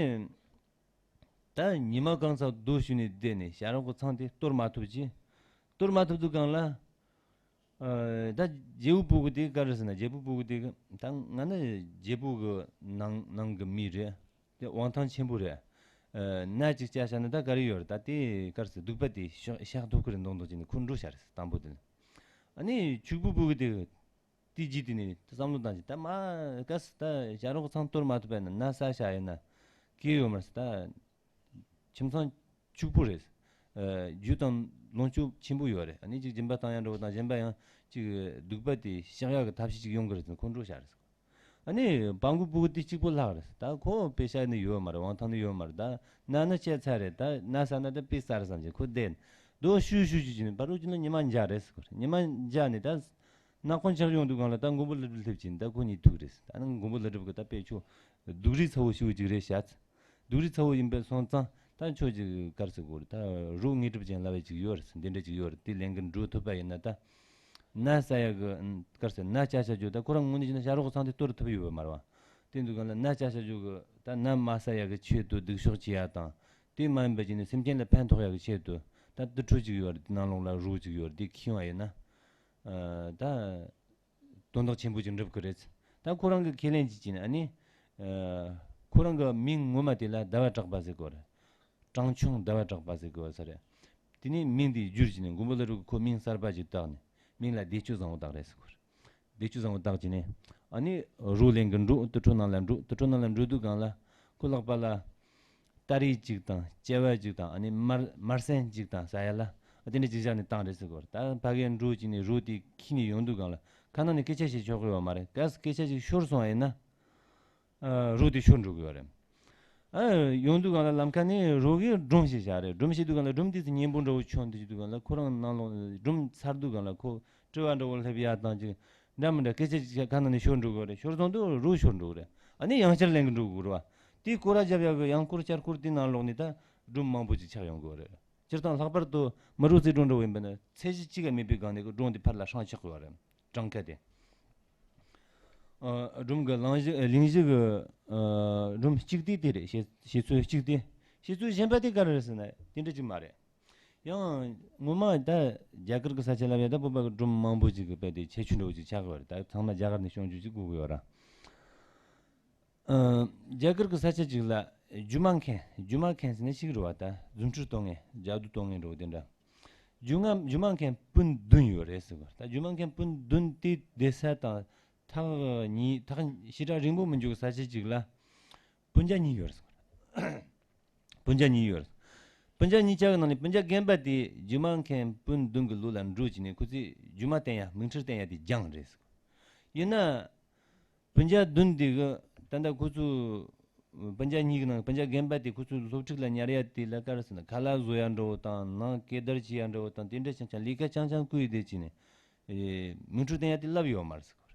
ད་ཉི་མ་གང་ཚ་རྡོ་གཞུས་ནས་བསྡད་ནས་ཤ་རོགས་གི་ཚང་དེ་གཏོར་མ་ཐུབ་ཅིང་། གཏོར་མ་ཐུབ་དུས་སྒང་ལ། ཨ། ད་རྒྱལ་པོའི་བུ་གུ་དེ་ག་རེ་ཟེར་ན། རྒྱལ་པོའི་བུ་གུ་དེ་གི་ད་ང་ནི་རྒྱལ་པོ་གི་ནང་ནང་གི་མི་རེད། དེ་དབང་ཐང་ཆེན་པོ་རེད། ཨ། མནའ་ཅིག་བཅད་བཞག་ན་ད་ག་རེ་ཡོད་རེད། ད་དེ་ག་རེ་ཟེར། སྡིག་པ་དེ་བཤགས་བཤགས་ཐུབ་ཀྱི་རེད་མདོག་མདོག་བྱས་ནས་ཁོ་འགྲོ་བཞག་རེད། དང་པོ་དེ་ནི། ཨ་ནི་ཕྱུག་པོའི་བུ་གུ་དེ་དེ་རྗེས་དེ་ནས་བསམ་བློ་བཏང་ཅིང་། ད་མ་ག་ཟེར། ད་ཤ་རོགས་ཚང་གཏོར་མ་ཐུབ་པ་ཡིན་ན་མནའ་བསད་བཞག་ཡིན་ན་སྐྱིད་ཡོད་མ་རེད་ཟེར། ད་ཁྱིམ་ཚང་ཕྱུག་པོ་རེད། ཨ། རྒྱུ་དང་ལོངས་སྤྱོད་ཆེན་པོ་ཡོད་རེད། ཨ་ནི་ཅིག་སྦྱིན་པ་བཏང་ཡག་འདྲ་བོ་དང་། གཞན་པ་ཡང་ཅིག་སྡིག་པ་དེ་བཤགས་ཡག་གི་ཐབས་ཤེས་ཅིག་ཡོང་གི་རེད་ཟེར་ཁོ་འགྲོ་བཞག་རེད་ཟེར། ཨ་ནི་དཔའ་མགོའི་བུ་གུ་དེ་གཅིག་པོ་ལྷག་རེད། ད་ཁོ་པེ་ཤ་ནི་ཡོད་མ་རེད། དབང་ཐང་ནི་ཡོད་མ་རེད། ད་མནའ་ནི་བཅད་ཚར་རེད། ད་མནའ་བསད་ན་ད་དཔེ་གསར་བསམ་བྱས་ཁོ་བསྡད་ནས་རྡོ་གཞུས་གཞུས་གཞུས་བྱས་ནས་བར་དུ་ཅི་ན་ཉི་མ་འཇག་རེད་ཟེར་གོ་རེད། ཉི་མ་འཇག་ནས་ད་ནག་ཁུང་ཆགས་ཡོང་དུས་སྒང་ལ་ད་མགོན་པོ་ཀླུ་སྒྲུབ་སླེབས་ཀྱིན་ད་ཁོ་གཉིས་ཐུག་རེད། ད་ནི་མགོན་པོ་ཀླུ་སྒྲུབ་ཀྱིས་ད་དཔེ་ཁྱོད་སྡུག་རུས་ཚ་བོ་ཞེ་པོ་ཅིག་རེད་བྱས། སྡུག་རུས་ཚ་བོ་ཡིན་པས་སོང་ཙང་ད་ཁྱོད་ཀྱིས་ག་རེ་ཟེར་དགོས་རེད། ད་རོ་དངོས་གྲུབ་ཅན་ལབ་ཡག་ཅིག་ཡོད་རེད། འདི་འདྲ་ཅིག་ཡོད་རེད། དེ་ལེན་གྱི་འགྲོ་ཐུབ་པ་ཡིན་ན། ད་མནའ་བསད་ཡག་གི་ག་རེ་ཟེར། མནའ་བཅད་བཞག་རྒྱུ། ད་ཁོ་རང་དངོས་གནས་བྱས་ན་ཤ་རོགས་ཚང་དེ་གཏོར་ཐུབ་ཡོད་པ་མ་རེད་བ། དེ་འདུག་ག་ལ་མནའ་བཅད་བཞག་རྒྱུ་གི་ད་མནའ་མ་བསད་ཡག་གི་ཆེད་དུ་སྡིག་གཤོགས་བྱེད་ཡག་དང་། དེ་མ་ཡིན་པ་བྱས་ནས་སེམས་ཅན་ལ་ཕན་ཐོགས་ཡག་གི་ཆེད་དུ་ད་དུར་ཁྲོད་ཅིག་ཡོད་རེད། དེ་ནང་ལོགས་ལ་རོ་ཅིག་ཡོད་རེད། དེ་ཁྱེར་ཡོང་བ་ཡིན་ན། ཨ། ད་དོན་དག་ཆེན་པོ་ཅིག་འགྲུབ་ཀྱི་རེད། ད་ཁོ་རང་གིས་ཁས་ལེན་ཅིག་བྱས་ནས། ཨ་ནི། ཨ། ཁོ་རང་གི་མིང་ངོ་མ་དེ་ལ་ཟླ་བ་གྲགས་པ་ཟེར་གོ་རེད། ཀྲང་ཆུང་ཟླ་བ་གྲགས་པ་ཟེར་གོ་ས་རེད། དེ་ནས་མིང་དེ་བསྒྱུར་བྱས་ནས་མགོན་པོ་ཀླུ་སྒྲུབ་ཁོ་མིང་གསར་པ་ཅིག་བཏགས་ནས་མིང་ལ་བདེ་སྤྱོད་བཟང་པོ་བཏགས་རེད་ཟེར་གོ་རེད། བདེ་སྤྱོད་བཟང་པོ་བཏགས་བྱས་ནས། ཨ་ནི་རོ་ལེན་གི་འགྲོ། དུར་ཁྲོད་ནང་ལ་འགྲོ། དུར་ཁྲོད་ནང་ལ་འགྲོ་དུས་སྒང་ལ་ཁོ་ལག་པ་ལ་སྟ་རེ་གཅིག་དང་། ལྕེ་བ་གཅིག་དང་། ཨ་ནི་མར་མར་སེན་གཅིག་དང་ཟ་ཡ་ལ། ཨ་དེ་འདྲ་ཅིག་བཞག་ནས་བཏང་རེད་ཟེར་གོ་རེད། ད་ཕ་གིར་འགྲོ་བྱས་ནས་རོ་དེ་ཁྱེར་ནས་ཡོང་དུས་སྒང་ལ་ཁ་ནང་ནས་སྐད་ཆ་བཤད་ཆོག་གི་ཡོད་མ་རེད། གལ་སྲིད་སྐད་ཆ་ཅིག་ཤོར་སོང་བ་ཡིན་ན། ཨ་རོ་དེ་ཤོར་འགྲོ་གི་ཡོད་རེད། ཨ་ཡོང་དུས་སྒང་ལ་ལམ་ཁ་ནས་རོ་གིས་སྒྲོམ་ཞིག་བཞག་རེད། སྒྲོམ་བྱེད་དུས་སྒང་ལ་སྒྲོམ་དེ་ཚོ་གཉན་པོ་འདྲ་བོ་ཁྱོན་དུ་བྱེད་དུས་སྒང་ལ་ཁོ་རང་ནང་ལོགས་སྒྲོམ་ཚར་དུས་སྒང་ལ་ཁོ་དྲི་བ་འདྲ་བོ་སླེབས་ཡ་དང་ཅིག་འདྲ་མི་འདྲ་སྐད་ཆ་ཅིག་ཁ་ནང་ནས་ཤོར་འགྲོ་གི་རེད། ཤོར་སོང་དུས་རོ་ཤོར་འགྲོ་གི་རེད། ཨ་ནི་ཡང་བསྐྱར་ལེན་གི་འགྲོ་དགོས་རེད་བ། དེའི་སྐོར་ར་རྒྱབ་ཡག་གི་ཡང་སྐོར་བསྐྱར་སྐོར་དེའི་ནང་ལོགས་ནས་ད་སྒྲོམ་མང་པོ་ཅིག་ཆགས་ཡོང་གི་རེད། སྤྱིར་བཏང་ལྷག་པར་དུ་མི་རོ་རྩེ་སྒྲོམ་འདྲ་བོ་ཡིན་པ་ན་ཚད་གཞི་གཅིག་ཀ་མེད་པའི་སྒང་ནས་གི་སྒྲོམ་དེ་ཕར་ལ་སྲང་ཆག་གི་ཡོད་རེད། གྲངས་ཀ་དེ། ཨ་སྒྲོམ་གི་གླེང་གཞི། ཨ་གླེང་གཞི་གི་ཨ་སྒྲོམ་གཅིག་དེ་དེ་རེད། བཤད་བཤད་ཚུལ་གཅིག་དེ། བཤད་ཚུལ་གཞན་པ་དེ་ག་རེ་རེད་ཟེར་ན་དེ་འདྲ་ཅིག་མ་རེད། ཡང་ངོ་མ་ད་རྒྱ་གར་གི་ས་ཆ་ལ་ཡ་ད་བོད་པ་གི་སྒྲོམ་མང་པོ་ཅིག་གི་དཔེ་དེ་ཁྱད་ཆོས་འདྲ་བོ་ཅིག་ཆགས་ཀྱི་ཡོད་རེད། ད་ཚང་མ་རྒྱ་གར་ནས་བྱུང་རྒྱུ་ཅིག་དགོས་ཀྱི་ཡོད་ར། ཨ་རྒྱ་གར་གི་ས་ཆ་ཅིག་ལ་སྒྱུ་མ་མཁན། སྒྱུ་མ་མཁན་ཟེར་ན་ཤེས་ཀྱི་རེད་བ། ད་རྫུ་འཕྲུལ་གཏོང་མཁན། ཇ་དུ་གཏོང་མཁན་འདྲ་བོ་དེ་འདྲ། སྒྱུ་མ་སྒྱུ་མ་མཁན་སྤུན་བདུན་ཡོད་རེད་ཟེར་གོ། ད་སྒྱུ་མ་མཁན་སྤུན་བདུན་དེ་བསྡད་ས་དང་ཐག་ཉེ། ཐག་ཞེ་དྲག་རིང་པོ་མི་འཇུག་ས་ཆ་ཅིག་ལ་སྤུན་ཀྱག་གཉིས་ཡོད་རེད་ཟེར་གོ། སྤུན་ཀྱག་གཉིས་ཡོད་རེད། སྤུན་ཀྱག་གཉིས་ཆ་གི་ནང་ནས་སྤུན་ཀྱག་རྒན་པ་དེ་སྒྱུ་མ་མཁན་སྤུན་བདུན་གི་ལོགས་ལ་འགྲོ་བྱས་ནས་ཁོ་ཚོས་སྒྱུ་མ་བསྟན་ཡ། མིག་འཕྲུལ་བསྟན་ཡ་དེ་སྦྱངས་རེད་ཟེར་གོ། ཡིན་ན། སྤུན་ཀྱག་བདུན་དེ་གི་ད་ལྟ་ཁོ་ཚོ་སྤུན་ཀྱག་གཉིས་ཀྱི་ནང་སྤུན་ཀྱག་རྒན་པ་དེ་ཁོ་ཚོའི་སློབ་ཕྲུག་ལ་ཉར་ཡ་དེ་ལ་ག་རེ་ཟེར་ན། ཁ་ལག་བཟོ་ཡ་འདྲ་བོ་དང་། ནང་སྐད་བརྡར་བྱེད་ཡ་འདྲ་བོ་དང་། དེ་འདྲ་ཆང་ཆང་ལས་ཀ་ཆང་ཆང་བསྐུལ་ཡི་དེ་བྱས་ནས། ཨེ། མིག་འཕྲུལ་བསྟན་ཡ་དེ་བསླབས་ཡོད་མ་རེད་ཟེར་གོ།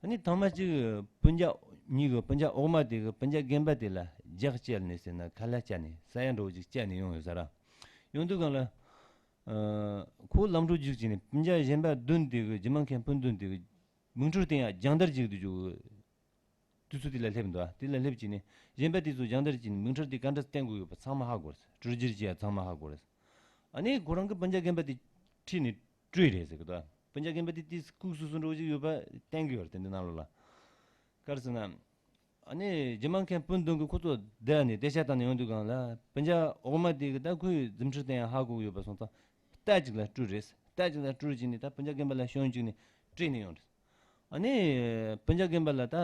ཨ་ནི་ཐེངས་མ་གཅིག་སྤུན་ཀྱག་གཉིས་ཀྱི་སྤུན་ཀྱག་འོག་མ་དེ་གི་སྤུན་ཀྱག་རྒན་པ་དེ་ལ་ལྗགས་བཅད་ནས་ཟེར་ན། ཁ་ལག་བཅད་ནས། ཟ་ཡ་འདྲ་བོ་ཅིག་བཅད་ནས་ཡོང་ཡོད་ས་ར། ཡོང་དུས་སྒང་ལ། ཨ། ཁོ་ལམ་འགྲོ་རྒྱུགས་བྱས་ནས་སྤུན་ཀྱག་གཞན་པ་བདུན་དེ་གི། སྒྱུ་མ་མཁན་སྤུན་བདུན་དེ་གི་མིག་འཕྲུལ་བསྟན་ཡ་སྦྱང་བརྡར་བྱེད་དུ་འཇུག་དུས་ཚོད་དེ་ལ་སླེབས་འདུག་དེ་ལ་སླེབས་བྱས་ནས་གཞན་པ་དེ་ཚོ་སྦྱང་བརྡར་བྱས་ནས་མིག་འཕྲུལ་དེ་ག་འདྲ་བསྟན་དགོས་ཡོད་པ་ཚང་མ་ཧ་གོ་རེད། སྤྲུལ་རྒྱུར་བྱས་ཡ་ཚང་མ་ཧ་གོ་རེད། ཨ་ནི་ཁོ་རང་གི་སྤུན་ཀྱག་རྒན་པ་དེ་ཁྲིད་ནས་སྤྲུལ་རེད་ཟེར་གི་འདུག་སྤུན་ཀྱག་རྒན་པ་དེ་དེ་ལྐུགས་སུ་སུ་འདྲ་བོ་ཅིག་ཡོད་པ་བསྟན་གི་ཡོད་རེད། དེ་འདི་ནང་ལོགས་ལ། ག་རེ་ཟེར་ན། ཨ་ནི་སྒྱུ་མ་མཁན་སྤུན་བདུན་གི་ཁོ་ཚོ་བསྡད་ནས་བལྟས་བཞག་བཏང་ནས་ཡོང་དུས་སྒང་ལ། སྤུན་ཀྱག་འོག་མ་དེ་གི་ད་ཁོའི་རྫུ་འཕྲུལ་བསྟན་ཡ་ཧ་གོ་གི་ཡོད་པ་སོང་ཙང་། རྟ་གཅིག་ལ་སྤྲུལ་རེད། རྟ་གཅིག་ལ་སྤྲུལ་བྱས་ནས་ད་སྤུན་ཀྱག་རྒན་པ་ལ་ཞོན་བཅུག་ནས་སྤྲད་ནས་ཡོང་རེད། ཨ་ནི་སྤུན་ཀྱག་རྒན་པ་ལ་ད།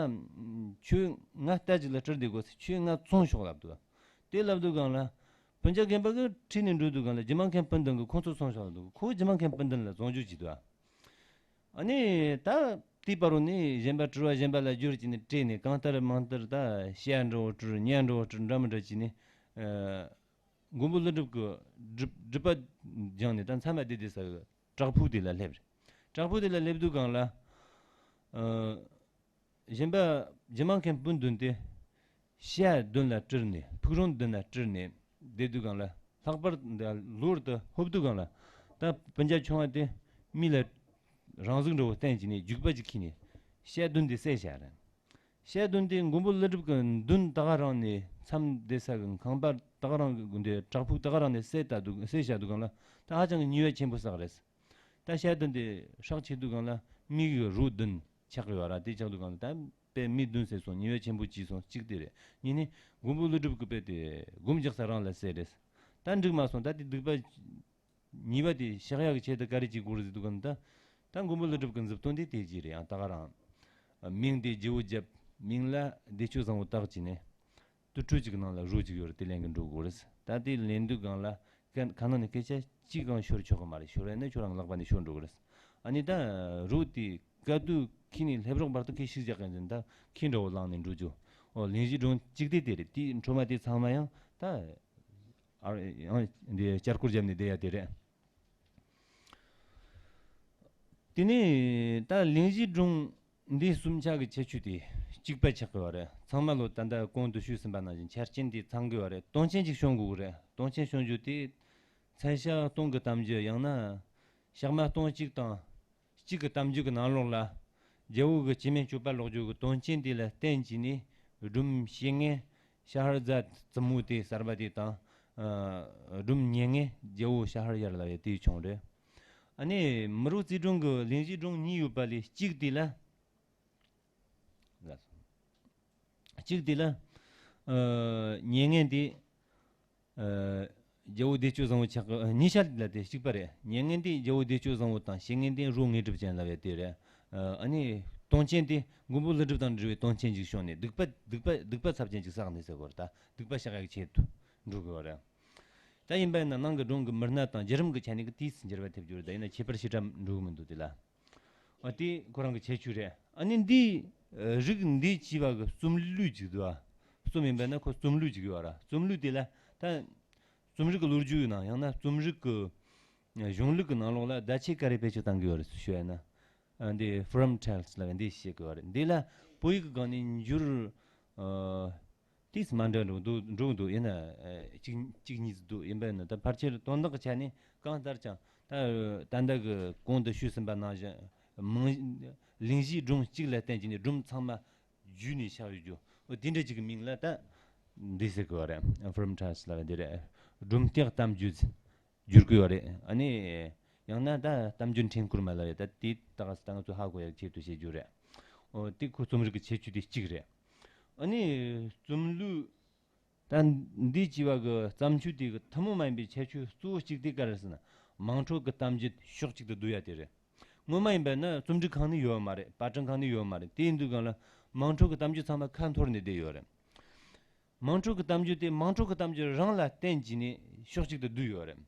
ཁྱོས་ང་རྟ་གཅིག་ལ་སྤྲུལ་བསྡད་དགོས། ཁྱོས་ང་བཙོང་ཤོག་ལབ་འདུག་དེ་ལབ་དུས་སྒང་ལ། སྤུན་ཀྱག་རྒན་པ་གིས་ཁྲིད་ནས་འགྲོ་དུས་སྒང་ལ་སྒྱུ་མ་མཁན་སྤུན་བདུན་གིས་ཁོ་ཚོ་བཙོང་ཤོག་ལབ་འདུག་ཁོ་སྒྱུ་མ་མཁན་སྤུན་བདུན་ལ་བཙོང་རྒྱུ་བྱས་འདུག་ཨ་ནི་ད་དེའི་བར་རུ་ནི་གཞན་པ་སྤྲུལ་བ་གཞན་པ་ལ་བསྒྱུར་བྱས་ནས་སྤྲད་ནས། གང་ལྟར་མང་ལྟར་ད་བཤད་འདྲ་བོ་སྤྲུལ། ཉན་འདྲ་བོ་སྤྲུལ། འདྲ་མི་འདྲ་བྱས་ནས། ཨ། མགོན་པོ་ཀླུ་སྒྲུབ་ཀྱི་སྒྲུབ་སྒྲུབ་པ་སྦྱངས་ནས་ད་མཚམས་མ་བསྡད་བསྡད་ས་གི་བྲག་ཕུག་དེ་ལ་སླེབས་རེད། བྲག་ཕུག་དེ་ལ་སླེབས་དུས་སྒང་ལ། ཨ། གཞན་པ་སྒྱུ་མ་མཁན་སྤུན་བདུན་དེ་བྱ་བདུན་ལ་སྤྲུལ་ནས། ཕུག་རོན་བདུན་ལ་སྤྲུལ་ནས་བསྡད་དུས་སྒང་ལ། ལྷག་པར་དུ་གློ་བུར་དུ་ཧོབ་དུས་སྒང་ལ། ད་སྤུན་ཀྱག་ཆུང་བ་དེ་མི་ལ་རང་གཟུགས་འདྲ་བོ་བསྟན་བྱས་ནས་རྒྱུག་པ་ཅིག་ཁྱེར་ནས་བྱ་བདུན་དེ་བསད་བཞག་རེད། བྱ་བདུན་དེ་མགོན་པོ་ཀླུ་སྒྲུབ་ཀྱི་མདུན་ད་ག་རང་ནས། མཚམས་བསྡད་ས་གི་ཁང་པ་ད་ག་རང་གི་དགོན་སྡེ་བྲག་ཕུག་ད་ག་རང་ནས་བསད་ད་འདུག་བསད་བཞག་དུས་སྒང་ལ། ད་ཧ་ཅང་གི་ཉེས་པ་ཆེན་པོ་བསགས་རེད། ད་བྱ་བདུན་དེ་སྲོག་བཅད་དུས་སྒང་ལ་མི་གི་རོ་བདུན་ཆགས་ཡོད་ར། དེ་ཆགས་དུས་སྒང་ལ་ད་དཔེ་མི་བདུན་བསད་སོང་། ཉེས་པ་ཆེན་པོ་བྱས་སོང་། གཅིག་དེ་རེད། གཉིས་ནི་མགོན་པོ་ཀླུ་སྒྲུབ་ཀྱི་དཔེ་དེ་སྒོམ་རྒྱག་ས་རང་ལ་བསད་རེད། ད་འགྲིག་མ་སོང་། ད་དེ་སྡིག་པ་ཉེས་པ་དེ་བཤགས་ཡག་གི་ཆེད་དུ་ག་རེ་བྱེད་དགོས་རེད་ཟེར་དུས་སྒང་ལ། ད་ད་མགོན་པོ་ཀླུ་སྒྲུབ་ཀྱི་མཛུབ་སྟོན་དེ་དེ་གཅིག་རེད། ཡང་ད་ག་རང་མིང་དེ་རྗེ་བོ་རྒྱབ། མིང་ལ་བདེ་སྤྱོད་བཟང་པོ་བཏགས་བྱས་ནས། དུར་ཁྲོད་ཅིག་གི་ནང་ལ་རོ་ཅིག་ཡོད་རེད། དེ་ལེན་གི་འགྲོ་དགོས་རེད། ད་དེ་ལེན་དུས་སྒང་ལ་ཁ་ཁ་ནང་ནས་སྐད་ཆ་གཅིག་ཀྱང་ཤོར་ཆོག་གི་མ་རེད། ཤོར་ཡ་ན་ཁྱོད་རང་ལག་པ་ནས་ཤོར་འགྲོ་གི་རེད། ཨ་ནི་ད་རོ་དེ་ག་དུས་ཁྱེར་ནས་སླེབས་རོགས་བར་དུ་ཁོས་ཤུགས་རྒྱག་གི་འཛིན། ད་ཁྱི་འདྲ་བོ་ལངས་ནས་འགྲོ་རྒྱུ། ཨོ། གླེང་གཞི་སྒྲུང་གཅིག་དེ་དེ་རེད། དེའི་འཕྲོ་མ་དེ་ཚང་མ་ཡང་ད། ཨ། ཡང་འདི་བསྐྱར་སྐོར་བརྒྱབ་ནས་བསྡད་ཡ་དེ་རེད། དེ་ནས་ད་གླེང་གཞི་སྒྲུང་འདི་གསུམ་ཆ་གི་ཁྱད་ཆོས་དེ་གཅིག་པ་ཆགས་ཀྱི་ཡོད་རེད། ཚང་མ་ལོ་ད་ལྟ་གོང་དུ་ཞུས་ཟིན་པ་ནང་བཞིན་ཆ་རྐྱེན་དེ་ཚང་གི་ཡོད་རེད། དོན་ཆེན་ཅིག་བྱུང་དགོས་ཀྱི་རེད། དོན་ཆེན་བྱུང་རྒྱུ་དེ་མཚན་ཞག་སྟོང་གི་གཏམ་རྒྱུད། ཡང་ན་ཞག་མ་སྟོང་གཅིག་དང་གཅིག་གི་གཏམ་རྒྱུད་ཀྱི་ནང་ལོགས་ལ། རྒྱལ་པོ་གི་སྐྱེ་དམན་སྤྱོད་པ་ལོག་རྒྱུ་གི་དོན་རྐྱེན་དེ་ལ་བརྟེན་བྱས་ནས་སྒྲུང་བཤད་མཁན་ཤ་ཧར་ཛ་བཙུན་མོ་དེ་གསར་པ་དེ་དང་། ཨ། སྒྲུང་ཉན་མཁན་རྒྱལ་པོ་ཤ་ཧར་ཡར་ལབ་ཡ་དེ་བྱུང་རེད། ཨ་ནི་མི་རོ་རྩེ་སྒྲུང་གི་གླེང་གཞི་སྒྲུང་གཉིས་ཡོད་པ་ལས་གཅིག་དེ་ལ། གཅིག་དེ་ལ། ཨ། ཉན་མཁན་དེ། ཨ། རྒྱལ་པོ་བདེ་སྤྱོད་བཟང་པོ་ཆགས་ཀྱི། ཨ། གཉིས་ཆ་ལ་དེ་གཅིག་པ་རེད། ཉན་མཁན་དེ་རྒྱལ་པོ་བདེ་སྤྱོད་བཟང་པོ་དང་། བཤད་མཁན་དེ་རོ་དངོས་གྲུབ་ཅན་ལབ་ཡ་དེ་རེད། ཨ། ཨ་ནི་ དོན་རྐྱེན་དེ་མགོན་པོ་ཀླུ་སྒྲུབ་དང་འབྲེལ་བའི་དོན་རྐྱེན་ཅིག་བྱུང་ནས། སྡིག་པ་སྡིག་པ་སྡིག་པ་ཚབས་ཆེན་ཅིག་བསགས་ནས་ཟེར་བ་རེད། ད་སྡིག་པ་བཤགས་ཡག་ཆེད་དུ་འགྲོ་དགོས་པ་རེད། ད་ཡིན་པ་ཡིན་ན་ནང་གི་སྒྲུང་གི་མི་སྣ་དང་བརྒྱུད་རིམ་གྱི་ཆ་ནས་ཀྱི་དུས་སུ་འགྱུར་བ་ཐེབས་རྒྱུ་རེད། ད་ཡིན་ན་ཁྱད་པར་ཞེ་དྲག་འགྲོ་གི་མི་འདུག་དེ་ལ། ཨ། དེ་ཁོ་རང་གི་ཁྱད་ཆོས་རེད། ཨ་ནི་འདི་རིགས་འདི་བྱས་པ་གི་རྩོམ་ལུས་ཅིག་འདུག་ཨ། རྩོམ་ཡིན་པ་ན་ཁོ་རྩོམ་ལུས་ཅིག་ཡོད་ར། རྩོམ་ལུས་དེ་ལ་ད་རྩོམ་རིག་གི་ལོ་རྒྱུས་ནང་ཡང་ན་རྩོམ་རིག་གི་གཞུང་ལུགས་ཀྱི་ནང་ལོགས་ལ་བརྡ་ཆད་ག་རེ་བེད་སྤྱོད་བཏང་གི་ཡོད་རེད་ཞུ་ཡ་ན། ཨ། འདི་Frome Tales ལབ་པའི་འདི་བཤད་གི་ཡོད་རེད། འདི་ལ་བོད་ཡིག་གི་སྒང་ནས་འགྱུར། ཨ། ཏིས་མ་འདྲ་འགྲོ་འདུག་འགྲོ་འདུག་ཡིན་ན། ཨ། གཅིག་གཅིག་གཉིས་འདུག་ཡིན་པ་ཡིན་ན་ད་ཕལ་ཆེར་དོན་དག་གི་ཆ་ནས་གང་ལྟར་ཀྱང་ད་ད་ལྟ་གི་གོང་དུ་ཞུས་ཟིན་པ་ནང་བཞིན་མིང་གླེང་གཞིའི་སྒྲུང་གཅིག་ལ་བརྟེན་གྱི་ནས་སྒྲུང་ཚང་མ་བརྒྱུད་ནས་ཆགས་ཡོད་རྒྱུ། འོ། དེ་འདྲ་ཅིག་གི་མིང་ལ་ད་འདི་ཟེར་གི་ཡོད་རེད། Frome Tales ལབ་པ་འདི་རེད། སྒྲུང་སྟེགས་གཏམ་རྒྱུད་བསྒྱུར་གི་ཡོད་རེད། ཨ་ནི་ཡང་ན་ད་གཏམ་རྒྱུད་འཕྲེང་སྐོར་མ་ལབ་ཡ། ད་དེ་ད་ག་ས་ད་ང་ཚོ་ཧ་གོ་ཡག་ཆེད་དུ་བཤད་རྒྱུ་རེད། འོ། དེ་ཁོ་རྩོམ་རིག་གི་ཁྱད་ཆོས་དེ་གཅིག་རེད། ཨ་ནི་རྩོམ་ལུས། ད་འདི་བྱས་པ་གི་བརྩམས་ཆོས་དེ་གི་ཐུན་མོང་མ་ཡིན་པའི་ཁྱད་ཆོས་གཙོ་བོ་གཅིག་དེ་ག་རེ་ཟེར་ན། དམངས་ཁྲོད་ཀྱི་གཏམ་རྒྱུད་ཕྱོགས་གཅིག་ཏུ་བསྡུ་ཡ་དེ་རེད། སྔོན་མ་ཡིན་པ་ན་རྩོམ་སྒྲིག་ཁང་ནས་ཡོད་མ་རེད། པར་སྐྲུན་ཁང་ནས་ཡོད་མ་རེད། དེ་ཡིན་དུས་སྒང་ལ་དམངས་ཁྲོད་ཀྱི་གཏམ་རྒྱུད་ཚང་མ་ཁ་འཐོར་ནས་བསྡད་ཡོད་རེད། དམངས་ཁྲོད་ཀྱི་གཏམ་རྒྱུད་དེ་དམངས་ཁྲོད་ཀྱི་གཏམ་རྒྱུད་རང་ལ་བརྟེན་བྱས་ནས་ཕྱོགས་གཅིག་ཏུ་བསྡུས་ཡོད་རེད།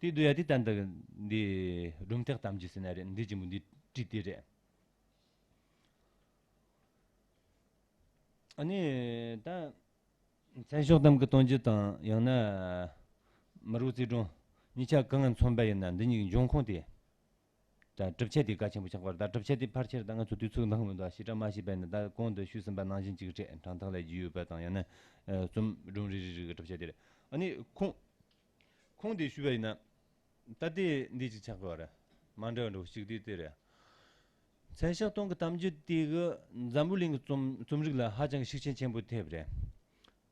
དེ་བསྡུ་ཡ་དེ་ད་ལྟ་གི་འདི་སྒྲུང་སྟེགས་གཏམ་རྒྱུད་ཟེར་ན་རེད། འདི་ཅིག་མོ་འདི་བྲིས་དེ་རེད། ཨ་ནི་ད་མཚན་ཤོག་གཏམ་གྱི་གཏམ་རྒྱུད་དང་ཡང་ན་མི་རོ་རྩེ་སྒྲུང་གཉིས་ཆ་གང་ང་མཚོན་པ་ཡིན་ན། འདི་གཉིས་ཀྱི་འབྱུང་ཁུངས་དེ། ད་གྲུབ་ཆ་དེ་གལ་ཆེན་པོ་ཆགས་པ་རེད། ད་གྲུབ་ཆ་དེ་ཕལ་ཆེར་ད་ང་ཚོ་དུས་ཚོད་འདང་མི་འདུག་ཞེ་དྲག་མ་ཤེས་པས་ན། ད་གོང་དུ་ཞུས་ཟིན་པ་ནང་བཞིན་ཅིག་རེད། འཕྲིན་ཐག་ལ་རྒྱུས་ཡོད་པ་དང་། ཡང་ན་རྩོམ་སྒྲུང་རེ་རེ་རེ་གི་གྲུབ་ཆ་དེ་རེད། ཨ་ནི་ཁུངས་ཁུངས་དེ་ཞུས་པ་ཡིན་ན། ད་ལྟའི་འདི་ཅིག་ཆགས་དགོས་པ་རེད། མ་འདྲ་བ་འགྲོ་གཅིག་དེ་དེ་རེད། མཚན་ཤོག་སྟོང་གི་གཏམ་རྒྱུད་དེ་གི་འཛམ་བུ་གླིང་གི་རྩོམ་རྩོམ་རིག་ལ་ཧ་ཅང་ཤུགས་རྐྱེན་ཆེན་པོ་ཐེབས་རེད།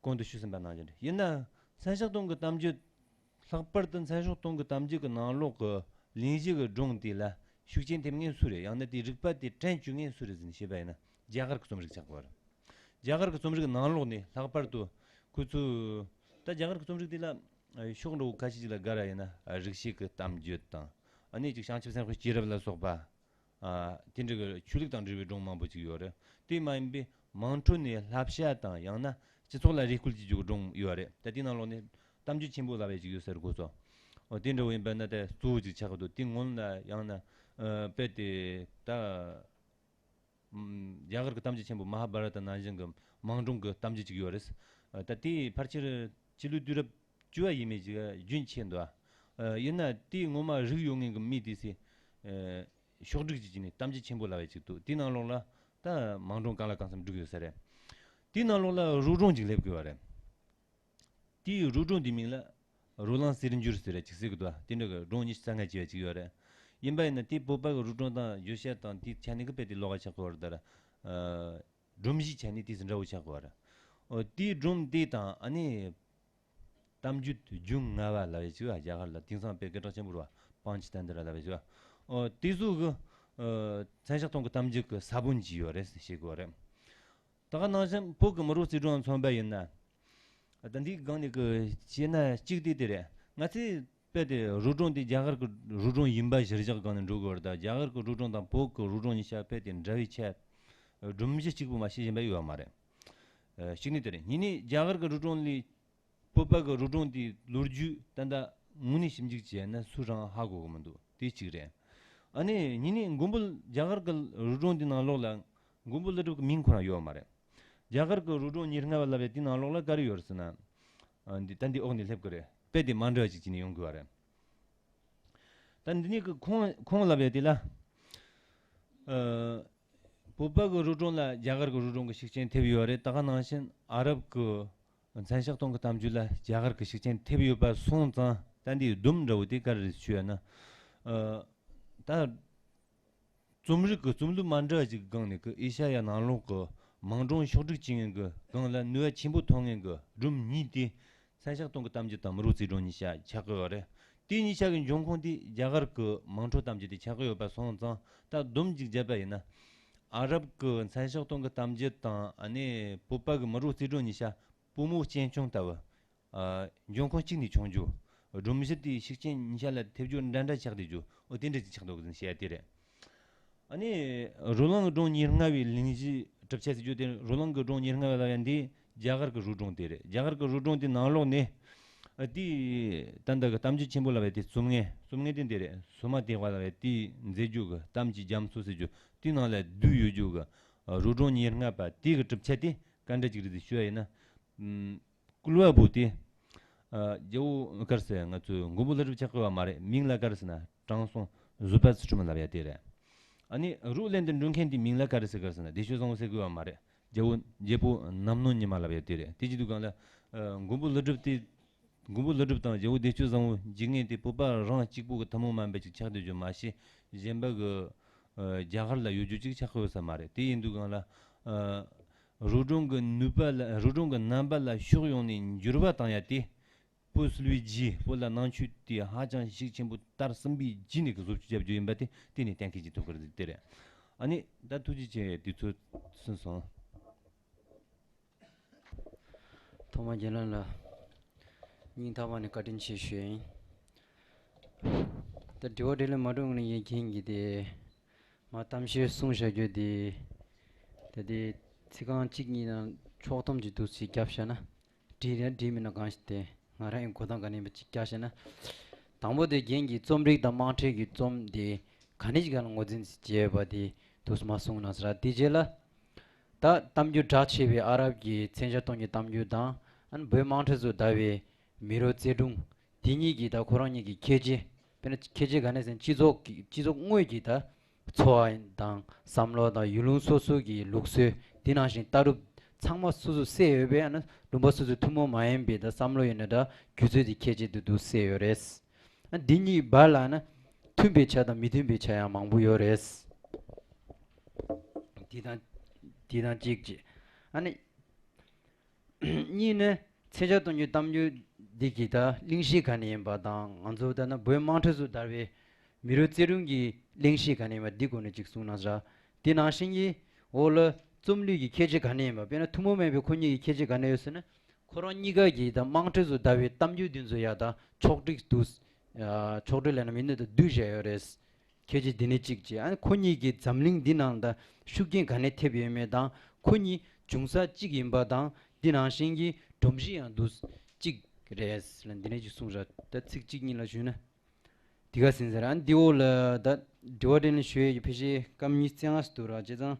གོང་དུ་ཞུས་ཟིན་པ་ནང་བཞིན་རེད། ཡིན་ན་མཚན་ཤོག་སྟོང་གི་གཏམ་རྒྱུད། ལྷག་པར་དུ་མཚན་ཤོག་སྟོང་གི་གཏམ་རྒྱུད་ཀྱི་ནང་ལོགས་ཀྱི་གླེང་གཞི་གི་སྒྲུང་དེ་ལ་ཤུགས་རྐྱེན་ཐེབས་མཁན་སུ་རེད། ཡང་ན་དེའི་རིག་པ་དེ་དྲན་བཅུག་མཁན་སུ་རེད་ཟེར་ནས་བཤད་པ་ཡིན་ན། རྒྱ་གར་གྱི་རྩོམ་རིག་ཆགས་དགོས་པ་རེད། རྒྱ་གར་གྱི་རྩོམ་རིག་ནང་ལོགས་ནས་ལྷག་པར་དུ་ཁོ་ཚོས། ད་རྒྱ་གར་གྱི་རྩོམ་རིག་དེ་ལ་ཕྱོགས་འདྲ་བོ་ཁ་ཤས་ཅིག་ལ་དགའ་ར་ཡིན་ན། རིག་བྱེད་ཀྱི་གཏམ་རྒྱུད་དང་། ཨ་ནི་ཅིག་བྱང་ཆུབ་སེམས་དཔའི་སྐྱེས་རབས་ལ་སོགས་པ། ཨ། དེ་འདྲ་གི་ཆོས་ལུགས་དང་འབྲེལ་བའི་སྒྲུང་མང་པོ་ཅིག་ཡོད་རེད། དེ་མ་ཡིན་པའི་དམངས་ཁྲོད་ནས་བསླབ་བྱ་དང་ཡང་ན་སྤྱི་ཚོགས་ལ་རེ་སྐུལ་གྱི་རྒྱུ་སྒྲུང་ཡོད་རེད། ད་དེའི་ནང་ལོགས་ནས་གཏམ་རྒྱུད་ཆེན་པོ་ལབ་ཡ་ཅིག་ཡོད་ཟེར་དགོས་སོ། འོ། དེ་འདྲ་བོ་ཡིན་པ་ན་དེ་གཙོ་བོ་ཅིག་ཆགས་ཀྱི་འདུག་དེ་སྔོན་ལ་ཡང་ན། ཨ། དཔེ་དེ་ད། ཨམ། རྒྱ་གར་གྱི་གཏམ་རྒྱུད་ཆེན་པོ་མ་ཧཱ་བྷ་ར་ཏ་ནང་བཞིན་གྱི་དམངས་སྒྲུང་གི་གཏམ་རྒྱུད་ཅིག་ཡོད་རེད། ད་དེ་ཕལ་ཆེར་སྤྱི་ལོའི་དུས་རབས་བཅུ་བ་ཡས་མས་ཀྱི་རྒྱུན་ཆད་འདུག་ཨ། ཡིན་ན་དེའི་ངོ་མ་རིག་ཡོད་མཁན་གྱི་མི་དེ་སི། ཨ། ཕྱོགས་སྒྲིག་བྱས་ནས་གཏམ་རྒྱུད་ཆེན་པོ་ལབ་ཡ་ཅིག་འདུག་དེའི་ནང་ལོགས་ལ་ད་དམངས་སྒྲུང་གང་ལ་གང་འཚམ་བསྒྲིགས་ཡོད་ས་རེད། དེའི་ནང་ལོགས་ལ་རོ་སྒྲུང་ཅིག་སླེབས་དགོས་པ་རེད། དེའི་རོ་སྒྲུང་དེའི་མིང་ལ་རོ་ལངས་གསེར་འགྱུར་ཟེར་ར་ཅིག་ཟེར་གི་འདུག་ཨ། དེ་འདྲ་གི་སྒྲུང་ཉི་ཤུ་རྩ་ལྔ་བཅས་པ་ཅིག་ཡོད་རེད། ཡིན་པ་ཡིན་ན་དེ་བོད་པ་གི་རོ་སྒྲུང་དང་བརྗོད་བྱ་དང་དེའི་ཆ་ནས་གི་དཔེ་དེ་ལོགས་ཀ་ཆགས་གི་ཡོད་རེད། ད་ར། ཨ། སྒྲོམ་གཞིའི་ཆ་ནས་དེ་ཚོ་འདྲ་བོ་ཆགས་གི་ཡོད་རེད། འོ། དེའི་སྒྲུང་དེ་དང་ཨ་ནི་གཏམ་རྒྱུད་རྒྱུན་ལྔ་བ་ལབ་ཡ་ཅིག་ཨ། རྒྱ་གར་ལ་དེང་སང་དཔེ་སྐད་གྲགས་ཆེན་པོ་རེད་པ། པཱན་ཆི་ཏན་ཏྲ་ལབ་ཡ་ཅིག་ཨ། འོ། དེ་ཚོ་གི། ཨ། མཚན་ཞག་སྟོང་གི་གཏམ་རྒྱུད་གི་ས་བོན་ཅིག་ཡོད་རེད་ཟེར་བཤད་གི་ཡོད་རེད། ད་ག་ནང་བཞིན་བོད་ཀྱི་མི་རོ་རྩེ་སྒྲུང་མཚོན་པ་ཡིན་ན། ད་འདིའི་སྒང་ནས་ཀྱི་བཤད་ན་གཅིག་དེ་དེ་རེད། ང་ཚོའི་དཔེ་དེ་རོ་སྒྲུང་དེ་རྒྱ་གར་གྱི་རོ་སྒྲུང་ཡིན་པ་གཞིར་བཞག་སྒང་ནས་འགྲོ་དགོས་རེད། ད་རྒྱ་གར་གྱི་རོ་སྒྲུང་དང་བོད་ཀྱི་རོ་སྒྲུང་གཉིས་ཆ་དཔེ་དེ་འདྲ་བའི་ཆ། སྒྲོམ་གཞི་གཅིག་པུ་མ་ཤེས་བཞིན་པ་ཡོད་མ་རེད། ཨ། གཅིག་ནས་དེ་རེད། གཉིས་ནས་རྒྱ་གར་གྱི་རོ་སྒྲུང་ལས་བོད་པ་གི་རོ་སྒྲུང་དེའི་ལོ་རྒྱུས་ད་ལྟ་དངོས་གནས་ཞིབ་འཇུག་བྱས་ན་སུ་རང་ཧ་གོ་གི་མི་འདུག་དེ་གཅིག་རེད། ཨ་ནི་གཉིས་ནས་མགོན་པོ་རྒྱ་གར་གྱི་རོ་སྒྲུང་དེའི་ནང་ལོགས་ལ་མགོན་པོ་ཀླུ་སྒྲུབ་ཀྱི་མིང་ཁོ་རང་ཡོད་མ་རེད། རྒྱ་གར་གྱི་རོ་སྒྲུང་ཉེར་ལྔ་པ་ལབ་ཡ་དེའི་ནང་ལོགས་ལ་ག་རེ་ཡོད་རེད་ཟེར་ན། ཨ། འདི་ད་འདི་འོག་ནས་སླེབས་ཀྱི་རེད། དཔེ་དེ་མ་འདྲ་བ་ཅིག་བྱས་ནས་ཡོང་དགོས་པ་རེད། ད་འདི་ནས་ཀྱི་ཁུངས་ཁུངས་ལབ་ཡ་དེ་ལ། ཨ། བོད་པ་གི་རོ་སྒྲུང་ལ་རྒྱ་གར་གི་རོ་སྒྲུང་གི་ཤུགས་རྐྱེན་ཐེབས་ཡོད་རེད། ད་ག་ནང་བཞིན་ཨ་རབ་གི་མཚན་ཞག་སྟོང་གི་གཏམ་རྒྱུད་ལ་རྒྱ་གར་གི་ཤུགས་རྐྱེན་ཐེབས་ཡོད་པ་སོང་ཙང་། ད་འདིའི་སྡོམ་འདྲ་བོ་དེ་ག་རེ་རེད་ཞུ་ཡ་ན། ཨ། ད་རྩོམ་རིག་གི་རྩོམ་ལུས་མ་འདྲ་བ་ཅིག་གི་སྒང་ནས་ཀྱི་ཨེ་ཤ་ཡ་ནང་ལོགས་ཀྱི་དམངས་སྒྲུང་ཕྱོགས་སྒྲིག་བྱེད་མཁན་གྱི་སྒང་ལ་ནུས་པ་ཆེན་པོ་ཐོན་མཁན་གྱི་སྒྲུང་གཉིས་དེ། མཚན་ཞག་སྟོང་གི་གཏམ་རྒྱུད་དང་མི་རོ་རྩེ་སྒྲུང་གཉིས་ཆ་ཆགས་ཀྱི་ཡོད་རེད། དེ་གཉིས་ཆ་གི་འབྱུང་ཁུངས་དེ་རྒྱ་གར་གྱི་དམངས་ཁྲོད་གཏམ་རྒྱུད་དེ་ཆགས་ཀྱི་ཡོད་པ་སོང་ཙང་། ད་སྡོམ་གཅིག་བརྒྱབ་པ་ཡིན་ན། ཨ་རབ་ཀྱི་མཚན་ཞག་སྟོང་གི་གཏམ་རྒྱུད་དང་ཨ་ནི་བོད་པ་གི་མི་རོ་རྩེ་སྒྲུང་གཉིས་ཆ་བུ་མོ་གཅེན་གཅུང་ལྟ་བུ། ཨ། འབྱུང་ཁུངས་གཅིག་ནས་བྱུང་རྒྱུ། སྒྲོམ་གཞི་དེའི་ཤུགས་རྐྱེན་གཉིས་ཆ་ལ་ཐེབས་རྒྱུ་འདྲ་འདྲ་ཆགས་བསྡད་རྒྱུ། འོ། དེ་འདྲ་ཅིག་ཆགས་འདུག་ཟེར་བཤད་ཡ་དེ་རེད། ཨ་ནི་རོ་ལངས་སྒྲུང་ཉེར་ལྔ་བའི་གླེང་གཞི་གྲུབ་ཆ་ཟེར་རྒྱུ་དེ། རོ་ལངས་ཀྱི་སྒྲུང་ཉེར་ལྔ་བ་ལབ་ཡ་འདི་རྒྱ་གར་གྱི་རོ་སྒྲུང་དེ་རེད། རྒྱ་གར་གྱི་རོ་སྒྲུང་དེ་ནང་ལོགས་ནས་ཨ་དེ་ད་ལྟ་གི་གཏམ་རྒྱུད་ཆེན་པོ་ལབ་ཡ་དེ། རྩོམ་མཁན་རྩོམ་མཁན་དེ་འདི་རེད། སོ་མ་དེ་བ་ལབ་ཡ་དེ་མཛད་རྒྱུ་གི་གཏམ་གྱི་རྒྱ་མཚོ་ཟེར་རྒྱུ་དེ་ནང་ལ་བསྡུས་ཡོད་རྒྱུ་གི་རོ་སྒྲུང་ཉེར་ལྔ་པ་དེ་གི་གྲུབ་ཆ་དེ་ག་འདྲ་ཅིག་རེད་ཟེར་ཞུ་བ་ཡིན་ན། ཨམ། བསྐུལ་བ་པོ་དེ། ཨ། རྒྱལ་པོ་ག་རེ་ཟེར། ང་ཚོའི་མགོན་པོ་ཀླུ་སྒྲུབ་ཆགས་ཀྱི་ཡོད་པ་མ་རེད། མིང་ལ་ག་རེ་ཟེར་ན་དྲང་སྲོང་བཟོད་པ་ཚུལ་ཁྲིམས་ལབ་ཡ་དེ་རེད། ཨ་ནི་རོ་ལེན་དུ་འགྲོ་མཁན་དེ་མིང་ལ་ག་རེ་ཟེར། ག་རེ་ཟེར་ན་བདེ་སྤྱོད་བཟང་པོ་ཟེར་གི་ཡོད་པ་མ་རེད། རྒྱལ་པོ་རྒྱལ་པོ་ནམ་ནོར་ཉི་མ་ལབ་ཡ་དེ་རེད། དེ་བྱེད་དུས་སྒང་ལ། ཨ། མགོན་པོ་ཀླུ་སྒྲུབ་དེ། མགོན་པོ་ཀླུ་སྒྲུབ་དང་རྒྱལ་པོ་བདེ་སྤྱོད་བཟང་པོ་འཇིགས་ངེས་དེ་བོད་པ་རང་གཅིག་པོ་གི་ཐུན་མོང་མ་ཡིན་པ་ཅིག་ཆགས་བསྡད་རྒྱུ་མ་ཤེས། གཞན་པ་གི། ཨ། རྒྱ་གར་ལ་ཡོད་རྒྱུ་ཅིག་ཆགས་ཀྱི་ཡོད་ས་མ་རེད། དེ་ཡིན་དུས་སྒང་ལ། ཨ། རོ་སྒྲུང་གི་ནུས་པ་ལ། རོ་སྒྲུང་གི་རྣམ་པ་ལ་ཕྱོགས་ཡོངས་ནས་འགྱུར་བ་བཏང་ཡ་དེ། བོད་སིལ་བུའི་རྗེ། བོད་ལ་ནང་ཆོས་དེ་ཧ་ཅང་ཤུགས་ཆེན་པོ་དར་ཟིན་པའི་རྗེས་ནས་ཀྱི་བཟོ་བཅོས་བརྒྱབ་རྒྱུ་ཡིན་པ་དེ་གཏན་ནས་གཏན་འཁེལ་བྱེད་ཐུབ་ཀྱི་རེད། དེ་རེད། ཨ་ནི་ད་ཐུགས་རྗེ་ཆེ། དུས་ཚོད་ཟིན་སོང་། ཐོག་མར་རྒན་ལགས་ལ་སྙིང་ཐག་པ་ནས་བཀའ་དྲིན་ཆེ་ཞུ་ཡ་ཡིན། ད་དྲི་བ་དྲིས་ལན་མ་འགྲོ་སྔོན་ནས་ངས་རྒན་གྱིས་དེ་མར་གཏམ་བཤད་གསུངས་བཞག་རྒྱུ་དེ། ད་དེ་ཚིག་རྐང་གཅིག་གཉིས་དང་ཕྱོགས་བསྡོམས་ཀྱི་འདུག་སེ་བརྒྱབ་བཞག་ན། འགྲིག་ཡང་འགྲིག་མིན་ན་གང་ཞིག་དེ་ང་རང་ཡི་གོ་སྟངས་ག་ནས་ཡིན་པ་ཅིག་བརྒྱབ་བཞག་ན། དང་པོ་དེ་རྒན་གྱིས་རྩོམ་རིག་དང་དམངས་ཁྲོད་ཀྱི་རྩོམ་དེ་ག་ནས་ཅིག་ག་ལ་ངོས་འཛིན་བྱས་པ་དེ་འདུག་སེ་མར་གསུངས་གནང་ཟེར། དེ་རྗེས་ལ། ད་གཏམ་རྒྱུད་གྲགས་ཆེ་བའི་ཨ་རབ་ཀྱི་མཚོན་ཆ་སྟོན་རྒྱུའི་གཏམ་རྒྱུད་དང་། ཨ་ནི་བོད་དམངས་ཁྲོད་དུ་དར་བའི་མི་རོ་རྩེ་སྒྲུང་། དེ་གཉིས་ཀྱིས་ད་ཁོ་རང་གཉིས་ཀྱི་ཁྱད་ཆོས། དཔེར་ན་ཁྱད་ཆོས་ག་ནས་ཟེར་ན། སྤྱི་ཚོགས་ཀྱི། སྤྱི་ཚོགས་དངོས་ཀྱི་ད་འཚོ་བ་དང་བསམ་བློ་དང་ཡུལ་ལུང་སོ་སོ་གི་ལུགས་སྲོལ། དེ་ནང་བཞིན་ལྟ་གྲུབ་ཚང་མ་སོ་སོ་གསལ་ཡོད་པས། ཨ་ནི་ལུང་པ་སོ་སོའི་ཐུན་མོང་མ་ཡིན་པའི་ད་བསམ་བློ་ཡིན་ན་འདྲ། སྒྱུ་རྩལ་དེ་ཁྱད་ཆོས་དེ་འདུག་གསལ་ཡོད་རེད། ཨ། འདི་གཉིས་བར་ལ་ནི་མཐུན་པའི་ཆ་དང་མི་མཐུན་པའི་ཆ་ཡང་མང་པོ་ཡོད་རེད། དེ་དང་། དེ་དང་གཅིག་བྱས། ཨ་ནི་གཉིས་ནི་མཚོན་ཆ་སྟོན་རྒྱུའི་གཏམ་རྒྱུད་འདི་གི་ད་གླེང་གཞི་ག་ནས་ཡིན་པ་དང་། ང་ཚོ་ད་ནི་བོད་དམངས་ཁྲོད་དུ་དར་བའི་མི་རོ་རྩེ་སྒྲུང་གི་གླེང་གཞི་ག་ནས་ཡིན་པ་འདི་སྐོར་ནས་ཅིག་གསུངས་གནང་ཟེར། དེ་ནང་བཞིན་གྱི་འོག་ལ་རྩོམ་ལུས་ཀྱི་ཁྱད་ཆོས་ག་ནས་ཡིན་པ། དཔེར་ན་ཐུན་མོང་མ་ཡིན་པའི་ཁོ་གཉིས་ཀྱི་ཁྱད་ཆོས་ག་ནས་ཡོད་ཟེར་ན། ཁོ་རང་གཉིས་ཀ་གིས་ད་དམངས་ཁྲོད་དུ་དར་བའི་གཏམ་རྒྱུད་འདི་ཚོ་ཡ་ད་ཕྱོགས་སྒྲིག་ཏུ། ཨ། ཕྱོགས་སྒྲིག་ལབ་ན་མིན་ནའི་ད་བསྡུས་བཞག་ཡོད་རེད། ཁྱད་ཆོས་འདི་ནི་གཅིག་བྱས། ཨ་ནི་ཁོ་གཉིས་ཀྱིས་འཛམ་གླིང་འདི་ནང་ད་ཤུགས་རྐྱེན་ག་ནས་ཐེབས་ཡོད་མེད་དང་། ཁོ་གཉིས་འབྱུང་ས་གཅིག་ཡིན་པ་དང་། འདི་ནང་བཞིན་གྱི་སྒྲོམ་གཞི་ཡང་འདུག་གཅིག་རེད་ལབ་འདི་ནས་ཅིག་གསུངས་ར། ད་ཚིག་གཅིག་གཉིས་ལ་ཞུས་ན་འདི་ག་ཟིན་ཟེར། ཨ་ནི་འདི་འོག་ལ་ད་དྲི་བ་དྲིས་ལན་ཞུ་ཡས་ཀྱི་ཕལ་ཆེར་སྐར་མ་ཉི་ཤུ་རྩ་ལྔ་ཙམ་འདུག་ར། བྱས་ཙང་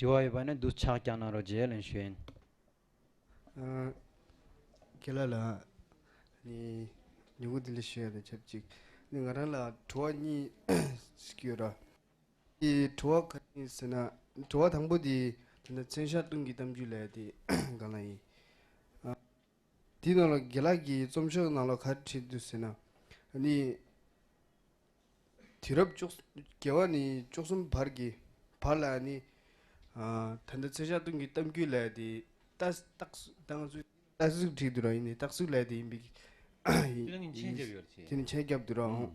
དྲི་བ་ཡོད་པ་ན་འདུག་ཕྱག་བརྐྱངས་གནང་རོགས་བྱས་ལབ་ཞུ་ཡིན། ཨ། རྒན་ལགས་ལ་ནི་ཉིན་གུང་བདེ་ལེགས་ཞུ་ཡ་དང་ཆབས་ཅིག་ནི་ང་རང་ལ་དྲི་བ་གཉིས་ཤིག་ཡོད་ར། དེ་དྲི་བ་ག་རེ་ཡིན་ཟེར་ན། དྲི་བ་དང་པོ་དེ་ད་ལྟ་མཚོན་ཆ་སྟོན་རྒྱུའི་གཏམ་རྒྱུད་ལབ་ཡ་དེ་གང་ལ་ཡིན། ཨ། དེའི་ནང་ལ་རྒན་ལགས་ཀྱིས་རྩོམ་ཤོག་ནང་ལ་ག་རེ་བྲིས་འདུག་ཟེར་ན། ནི། དུས་རབས་བཅུ། བརྒྱད་པ་ནས་བཅུ་གསུམ་བར་གྱི་བར་ལ་ནི། ཨ། ད་ལྟ་མཚོན་ཆ་སྟོན་རྒྱུའི་གཏམ་རྒྱུད་ལབ་ཡ་དེ་རྟགས། རྟགས་གཟུགས། ད་ང་ཚོས་རྟགས་གཟུགས་བྲིས་འདུག་ར། ཡིན་ནའི་རྟགས་གཟུགས་ལབ་ཡ་དེ་ཡིན་པའི། ཁྱེད་རང་གིས་མཆན་རྒྱབ་ཡོད་རེད་ཅེས། དེ་ནི་མཆན་རྒྱབ་འདུག་ར། ཨང་།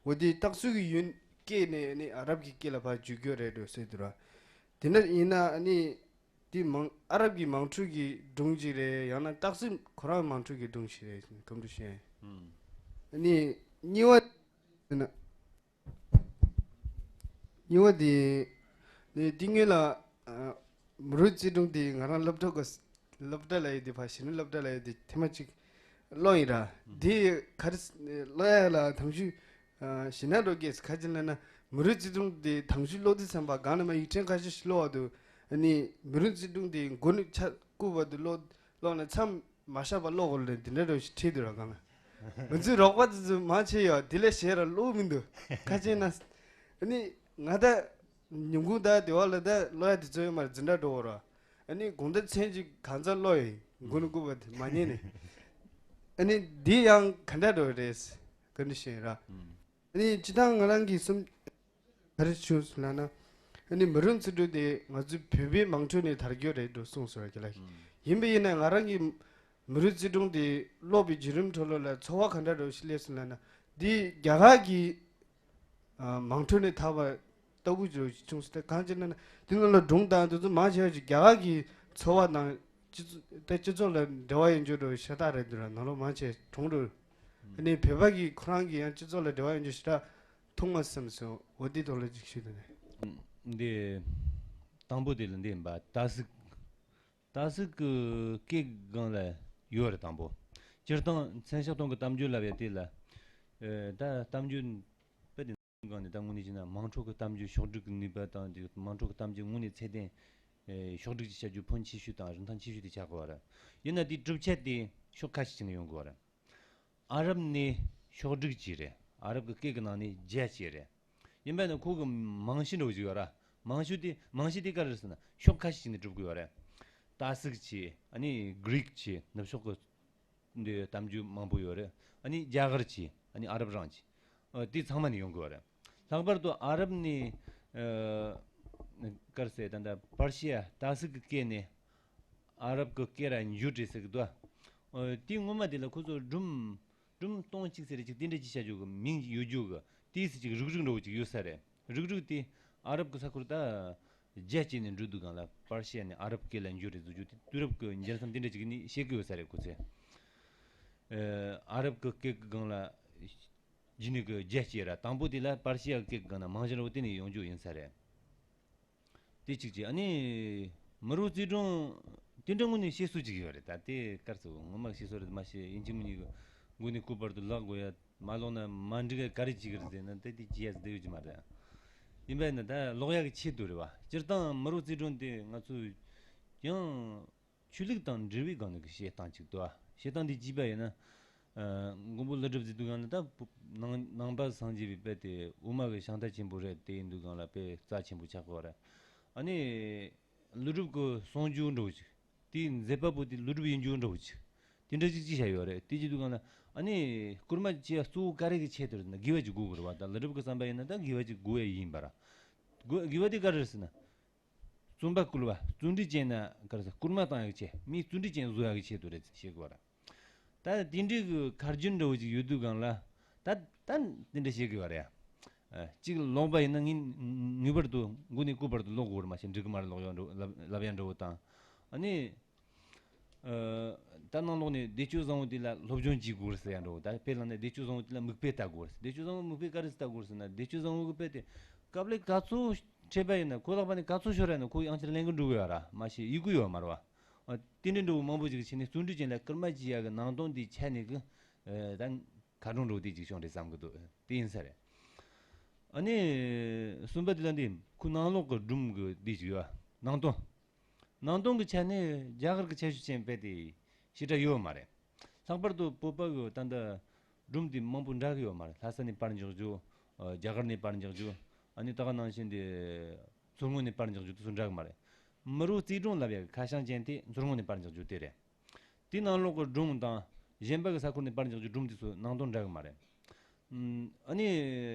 འོ་དེ་རྟགས་གཟུགས་ཀྱི་ཡུན་སྐད་ནས་ནི་ཨ་རབ་ཀྱི་སྐད་ལ་ཕར་བསྒྱུར་རྒྱུ་རེད་འགྲོ་ཟེར་འདུག་ར། དེ་འདྲ་ཡིན་ན་ནི། དེ་མང་། ཨ་རབ་ཀྱི་དམངས་ཁྲོད་ཀྱི་སྒྲུང་ཅིག་རེད། ཡང་ན་རྟགས་གཟུགས་ཁོ་རང་དམངས་ཁྲོད་ཀྱི་སྒྲུང་ཞིག་རེད། ག་འདྲ་ཞིག་ཡིན། ཨང་། ནི་གཉིས་པ་ཟེར་ན། གཉིས་པ་དེ་ནི་དེ་སྔོན་ལ། ཨ། མི་རོ་རྩེ་སྒྲུང་དེ་ང་རང་སློབ་གྲྭ་གི། སློབ་གྲྭ་ལབ་ཡ་དེ་ཕར་གཞས་སྣ་སློབ་གྲྭ་ལབ་ཡ་དེ་ཐེངས་མ་གཅིག་ཀློག་ཡིན་ར། དེ་ག་རེ་ཀློག་ཡ་ལ་དང་ཤོས། ཨ། གཞས་སྣ་འགྲོ་གས་ཁ་ཅིག་ལབ་ན། མི་རོ་རྩེ་སྒྲུང་དེ་དང་ཤོས་ཀློག་དུས་ཙམ་པ་སྒང་ལ་མར་ཡིག་ཕྲེང་ཁ་ཤས་ཤིག་ཀློག་པ་དུས། ཨ་ནི་མི་རོ་རྩེ་སྒྲུང་དེ་མགོ་ནས་ཆ་བཀུག་པ་དུས་ཀློག་ཀློག་ན་མཚམས་མ་བཞག་པར་ཀློག་དགོས་ལབ་འདི་འདྲ་འདྲ་ཞིག་བྲིས་འདུག་ར་སྒང་ལ། ང་ཚོའི་རོགས་པ་དེ་ཚོ་མང་ཆེ་ཡང་དེ་ལས་གཞན་ར་ཀློག་མི་འདུག་ཁ་ཅིག་ན། ཨ་ནི་ང་ད་ཉིན་གུང་ད་དེ་བ་ལ་ད་ཀློག་ཡ་དེ་ཚོ་ཡོད་མ་རེད། འཛིན་གྲྭ་འགྲོ་བ་ར། ཨ་ནི་དགོང་དག་མཚན་གཅིག་གང་ཚ་ཀློག་ཡོད་ཡིན། མགོ་ནས་བཀུག་པ་དེ་མ་ཉན་ནས། ཨ་ནི་འདི་ཡང་ག་འདྲ་འགྲོ་རེད། ག་འདྲ་ཞིག་ར། ཨ་ནི་སྤྱིར་བཏང་ང་རང་གི་སེམས། ག་རེ་བྱུང་སོང་ལབ་ན། ཨ་ནི་མི་རོ་རྩེ་སྒྲུང་དེ་ང་ཚོའི་བོད་པའི་དམངས་ཁྲོད་ནས་དར་རྒྱུ་རེད་འགྲོ་གསུངས་སོང་ར་རྒན་ལགས་ཀྱིས། ཨང་། ཡིན་པ་ཡིན་ན་ང་རང་གིས་མི་རོ་རྩེ་སྒྲུང་དེ་ཀློག་པའི་བརྒྱུད་རིམ་ཁྲོད་ལ་ཚོར་བ་ག་འདྲ་འདྲ་ཞིག་སླེབས་སོང་ལབ་ན། འདི་རྒྱ་གར་གྱི། ཨ། དམངས་ཁྲོད་ནས་དར་བ་ལྟ་བུ་ཞིག་བྱུང་སོང་། དེ་གང་ཅི་ལབ་ན་དེ་ནང་ལ་སྒྲུང་དང་དེ་ཚོ་མང་ཆེ་བ་ཞིག་རྒྱ་གར་གྱི་ཚོར་བ་དང་སྤྱི་ཚོགས། ད་སྤྱི་ཚོགས་ལ་འབྲེལ་བ་ཡོད་རྒྱུ་འདྲ་ཞེ་དྲག་རེད་འདུག་ར། ནང་ལོགས་མང་ཆེ་གྲོངས་འགྲོ། ཨ་ནི་བོད་པ་གི་ཁོ་རང་གི་ཡང་སྤྱི་ཚོགས་ལ་འབྲེལ་བ་ཡོད་རྒྱུ་ཞེ་དྲག་མཐོང་མ་སོང་། འོ་དེའི་ཐོག་ལ་ཅིག་ཞུས་དང་ནས། འདི་དང་པོ་དེ་ལ་འདི་ཡིན་པ། ད་གཟིག་ད་གཟིག་གི་སྐད་སྒང་ལ་ཡོད་རེད། དང་པོ། སྤྱིར་བཏང་མཚན་ཞག་སྟོང་གི་གཏམ་རྒྱུད་ལབ་ཡ་དེ་ལ། ཨེ། ད་གཏམ་རྒྱུད་དཔེ་དེ་སྒང་ནས་ད་དངོས་གནས་བྱས་ན་དམངས་ཁྲོད་ཀྱི་གཏམ་རྒྱུད་ཕྱོགས་སྒྲིག་གི་ནུས་པ་དང་དེ་དམངས་ཁྲོད་ཀྱི་གཏམ་རྒྱུད་དངོས་གནས་ཚད་ལྡན། ཨེ། ཕྱོགས་སྒྲིག་ཅིག་བྱ་རྒྱུ་ཕོན་ཆེ་ཤོས་དང་རིན་ཐང་ཆེ་ཤོས་དེ་ཆགས་དགོས་པ་རེད། ཡིན་ན་དེའི་གྲུབ་ཆ་དེ་ཕྱོགས་ཁ་ཤས་ཅིག་ནས་ཡོང་དགོས་པ་རེད། ཨ་རབ་ནས་ཕྱོགས་སྒྲིག་བྱས་རེད། ཨ་རབ་ཀྱི་སྐད་ཀྱི་ནང་ནས་བརྒྱུད་བྱས་རེད། ཡིན་པ་ཡིན་ན་ཁོ་གི་རྨང་གཞི་འདྲ་བོ་ཅིག་ཡོད་ར། རྨང་གཞི་དེ་རྨང་གཞི་དེ་ག་རེ་རེད་ཟེར་ན་ཕྱོགས་ཁ་ཤས་ཅིག་ནས་གྲུབ་དགོས་པ་རེད། ཏ་སིག་བྱས། ཨ་ནི་གྷི་རིག་བྱས། ནུབ་ཕྱོགས་ཀྱི་འདི་གཏམ་རྒྱུད་མང་པོ་ཡོད་རེད། ཨ་ནི་རྒྱ་གར་བྱས། ཨ་ནི་ཨ་རབ་རང་བྱས། ཨ། དེ་ཚང་མ་ནས་ཡོང་དགོས་པ་རེད། ལྷག་པར་དུ་ཨ་རབ་ནས། ཨ། ག་རེ་ཟེར། ད་ལྟ་པར་ཤི་ཡ་ཏ་སིག་གི་སྐད་ནས་ཨ་རབ་ཀྱི་སྐད་ལ་འགྱུར་རེད་ཟེར་གི་འདུག་ཨ། དེ་སྔོན་མ་དེ་ལ་ཁོ་ཚོ་སྒྲུང་། སྒྲུང་སྟོང་གཅིག་ཟེར་ཅིག་དེ་འདྲ་ཅིག་བྱ་རྒྱུ་གི་མིང་ཅིག་ཡོད་རྒྱུ་གི། དེའི་སྲིད་ཅིག་རིགས་རུས་འདྲ་བོ་ཅིག་ཡོད་ས་རེད། རིགས་རུས་དེ་ཨ་རབ་ཀྱི་ས་ཁུལ་ད་རྒྱ་བསྐྱེད་ནས་འགྲོ་དུས་སྒང་ལ་པར་ཤི་ཡ་ནས་ཨ་རབ་སྐད་ལ་འགྱུར་རེད་ཟེར་རྒྱུ་དེ་དུས་རབས་ཀྱི་འགྱུར་མཚམས་དེ་འདྲ་ཅིག་ནས་བཤད་གི་ཡོད་ས་རེད་ཁོ་ཚོས། ཨ། ཨ་རབ་ཀྱི་སྐད་ཀྱི་སྒང་ལ་རྗེས་ནས་ཀྱི་རྒྱ་བསྐྱེད་ར། དང་པོ་དེ་ལ་པར་ཤི་ཡ་སྐད་ཀྱི་སྒང་ན་རྨང་གཞི་འདྲ་བོ་དེ་ནས་ཡོང་རྒྱུ་ཡིན་ས་རེད། དེ་གཅིག་བྱས། ཨ་ནི་མི་རོ་རྩེ་སྒྲུང་དེ་འདྲ་དངོས་གནས་བཤད་སྲོལ་ཅིག་ཡོད་རེད། ད་དེ་ག་རེ་ཟེར། ངོ་མ་བཤད་སྲོལ་རེད་མ་གཞི་ཡིན་གཅིག་མིན་གཉིས་ཀྱི་མགོ་ནས་སྐུ་བར་དུ་ཀློག་དགོས་ཡ། མ་ཀློག་ན་མ་འགྲིག་ག་རེ་ཅིག་རེད་ཟེར་ན་ད་དེ་བྱེད་ཡ་ཟེར་ཡོད་ཀྱི་མ་རེད། ཡིན་པས་ན་ད་ཀློག་ཡ་གི་ཆེད་དུ་རེད་བ། སྤྱིར་བཏང་མི་རོ་རྩེ་སྒྲུང་དེ་ང་ཚོས་ཀྱང་ཆོས་ལུགས་དང་འབྲེལ་བའི་སྒང་ནས་ཀྱི་བཤད་སྟངས་ཅིག་འདུག་ཨ། བཤད་སྟངས་འདི་བརྒྱུད་པ་ཡིན་ན། ཨ། མགོན་པོ་ཀླུ་སྒྲུབ་ཟེར་དུས་སྒང་ལ་ད་ནང་ནང་པ་སངས་རྒྱས་པའི་དཔེ་དེ་དབུ་མ་གི་ཤིང་རྟ་ཆེན་པོ་རེད། དེ་ཡིན་དུས་སྒང་ལ་དཔེ་རྩ་ཆེན་པོ་ཆགས་ཀྱི་ཡོད་རེད། ཨ་ནི་ཀླུ་སྒྲུབ་ཀྱི་གསུང་རྒྱུན་འདྲ་བོ་ཅིག་དེའི་མཛད་པ་པོ་དེ་ཀླུ་སྒྲུབ་ཡིན་རྒྱུ་འདྲ་བོ་ཅིག་དེ་འདྲ་ཅིག་ཅིག་བྱས་ཡོད་རེད། དེ་བྱེད་དུས་སྒང་ལ་ཨ་ནི་སྐུལ་མ་བྱེད་ཡ་གཙོ་བོ་ག་རེ་གི་ཆེད་དུ་རེད་ན་དགེ་བ་ཅིག་དགོས་ཀྱི་རེད་བ། ད་ཀླུ་སྒྲུབ་ཀྱི་བསམ་པ་ཡིན་ན་ད་དགེ་བ་ཅིག་དགོས་ཡ་ཡིན་པ་ར། དགོས་དགེ་བ་དེ་ག་རེ་རེད་ཟེར་ན། བཙུན་པ་བསྐུལ་བ། བརྩོན་འགྲུས་ཅན་ན་ག་རེ་ཟེར། སྐུལ་མ་བཏང་ཡག་ཆེད། མིའི་བརྩོན་འགྲུས་ཅན་བཟོ་ཡག་གི་ཆེད་དུ་རེད་ཟེར་བཤད་དགོས་ར། ད་དེ་འདྲའི་གི་ཁ་རྒྱུན་འདྲ་བོ་ཅིག་ཡོད་དུས་སྒང་ལ། ད་ད་དེ་འདྲ་བཤད་དགོས་པ་རེད། ཨ། གཅིག་ཀློག་པ་ཡིན་ན་ངེས་ངེས་པར་དུ་མགོ་ནས་སྐུ་བར་དུ་ཀློག་དགོས་རེད། མ་གཞི་འགྲིག་གི་མ་རེད། ཀློག་ཡག་འདྲ་བོ་ལབ་ལབ་ཡག་འདྲ་བོ་དང་། ཨ་ནི། ཨ། ད་ནང་ལོགས་ནས་བདེ་སྤྱོད་བཟང་པོ་དེ་ལ་སློབ་སྦྱོང་བྱེད་དགོས་ཟེར་ཡག་འདྲ་བོ། ད་དཔེ་བླངས་ན་བདེ་སྤྱོད་བཟང་པོ་དེ་ལ་མིག་དཔེ་ལྟ་དགོས་ཟེར། བདེ་སྤྱོད་བཟང་པོ་མིག་དཔེ་ག་རེ་ལྟ་དགོས་ཟེར་ན། བདེ་སྤྱོད་བཟང་པོ་གི་དཔེ་དེ་དཀའ་ལས་ག་ཚོད་འཕྲད་པ་ཡིན་ན། ཁོ་ལག་པ་ནས་ག་ཚོད་ཤོར་ཡ་ན་ཁོ་ཡང་ཆེར་ལེན་གི་འགྲོ་གི་ཡོད་ར། མ་གཞི་ཡི་གུ་ཡོད་མ་རེད་བ། ཨ། དེ་འདྲའི་འདྲ་བོ་མང་པོ་ཅིག་བྱས་ནས་བརྩོན་འགྲུས་ཅན་ལ་སྐུལ་མ་བྱེད་ཡག་གི་ནང་དོན་དེ་ཆ་ནས་གི། ཨ། ད་ཁ་གྲོང་འདྲ་བོ་དེ་ཅིག་བྱུང་རེད་བསམ་གི་འདུག་དེ་ཡིན་ས་རེད། ཨ་ནི་གསུམ་པ་དེ་ལ་འདི་ཁོ་ནང་ལོགས་ཀྱི་སྒྲུང་གི་འདི་ཅིག་ཡོད། ནང་དོན། ནང་དོན་གྱི་ཆ་ནས་རྒྱ་གར་གྱི་ཁྱད་ཆོས་ཅན་དཔེ་དེ་ཞེ་དྲག་ཡོད་མ་རེད། ལྷག་པར་དུ་བོད་པ་གི་ད་ལྟ་སྒྲུང་དེ་མང་པོ་འདྲ་གི་ཡོད་མ་རེད། ལྷ་ས་ནས་པར་འཇོག་རྒྱུ། ཨ། རྒྱ་གར་ནས་པར་འཇོག་རྒྱུ། ཨ་ནི་ད་ག་ནང་བཞིན་དེ་མཚོ་སྔོན་ནས་པར་འཇོག་རྒྱུ་དེ་ཚོ་འདྲ་གི་མ་རེད། མི་རོ་རྩེ་སྒྲུང་ལབ་ཡག་གི་ཁ་བྱང་ཅན་དེ་མཚོ་སྔོན་ནས་པར་འཇོག་རྒྱུ་དེ་རེད། དེའི་ནང་ལོགས་ཀྱི་སྒྲུང་དང་གཞན་པ་གི་ས་ཁུལ་ནས་པར་འཇོག་རྒྱུ་སྒྲུང་དེ་ཚོ་ནང་དོན་འདྲ་གི་མ་རེད། ཨ་ནི་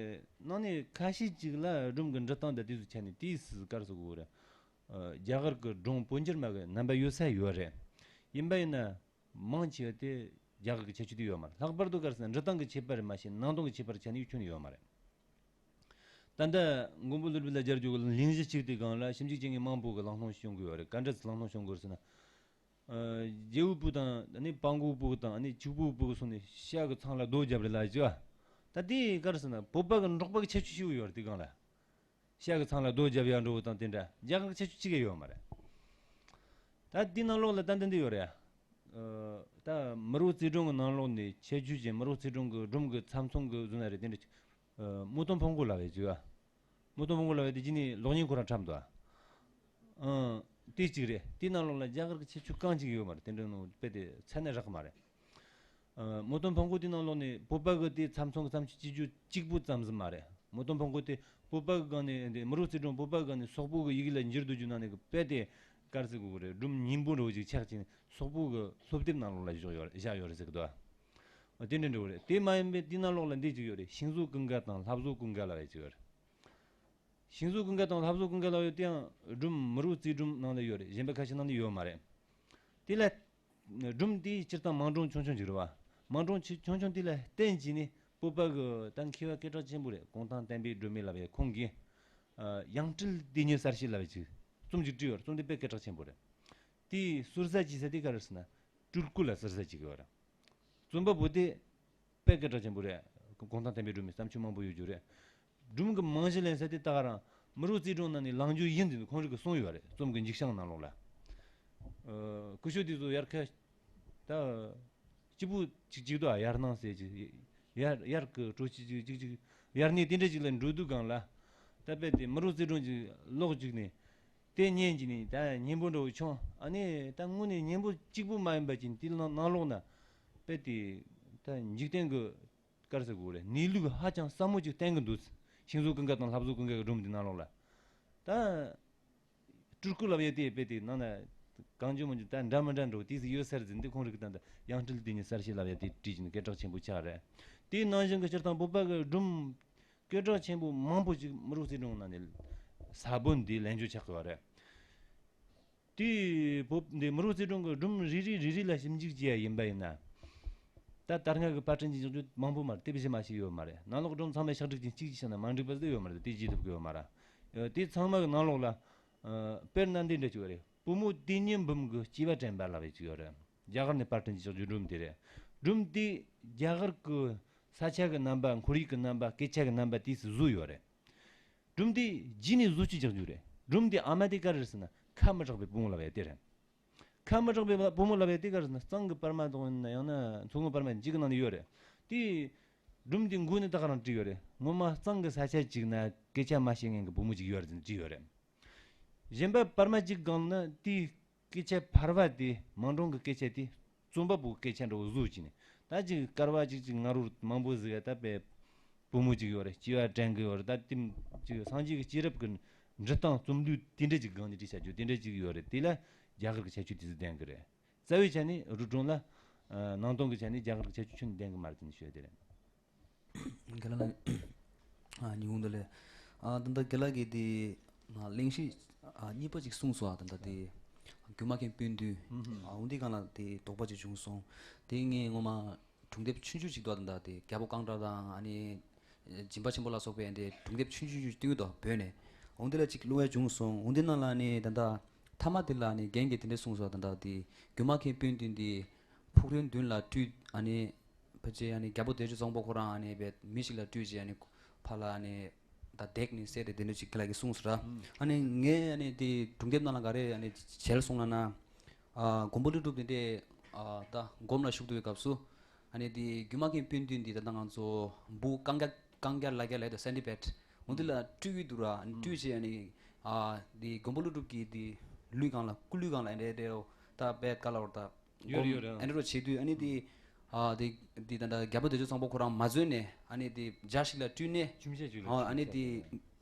ནང་ནས་ཁ་ཤས་ཅིག་ལ་སྒྲུང་གི་འབྲི་སྟངས་དང་དེ་ཚོའི་ཆ་ནས་དེའི་སྲིད་ག་རེ་ཟེར་དགོས་རེད། ཨ། རྒྱ་གར་གྱི་སྒྲུང་བོད་འགྱུར་མ་གི་རྣམ་པ་ཡོད་ས་ཡོད་རེད། ཡིན་པ་ཡིན་ན་མང་ཆེ་བ་དེ་རྒྱ་གར་གྱི་ཁྱད་ཆོས་དེ་ཡོད་མ་རེད། ལྷག་པར་དུ་ག་རེ་ཟེར་ན་འབྲི་སྟངས་ཀྱི་ཁྱད་པར་རེད། མ་གཞི་ནང་དོན་གྱི་ཁྱད་པར་ཆ་ནས་ཁྱོན་ནས་ཡོད་མ་རེད། ད་ལྟ་མགོན་པོ་ཀླུ་སྒྲུབ་ལ་སྦྱར་རྒྱུ་གི་གླེང་གཞི་གཅིག་དེ་སྒང་ལ་ཞིབ་འཇུག་བྱེད་མཁན་མང་པོ་གི་གླེང་སློང་བྱུང་གི་ཡོད་རེད། ག་འདྲ་ཟེར་གླེང་སློང་བྱུང་གི་ཡོད་ཟེར་ན། ཨ། རྒྱལ་པོའི་བུ་དང་ཨ་ནི་དཔའ་མགོན་བུ་དང་ཨ་ནི་ཕྱུག་པོའི་བུ་གསུམ་ནས་ཤ་གི་ཚང་ལ་རྡོ་བརྒྱབ་རེད་ལབ་ཀྱི་ཡོད། ད་དེ་ག་རེ་ཟེར་ན་བོད་པ་གི་འབྲོག་པ་གི་ཁྱད་ཆོས་ཤིག་ཡོད་རེད། དེ་སྒང་ལ་ཤ་གི་ཚང་ལ་རྡོ་བརྒྱབ་ཡག་འདྲ་བོ་དང་དེ་འདྲ་རྒྱ་གར་གི་ཁྱད་ཆོས་གཅིག་ཀྱང་ཡོད་མ་རེད། ད་དེའི་ནང་ལོགས་ལ་ད་འདི་འདི་ཡོད་རེད། ཨ། ད་མི་རོ་རྩེ་སྒྲུང་གི་ནང་ལོགས་ནས་ཁྱད་ཆོས་ཅན་མི་རོ་རྩེ་སྒྲུང་གི་སྒྲུང་གི་ཚབ་མཚོན་གི་བཟོ་ན་རེད། དེ་འདྲ་ཅིག་ཨ། མུ་སྟེགས་ཕུང་པོ་ལབ་ཡག་ཅིག་ཡོད། མུ་སྟེགས་ཕུང་པོ་ལབ་ཡག་དེ་གཅིག་ནས་གློག་བརྙན་ཁོ་རང་འཁྲབ་འདུག་ཨ། དེ་གཅིག་རེད། དེའི་ནང་ལོགས་ལ་རྒྱ་གར་གྱི་ཁྱད་ཆོས་གང་ཅིག་ཡོད་མ་རེད། དེ་འདྲ་ནང་དཔེ་དེ་ཚད་ནས་རག་གི་མ་རེད། ཨ། མུ་སྟེགས་ཕུང་པོ་དེའི་ནང་ལོགས་ནས་བོད་པ་གི་དེ་ཚབ་མཚོན་གི་བརྩམས་ཆོས་བྱེད་རྒྱུ་གཅིག་པུ་ཙམ་ཟིག་མ་རེད། མུ་སྟེགས་ཕུང་པོ་དེ་བོད་པ་གི་སྒང་ནས་དེ་མི་རོ་རྩེ་སྒྲུང་བོད་པ་གི་སྒང་ནས་སོག་པོ་གི་ཡི་གེ་ལ་འགྱུར་བསྡུ་རྒྱུ་ནང་ནས་གི་དཔེ་དེ་ག་རེ་ཟེར་དགོས་གི་རེད། སྒྲུང་སྙིང་པོ་འདྲ་བོ་ཅིག་ཆགས་ཅིང་སོག་པོ་གི་སློབ་དེབ་ནང་ལོགས་ལ་བཞག་ཡོད་རེད། བཞག་ཡོད་རེད་ཟེར་གི་འདུག་ཨ། དེ་འདྲ་འདྲ་བོ་རེད། དེ་མ་ཡིན་པའི་དེའི་ནང་ལོགས་ལ་འདི་ཅིག་ཡོད་རེད། ཤིང་བཟོ་ཀུན་དགའ་དང་ལྷ་བཟོ་ཀུན་དགའ་ལབ་ཡག་ཅིག་ཡོད་རེད། ཤིང་བཟོ་ཀུན་དགའ་དང་ལྷ་བཟོ་ཀུན་དགའ་ལབ་ཡག་དེ་ཡང་སྒྲུང་མི་རོ་རྩེ་སྒྲུང་ནང་ལ་ཡོད་རེད། གཞན་པ་ཁ་ཤས་ནང་ལ་ཡོད་མ་རེད། དེ་ལ་སྒྲུང་དེ་སྤྱིར་བཏང་མང་སྒྲུང་ཆུང་ཆུང་ཅིག་རེད་བ། མང་སྒྲུང་ཆུ་ཆུང་ཆུང་དེ་ལ་བརྟེན་བྱས་ནས་བོད་པ་གི་ད་མཁས་པ་སྐད་གྲགས་ཆེན་པོ་རེད། གུང་ཐང་བསྟན་པའི་སྒྲོན་མེ་ལབ་ཡག་ཁོང་གིས། ཨ། ཡང་སྤྲུལ་དེ་ཉིད་གསར་ཤེས་ལབ་ཡག་ཅིག་རྩོམ་ཅིག་བྲིས་ཡོད་རེད། རྩོམ་དེ་དཔེ་སྐད་གྲགས་ཆེན་པོ་རེད། དེའི་ཟུར་ཟ་བྱེད་ས་དེ་ག་རེ་ཟེར་ན་སྤྲུལ་སྐུ་ལ་ཟུར་ཟ་བྱེད་གི་ཡོད་རེད། རྩོམ་པ་པོ་དེ་དཔེ་སྐད་གྲགས་ཆེན་པོ་རེད། གུང་ཐང་བསྟན་པའི་སྒྲོན་མེ་བརྩམས་ཆོས་མང་པོ་ཡོད་རྒྱུ་རེད། སྒྲུང་གི་རྨང་གཞི་ལེན་ས་དེ་ད་ག་རང་ མི་རོ་རྩེ་སྒྲུང་ནང་ནས་ལངས་རྒྱུ་ཡིན་ཟེར་ནས་ཁོང་རང་གིས་གསུངས་ཡོད་རེད། རྩོམ་གྱི་མཇུག་བྱང་ནང་ལོགས་ལ། ཨ། སྐུ་ཞབས་དེ་ཚོ་དབྱར་ཁ་ད་སྐྱིད་པོ་ཅིག་ཅིག་འདུག་ཨ། དབྱར་གནང་ཟེར་གྱི། དབྱར་དབྱར་གྱི་སྤྲོ་སྐྱིད་ཅིག་ཅིག་ཅིག་དབྱར་གནས་དེ་འདྲ་ཅིག་ལ་འགྲོ་དུས་སྒང་ལ། ད་དཔེ་དེ་མི་རོ་རྩེ་སྒྲུང་ཅིག་ཀློག་བཅུག་ནས། དེ་ཉན་གྱི་ནི་ད་སྙན་པོ་འདྲ་བོ་བྱུང་། ཨ་ནི་ད་དངོས་གནས་སྙན་པོ་གཅིག་པུ་མ་ཡིན་པ་ཅིག་དེ་ནང་ནང་ལོགས་ན། དཔེ་དེ་ད་འཇིག་རྟེན་གྱི་དཀར་ཟེར་དགོས་རེད། གནས་ལུགས་ཧ་ཅང་ཟབ་མོ་ཅིག་བསྟན་གྱི་འདུག། ཤིང་བཟོ་ཀུན་དགའ་དང་ལྷ་བཟོ་ཀུན་དགའ་གི་སྒྲུང་དེ་ནང་ལོགས་ལ། ད་སྤྲུལ་སྐུ་ལབ་ཡ་དེ་དཔེ་དེ་ནང་ན་གང་བྱུང་མང་བྱུང་ད་འདྲ་མི་འདྲ་འགྲོ་དེ་ཟིག་ཡོད་ས་རེད་ཟེར། འདི་ཁོང་རིགས་ད་ད་ཡང་སྤྲུལ་དེ་ཉིད་གསར་བཤད་ལབ་ཡ་དེ་བྲིས་ཀྱི་ནི་སྐད་གྲགས་ཆེན་པོ་ཆགས་རེད། དེའི་ནང་བཞིན་གྱི་སྤྱིར་བཏང་བོད་པ་གི་སྒྲུང་སྐད་གྲགས་ཆེན་པོ་མང་པོ་ཅིག་མི་རོ་རྩེ་སྒྲུང་ནང་ནས་ས་བོན་འདི་ལེན་རྒྱུ་ཆགས་ཀྱི་ཡོད་རེད། དེའི་བོད་འདི་མི་རོ་རྩེ་སྒྲུང་གི་སྒྲུང་རེ་རེ་རེ་རེ་ལ་ཞིབ་འཇུག་བྱས་ཡ་ཡིན་པ་ཡིན་ན། ད་ལྟར་སྔ་གི་པར་སྐྲུན་གྱི་འཇོག་རྒྱུ་མང་པོ་མ་རེད། དེ་བཞིན་མ་ཞིག་ཡོད་མ་རེད། ནང་ལོགས་སྒྲུང་ཚང་མས་ཕྱག་བྲིས་ཀྱི་གཅིག་གིས་བྱས་ན་མ་འགྲིག་པ་ཟིག་ཡོད་མ་རེད། དེ་བརྗེད་ཐུབ་ཀྱི་ཡོད་མ་རེད། དེ་ཚང་མ་གི་ནང་ལོགས་ལ། ཨ། དཔེར་ན་འདི་འདྲ་ཅིག་ཡོད་རེད། བུ་མོ་དེ་ཉིད་འབུམ་གྱི་སྐྱེས་པ་དྲན་པ་ལབ་ཡ་ཅིག་ཡོད་རེད། རྒྱ་གར་ནས་པར་སྐྲུན་གྱི་ཆགས་རྒྱུ་སྒྲུང་དེ་རེད། སྒྲུང་དེ་རྒྱ་གར་གྱི་ས་ཆ་གི་རྣམ་པ། ཁོར་ཡུག་གི་རྣམ་པ། སྐད་ཆ་གི་རྣམ་པ་དེ་ཚོ་བཟོས་ཡོད་རེད། སྒྲུང་དེ་རྗེས་ནས་བཟོ་བཅོས་རྒྱག་རྒྱུ་རེད། སྒྲུང་དེ་ཨ་མ་དེ་ག་རེ་རེད་ཟེར་ན། ཁ་མི་གྲག་པའི་བུ་མོ་ལབ་ཡ་དེ་རེད། ཁ་མི་གྲག་པའི་བུ་མོ་ལབ་ཡ་དེ་ག་རེ་ཟེར་ན། གཙང་གི་པར་མ་དང་ཡང་ན་མཚོ་སྔོན་པར་མ་གཅིག་གི་ནང་ནས་ཡོད་རེད། དེ་སྒྲུང་དེ་མགོ་ནས་ད་ག་རང་བྲིས་ཡོད་རེད། ངོ་མ་གཙང་གི་ས་ཆ་གཅིག་ན་སྐད་ཆ་མ་བཤད་མཁན་གྱི་བུ་མོ་གཅིག་ཡོད་རེད་ཟེར་ནས་བྲིས་ཡོད་རེད། གཞན་པ་པར་མ་གཅིག་སྒང་ན་དེའི་སྐད་ཆ་ཕལ་པ་དེ། མང་སྒྲུང་གི་སྐད་ཆ་དེ་རྩོམ་པ་པོའི་སྐད་ཆ་འདྲ་བོ་བཟོས་བྱས་ནས། ད་ཅིག་དཀར་བ་ཅིག་ཅིག་ང་རོ་མང་པོ་ཟིག་ད་དཔེ་བུ་མོ་ཅིག་ཡོད་རེད། སྐྱེས་པ་དྲན་གི་ཡོད་རེད། ད་དེ་ཅིག་སངས་རྒྱས་ཀྱི་སྐྱེས་རབས་ཀྱི་འབྲི་སྟངས་རྩོམ་ལུས་དེ་འདྲ་ཅིག་སྒང་ནས་བྲིས་བྱ་རྒྱུ་དེ་འདྲ་ཅིག་ཡོད་རེད། དེ་ལ་རྒྱ་གར་གྱི་ཁྱད་ཆོས་དེ་ཚོ་ལྡན་གི་རེད། རྩ་བའི་ཆ་ནས་རོལ་སྒྲུང་ལ། ཨ། ནང་དོན་གྱི་ཆ་ནས་རྒྱ་གར་གྱི་ཁྱད་ཆོས་ཁྱོན་ནས་ལྡན་གི་མ་རེད་ཟེར་ནས་ཞུ་ཡ་དེ་རེད། རྒན་ལགས། ཨ། ཉིན་གུང་བདེ་ལེགས། ཨ། ད་ལྟ་རྒན་ལགས་ཀྱིས་དེ་གླེང་གཞི། ཨ། གཉིས་པ་ཅིག་གསུངས་སོང་། ཨ། ད་ལྟ་དེ་སྒྱུ་མ་མཁན་སྤུན་བདུན། ཨ། འོ་འདི་སྒང་ལ་དེ་དོགས་པ་ཅིག་བྱུང་སོང་། དེ་ངས་ངོ་མ་སྒྲུང་དེབ་ཆུང་ཆུང་ཅིག་འདུག། ད་ལྟ་དེ་རྒྱལ་པོ་རྐང་གྲགས་དང་། ཨ་ནི་སྦྱིན་པ་ཆེན་པོ་ལ་སོགས་པའི་དེ་སྒྲུང་དེབ་ཆུང་ཆུང་ཅིག་བཏོན་གྱི་འདུག་བོད་ནས། འོ་འདི་ལ་ཅིག་བློ་ཡ་བྱུང་སོང་། འོ་འདི་ནང་ལ་ནི་ད་ལྟ་མཐའ་མ་དེ་ལ་ནི་རྒན་གྱིས་དེ་འདྲ་གསུངས་སོང་། ད་ལྟ་དེ་སྒྱུ་མ་མཁན་སྤུན་བདུན་དེ་ཕུག་རོན་བདུན་ལ་སྤྲུལ། ཨ་ནི་ཕལ་ཆེར་ཨ་ནི་རྒྱལ་པོ་བདེ་སྤྱོད་བཟང་པོ་ཁོ་རང་ཨ་ནི་བས་མི་ཞིག་ལ་སྤྲུལ་བྱས། ཨ་ནི་ཕར་ལ་ཨ་ནི་ད་བརྡེག་ནས་བསད་དེ་དེ་འདྲ་ཅིག་ཁ་ལག་གིས་གསུངས་སོང་ར། ཨ་ནི་ངས་ཨ་ནི་དེ་སྒྲུང་དེབ་ནང་ལ་ག་རེ་ཨ་ནི་བྱས་སོང་ལབ་ན། ཨ། མགོན་པོ་ཀླུ་སྒྲུབ་དེ་འདྲས། ཨ། ད་སྒོམ་ལ་བཞུགས་བསྡད་པའི་སྐབས་སུ། ཨ་ནི་དེ་སྒྱུ་མ་མཁན་སྤུན་བདུན་འདི་ད་ལྟ་ང་ཚོ་འབུ་རྐང་རྒྱག་རྐང་རྒྱག་ལག་རྒྱག་ལབ་དུས་སེན་ཊི་པེཌ་འོ་འདི་ལ་སྤྲུལ་གྱི་འདུག་ར། སྤྲུལ་བྱས་ཨ་ནི། ཨ། དེ་མགོན་པོ་ཀླུ་སྒྲུབ་ཀྱི་དེ་ལུས་སྒང་ལ། སྐུ་ལུས་སྒང་ལ་ཨེ་འདྲས་འདྲས་ད་བེད་ག་ལ་བར་ད་ཡོད་རེད། ཡོད་རེད། ཨེ་འདྲས་བྱེད་དུས་ཨ་ནི་དེ། ཨ། དེ་དེ་ད་ལྟ་རྒྱལ་པོ་བདེ་སྤྱོད་བཟང་པོ་ཁོ་རང་མ་བཟོད་ནས། ཨ་ནི་དེ་ཇ་ཞིག་ལ་སྤྲུལ་ནས། ཁྱིམ་ཆས་ཅིག་ལ། ཨ། ཨ་ནི་དེ་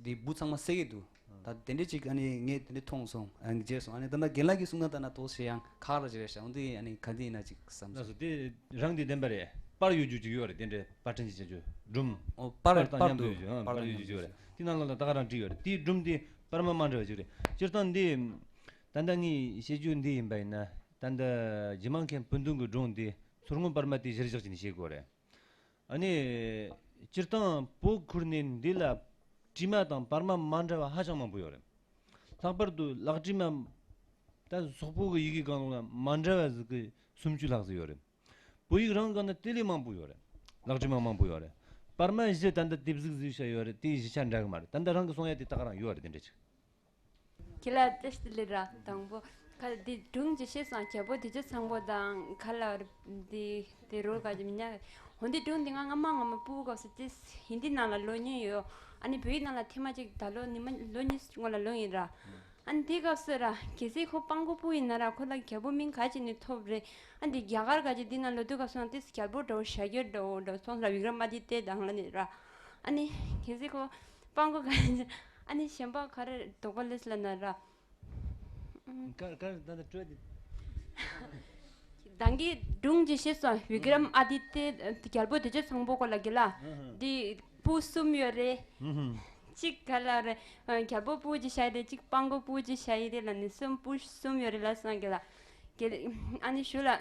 དེ་འབུ་ཚང་མ་བསད་ཀྱི་འདུག། ད་དེ་འདྲས་ཅིག་ཨ་ནི་ངས་དེ་འདྲས་མཐོང་སོང་། ཨ། མཇལ་སོང་། ཨ་ནི་ད་ལྟ་རྒན་ལགས་ཀྱིས་གསུངས་ན་ད་ན་ཏོག་ཙམ་ཡང་ཁག་ར་ཅིག་རེད་ཤག། འོ་འདི་ཨ་ནི་ག་འདི་ཡིན་ན་ཅིག་བསམ་སོང་། ལགས་སོ། དེ་རང་གི་བདེན་པ་རེད། པར་ཡོད་རྒྱུ་ཅིག་ཡོད་རེད། དེ་འདྲའི་པར་སྐྲུན་ཅིག་བྱ་རྒྱུ་སྒྲུང་། ཨོ། པར། པར་དང་པར་མཉམ་དུ། དུ་ཡོད། ཨ། པར་པར་དང་ཡོད་མཉམ་རྒྱུ་ཅིག་ཡོད་རེད། དེ་ནང་ལོགས་ལ་ད་ག་རང་བྲིས་ཡོད་རེད། དེའི་སྒྲུང་དེ་པར་མ་མ་འདྲ་བ་ཅིག་རེད། སྤྱིར་བཏང་འདི་ད་ལྟ་ངས་བཤད་རྒྱུ་འདི་ཡིན་པ་ཡིན་ན། ད་ལྟ་སྒྱུ་མ་མཁན་སྤུན་བདུན་གྱི་སྒྲུང་དེ་མཚོ་སྔོན་པར་མ་དེ་གཞིར་བཞག་བྱས་ནས་བཤད་དགོས་རེད། ཨ་ནི་སྤྱིར་བཏང་བོད་ཁུལ་ནས་འདི་ལ་བྲིས་མ་དང་པར་མ་མ་འདྲ་བ་ཧ་ཅང་མང་པོ་ཡོད་རེད། ལྷག་པར་དུ་ལག་བྲིས་མ་ད་སོག་པོ་གི་ཡི་གེ་སྒང་ལ་མ་འདྲ་བ་ཟིག་གི་སུམ་ཅུ་ལྷག་ཙམ་ཡོད་རེད། བོད་ཡིག་རང་སྒང་ན་དེ་ལས་མང་པོ་ཡོད་རེད། ལག་བྲིས་མ་མང་པོ་ཡོད་རེད། པར་མ་བཞི་ད་ལྟ་དེབ་གཟུགས་བཟོས་བཞག་ཡོད་རེད། དེའི་བཞི་ཆ་འདྲ་གི་མ་རེད། ད་ལྟ་རང་གི་གསུང་ཡ་དེ་ད་ག་རང་ཡོད་རེད། དེ་འདྲ་ཅིག། ཁྱེད་ལ་བཀྲ་ཤིས་བདེ་ལེགས་ར། དང་པོ་ཁ་འདི་སྒྲུང་ཅིག་བཤད་སོང་། རྒྱལ་པོ་བདེ་སྤྱོད་བཟང་པོ་དང་ག་ལ་འདི་དེ་རོལ་ག་ཅིག་མི་ཉག། འོ་འདི་སྒྲུང་འདི་ང་སྔ་མ་སྔ་མ་སྤུ་གུ་སྐབས་སུ་དེ་ཧིན་དི་ནང་ལ་ཀློག་མྱོང་ཡོད། ཨ་ནི་བོད་ཡིག་ནང་ལ་ཐེངས་མ་གཅིག་ད་ལོ་ཉི་མ་ལོ་གཉིས་སྔོན་ལ་ཀློག་ཡིན་ར། ཨ་ནི་དེ་སྐབས་སུ་ར་གལ་སྲིད་ཁོ་སྤྲང་པོ་སྤུ་ཡིན་ན་ར་ཁོ་ལ་རྒྱལ་པོ་མིང་ག་ཅིག་ནས་ཐོབ་རེད། ཨ་ནི་དེ་རྒྱ་གར་ག་ཅིག་འདི་ནང་ལོ་དུས་སྐབས་སུ་ཡང་དེ་རྒྱལ་པོ་འདྲ་བོ་ཞྭ་གྱོན་འདྲ་བོ་འདྲ་བོ་སོང་ར། བི་ཀྲ་མ་ཨ་དི་ཏྱ་དང་ལབ་ནས་ར། ཨ་ནི་གལ་སྲིད་ཁོ་སྤྲང་པོ་ག་ཅིག། ཨ་ནི་གཞན་པ་ག་རེ་དོགས་པ་སླེབས་ལབ་ན་ར། ཀར་ཀར་ད་ད་སྤྲོད་དེ། ད་གིན་སྒྲུང་ཅིག་བཤད་སོང་། བི་ཀྲ་མ་ཨ་དི་ཏྱ། རྒྱལ་པོ་བདེ་སྤྱོད་བཟང་པོ་ཁོ་ལ་གི་ལ། ཨ་ཧ། འདི་སྤུ་གསུམ་ཡོད་རེད། ཨ་ཧ། གཅིག་ག་ལ་རེད། རྒྱལ་པོ་སྤུ་གཅིག་བཞག་ཡི་རེད། གཅིག་སྤྲང་པོ་སྤུ་གཅིག་བཞག་ཡི་རེད་ལབ་ནས་གསུམ། སྤུ་གསུམ་ཡོད་རེད་ལབ་སོང་གི་ལ། གི་ལ། ཨ་ནི་ཞུ་ལ།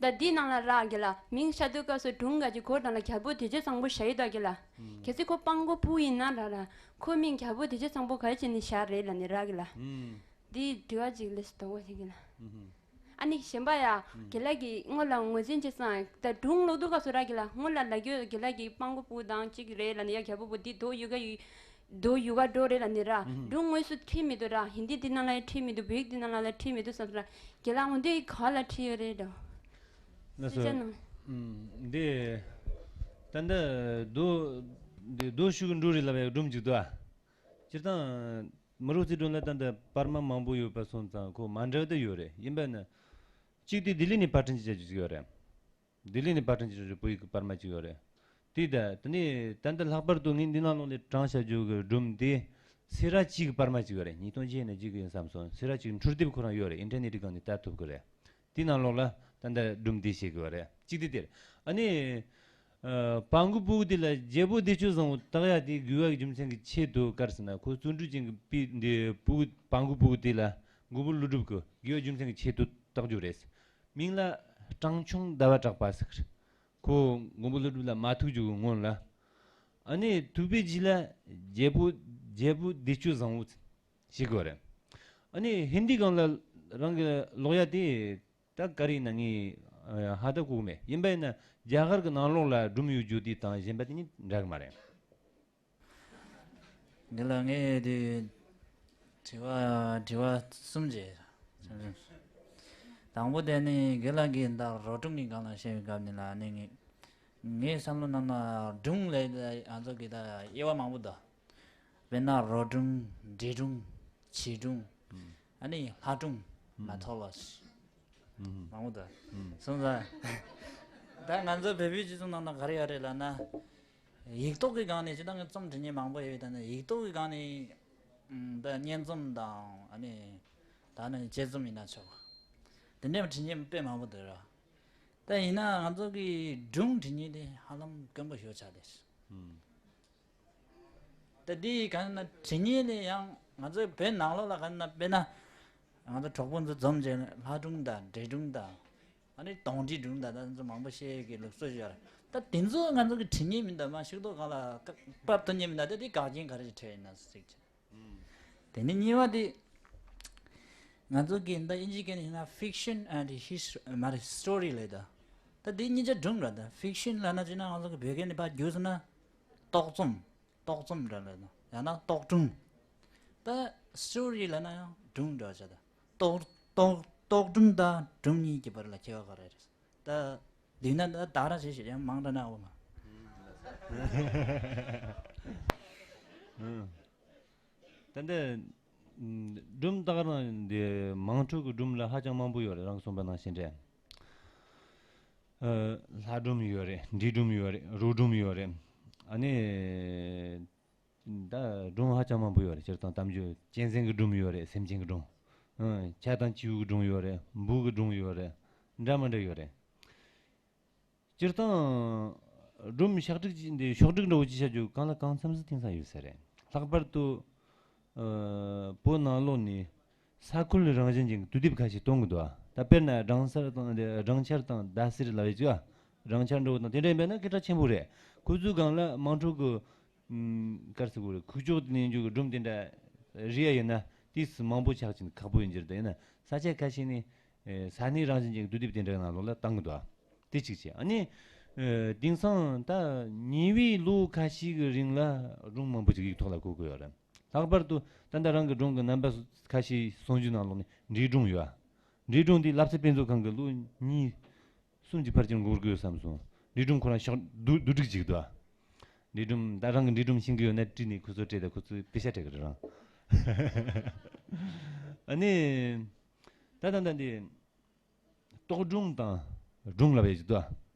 ད་འདི་ནང་ལ་རག་གི་ལ། མིང་བཞག་དུས་སྐབས་སུ་སྒྲུང་ག་ཅིག་གོ་དང་ལ་རྒྱལ་པོ་བདེ་སྤྱོད་བཟང་པོ་བཞག་ཡི་ད་གི་ལ། ཨུམ། གལ་སྲིད་ཁོ་སྤྲང་པོ་སྤུ་ཡིན་ན་ར་ར། ཁོ་མིང་རྒྱལ་པོ་བདེ་སྤྱོད་བཟང་པོ་ག་རེ་བྱས་ནས་བཞག་རེད་ལབ་ནས་རག་གི་ལ། ཨུམ། འདི་དྲི་བ་ཅིག་ལས་སུ་དོགས་པ་ཞིག་གི་ལ། ཨུམ། ཨ་ནི་གཞན་པ་ཡ། ཨུམ། རྒན་ལགས་ཀྱིས་སྔོན་ལ་ངོས་འཛིན་བྱས་སོང་། ད་སྒྲུང་ཀློག་དུས་སྐབས་སུ་རག་གི་ལ། སྔོན་ལ་ལབ་རྒྱུ་རྒན་ལགས་ཀྱིས་སྤྲང་པོ་སྤུ་དང་གཅིག་རེད་ལབ་ནས། ཡ་རྒྱལ་པོ་སྤུ་འདི་དོགས་ཡོད་ག་ཡོད། རྡོ་ཡུ་ག་འགྲོ་རེད་ལ་ནི་ར། ཨུ་ཧུམ། སྒྲུང་དངོས་སུ་ཁྲིད་མི་འདུག་ར། ཧིན་དི་འདི་ནང་ལ་ཡང་ཁྲིད་མི་འདུག་བོད་ཡིག་འདི་ནང་ལ་ཡང་ཁྲིད་མི་འདུག་བསམ་སོང་ར། རྒན་ལགས་འོ་འདི་ག་ལ་ཁྲིད་ཡོད་རེད་འགྲོ། ལགས་སོ། ཅི་ཅི་ནང་། ཨུམ། འདི། ད་ལྟ་རྡོ། འདི་རྡོ་ཤུགས་འགྲོ་རེད་ལབ་ཡག་སྒྲུང་ཅིག་འདུག་ཨ། སྤྱིར་བཏང་། མི་རོ་རྩེ་སྒྲུང་ལ་ད་ལྟ་པར་མ་མང་པོ་ཡོད་པ་སོང་ཙང་ཁོ་མ་འདྲ་བ་དེ་ཡོད་རེད། ཡིན་པ་ན། གཅིག་དེ་ལྡི་ལི་ནས་པར་སྐྲུན་བྱས་རྒྱུ་ཅིག་ཡོད་རེད། ལྡི་ལི་ནས་པར་སྐྲུན་བྱས་རྒྱུ་བོད་ཡིག་གི་པར་མ་ཅིག་ཡོད་རེད། དེ་ད་དེ་ནས་ད་ལྟ་ལྷག་པར་དུ་ངས་འདི་ནང་ལོགས་ལ་དྲངས་བྱ་རྒྱུ་གི་སྒྲུང་དེ་སེ་ར་བྱེས་ཀྱི་པར་མ་ཅིག་ཡོད་རེད། ཉིས་སྟོང་བརྒྱད་ནས་བརྒྱུད་གི་ཡིན་བསམ་སོང་། སེ་ར་བྱེས་ཀྱི་འཕྲུལ་དེབ་ཁོ་རང་ཡོད་རེད། ཨིན་ཊར་ནེཊ་གི་སྒང་ནས་ལྟ་ཐུབ་གི་རེད། དེ་ནང་ལོགས་ལ་ད་ལྟ་སྒྲུང་དེ་བཤད་གི་ཡོད་རེད། གཅིག་དེ་དེ་རེད། ཨ་ནི། ཨ། བ་མགོ་ཕྲུ་གུ་དེ་ལ་རྒྱལ་པོ་བདེ་སྤྱོད་བཟང་པོ་བཏགས་ཡག་དེ་དགོས་པ་གི་རྒྱུ་མཚན་གྱི་ཆེད་དུ་ག་རེ་ཟེར་ན། ཁོ་བརྩོན་འགྲུས་ཅན་གྱི་དཔེ་འདི་ཕྲུ་གུ་བ་མགོ་ཕྲུ་གུ་དེ་ལ་མགོན་པོ་ཀླུ་སྒྲུབ་ཀྱི་དགོས་པ་རྒྱུ་མཚན་གྱི་ཆེད་དུ་བཏགས་རྒྱུ་རེད། མིང་ལ་སྤྲང་ཆུང་ཟླ་བ་གྲགས་པ་ཟེར། ཁོ་མགོན་པོ་ཀླུ་སྒྲུབ་ལ་མ་ཐུག་རྒྱུ་གི་སྔོན་ལ། ཨ་ནི་ཐུག་པའི་རྗེས་ལ་རྒྱལ་པོ་རྒྱལ་པོ་བདེ་སྤྱོད་བཟང་པོ་ཞིག་དགོས་རེད། ཨ་ནི་ཧིན་དི་སྒང་ལ་རང་གི་ཀློག་ཡག་དེ་ད་ག་རེ་ཡིན་ན་ངས་ཧ་ད་གོ་གི་མེད། ཡིན་པ་ཡིན་ན་རྒྱ་གར་གྱི་ནང་ལོགས་ལ་སྒྲུང་ཡོད་རྒྱུ་དེ་དང་གཞན་པ་དེ་གཉིས་འདྲ་གི་མ་རེད། འདི་ལ་ངས་དེ་དྲི་བ་དྲི་བ་གསུམ་བྱས། དང་པོ་དེ་ནི་རྒན་ལགས་ཀྱིས་ད་རོ་སྒྲུང་གི་སྒང་ལ་བཤད་པའི་སྐབས་ནི་ལ་ནི་ངས་ངའི་བསམ་བློ་ནང་ན་སྒྲུང་ལས་ང་ཚོ་གི་ད་དབྱེ་བ་མང་པོ་འདུག་དཔེར་ན་རོ་སྒྲུང་། འབྲི་སྒྲུང་། བྱིས་སྒྲུང་། ཨ་ནི་ལྷ་སྒྲུང་། མ་ཐོ་ལོ་ཇི། མང་པོ་འདུག་སོང་ཙང་། ད་ང་ཚོ་བོད་པའི་སྤྱི་ཚོགས་ནང་ན་ག་རེ་ཡོད་རེད་ལབ་ན། ཡིག་ཐོག་གི་སྒང་ནས་སྤྱིར་བཏང་གི་རྩོམ་འབྲི་མཁན་མང་པོ་ཡོད་ད་ནི་ཡིག་ཐོག་གི་སྒང་ནས་ད་སྙན་རྩོམ་དང་ཨ་ནི་ད་ནི་དཔྱད་རྩོམ་ཡིན་ན་ཆོག་དེ་འདྲའི་འབྲི་མཁན་དཔེ་མང་པོ་འདུག་ར། ད་ཡིན་ན་ང་ཚོ་གི་སྒྲུང་འབྲི་མཁན་དེ་ཧ་ལམ་དཀོན་པོ་ཞེ་པོ་ཆགས་བསྡད་སོང་། ད་འདི་གང་ན་དྲི་ཉན་ལས་ཡང་ང་ཚོའི་བོད་ནང་ལོགས་ལ་གང་ན་དཔེར་ན་ང་ཚོ་གྲོགས་པོ་ཚོ་འཛོམས་བྱས་ལྷ་སྒྲུང་དང་འབྲས་སྒྲུང་དང་ཨ་ནི་དོང་འབྲི་སྒྲུང་དང་ད་ཚོ་མང་པོ་བཤད་ཀྱི་ལུགས་སྲོལ་ཡོད་རེད། ད་དེ་ཚོ་ང་ཚོ་གི་དྲི་ཉན་མིན་ད་མ་ཤིག་ཏོ་གང་ལ་ཕབ་ཐུབ་ཉན་མིན་ད་ད་འདི་དགག་རྐྱེན་ག་རེ་ཞིག་འཕྲད་ཡིན་ན་ཟེར་ཅིག་དེ་ནི་གཉིས་པ་དེ། ང་ཚོ་གི་ད་ཨིན་ཇི་སྐད་ནས་ཡིན་ན་ཕིག་ཤན་ཨེན་ཌི་ཧི་སི་ཊོ་རི་མ་རེད་སི་ཊོ་རི་ལབ་ད། ད་དེ་གཉིས་ཆ་སྒྲུང་རེད་ད། ཕིག་ཤན་ལབ་ན་ཅི་ན་ང་ཚོ་གི་བོད་སྐད་ནས་ཕར་བསྒྱུར་སོང་ན་རྟོག་རྩོམ། རྟོག་རྩོམ་འདྲ་ལབ་ད། ཡང་ན་རྟོག་སྒྲུང་། ད་སི་ཊོ་རི་ལབ་ན་ཡང་སྒྲུང་འདྲ་བ་ཆགས་ད། རྟོག་རྟོག་རྟོག་སྒྲུང་དང་སྒྲུང་གཉིས་ཀྱི་བར་ལ་ཁྱད་པར་ག་རེ་རེད། ད་བསྡུས་ན་ད་དག་ར་བྱེད་ཞེས་ཡང་མང་དྲགས་ན་འོ་མ། ད་ལྟ་སྒྲུང་ད་ག་རང་འདི་དམངས་ཁྲོད་ཀྱི་སྒྲུང་ལ་ཧ་ཅང་མང་པོ་ཡོད་རེད། རང་གསུངས་པ་ནང་བཞིན་རེད། ལྷ་སྒྲུང་ཡོད་རེད། འབྲི་སྒྲུང་ཡོད་རེད། རོ་སྒྲུང་ཡོད་རེད། ཨ་ནི་ད་སྒྲུང་ཧ་ཅང་མང་པོ་ཡོད་རེད། སྤྱིར་བཏང་གཏམ་རྒྱུད་གཅན་གཟན་གྱི་སྒྲུང་ཡོད་རེད། སེམས་ཅན་གྱི་སྒྲུང་། ཨ། བྱ་དང་བྱིའུ་གི་སྒྲུང་ཡོད་རེད། འབུ་གི་སྒྲུང་ཡོད་རེད། འདྲ་མི་འདྲ་ཡོད་རེད། སྤྱིར་བཏང་སྒྲུང་ཕྱོགས་སྒྲིག་ཅིག་འདི་ཕྱོགས་སྒྲིག་འདྲ་བོ་ཅིག་བྱ་རྒྱུ་གང་ལ་གང་འཚམ་ཟིག་དེང་སང་ཡོད་ས་རེད། ལྷག་པར་དུ་ཨ་བོད་ནང་ལོགས་ནས་ས་ཁུལ་རང་བཞིན་ཅན་གྱི་དུས་དེབ་ཁ་ཤས་གཏོང་གི་འདུག་ད་དཔེར་ན་སྦྲང་སེར་དང་སྦྲང་ཆར་དང་ཟླ་ཟེར་ལབ་ཡོད་ཅིག་སྦྲང་ཆར་འདྲ་བོ་དང་དེ་འདྲ་ཡིན་པ་ན་སྐད་གྲགས་ཆེན་པོ་རེད། ཁོ་ཚོའི་སྒང་ལ་དམངས་ཁྲོད་ཀྱི་ཨམ། ག་རེ་ཟེར་དགོས་རེད། ཁུག་ཀྱོག་ལེན་རྒྱུ་གི་སྒྲུང་དེ་འདྲ་རིག་ཡ་ཡོད་ན་ཏོག་ཙམ་མང་པོ་ཆགས་ཀྱིན་ཁག་པོ་ཡིན་གྱི་རེད། ད་ཡིན་ན་ས་ཆ་ཁ་ཤས་ནས་ས་གནས་རང་བཞིན་ཅན་གྱི་དུས་དེབ་དེ་འདྲའི་ནང་ལོགས་ལ་བཏང་གི་འདུག་དེ་གཅིག་བྱས། ཨ་ནི་དེང་སང་ད་ཉེ་བའི་ལོ་ཁ་ཤས་ཀྱི་རིང་ལ་སྒྲུང་མང་པོ་ཅིག་ཡིག་ཐོག་ལ་འཁོད་དགོས་ཡོད་རེད། ལྷག་པར་དུ་ད་ལྟ་རང་གི་སྒྲུང་གི་རྣམ་པ་ཁ་ཤས་གསུང་རྒྱུ་ནང་ལོགས་ནས་འབྲི་སྒྲུང་ཡོད། འབྲི་སྒྲུང་འདི་བསླབ་བྱ་དཔེ་མཛོད་ཁང་གི་ལོ་གཉིས་གསུམ་གྱི་ཕལ་ཆེར་འགོར་གི་ཡོད་བསམ་སོང་། འབྲི་སྒྲུང་ཁོ་རང་ཕྱོགས་བསྡུ་བསྡུ་སྒྲིག་ཅིག་འདུག་འབྲི་སྒྲུང་ད་རང་གི་འབྲི་སྒྲུང་ཤེས་ཀྱི་ཡོད་ན་བྲིས་ནས་ཁོ་ཚོ་སྤྲད་དང་ཁོ་ཚོས་པེ་ཤ་སྤྲད་གི་རེད་རང་། ཨ་ནི་ད་ད་ད་འདི་རྟོག་སྒྲུང་དང་སྒྲུང་ལབ་ཡས་ཅིག་འདུག་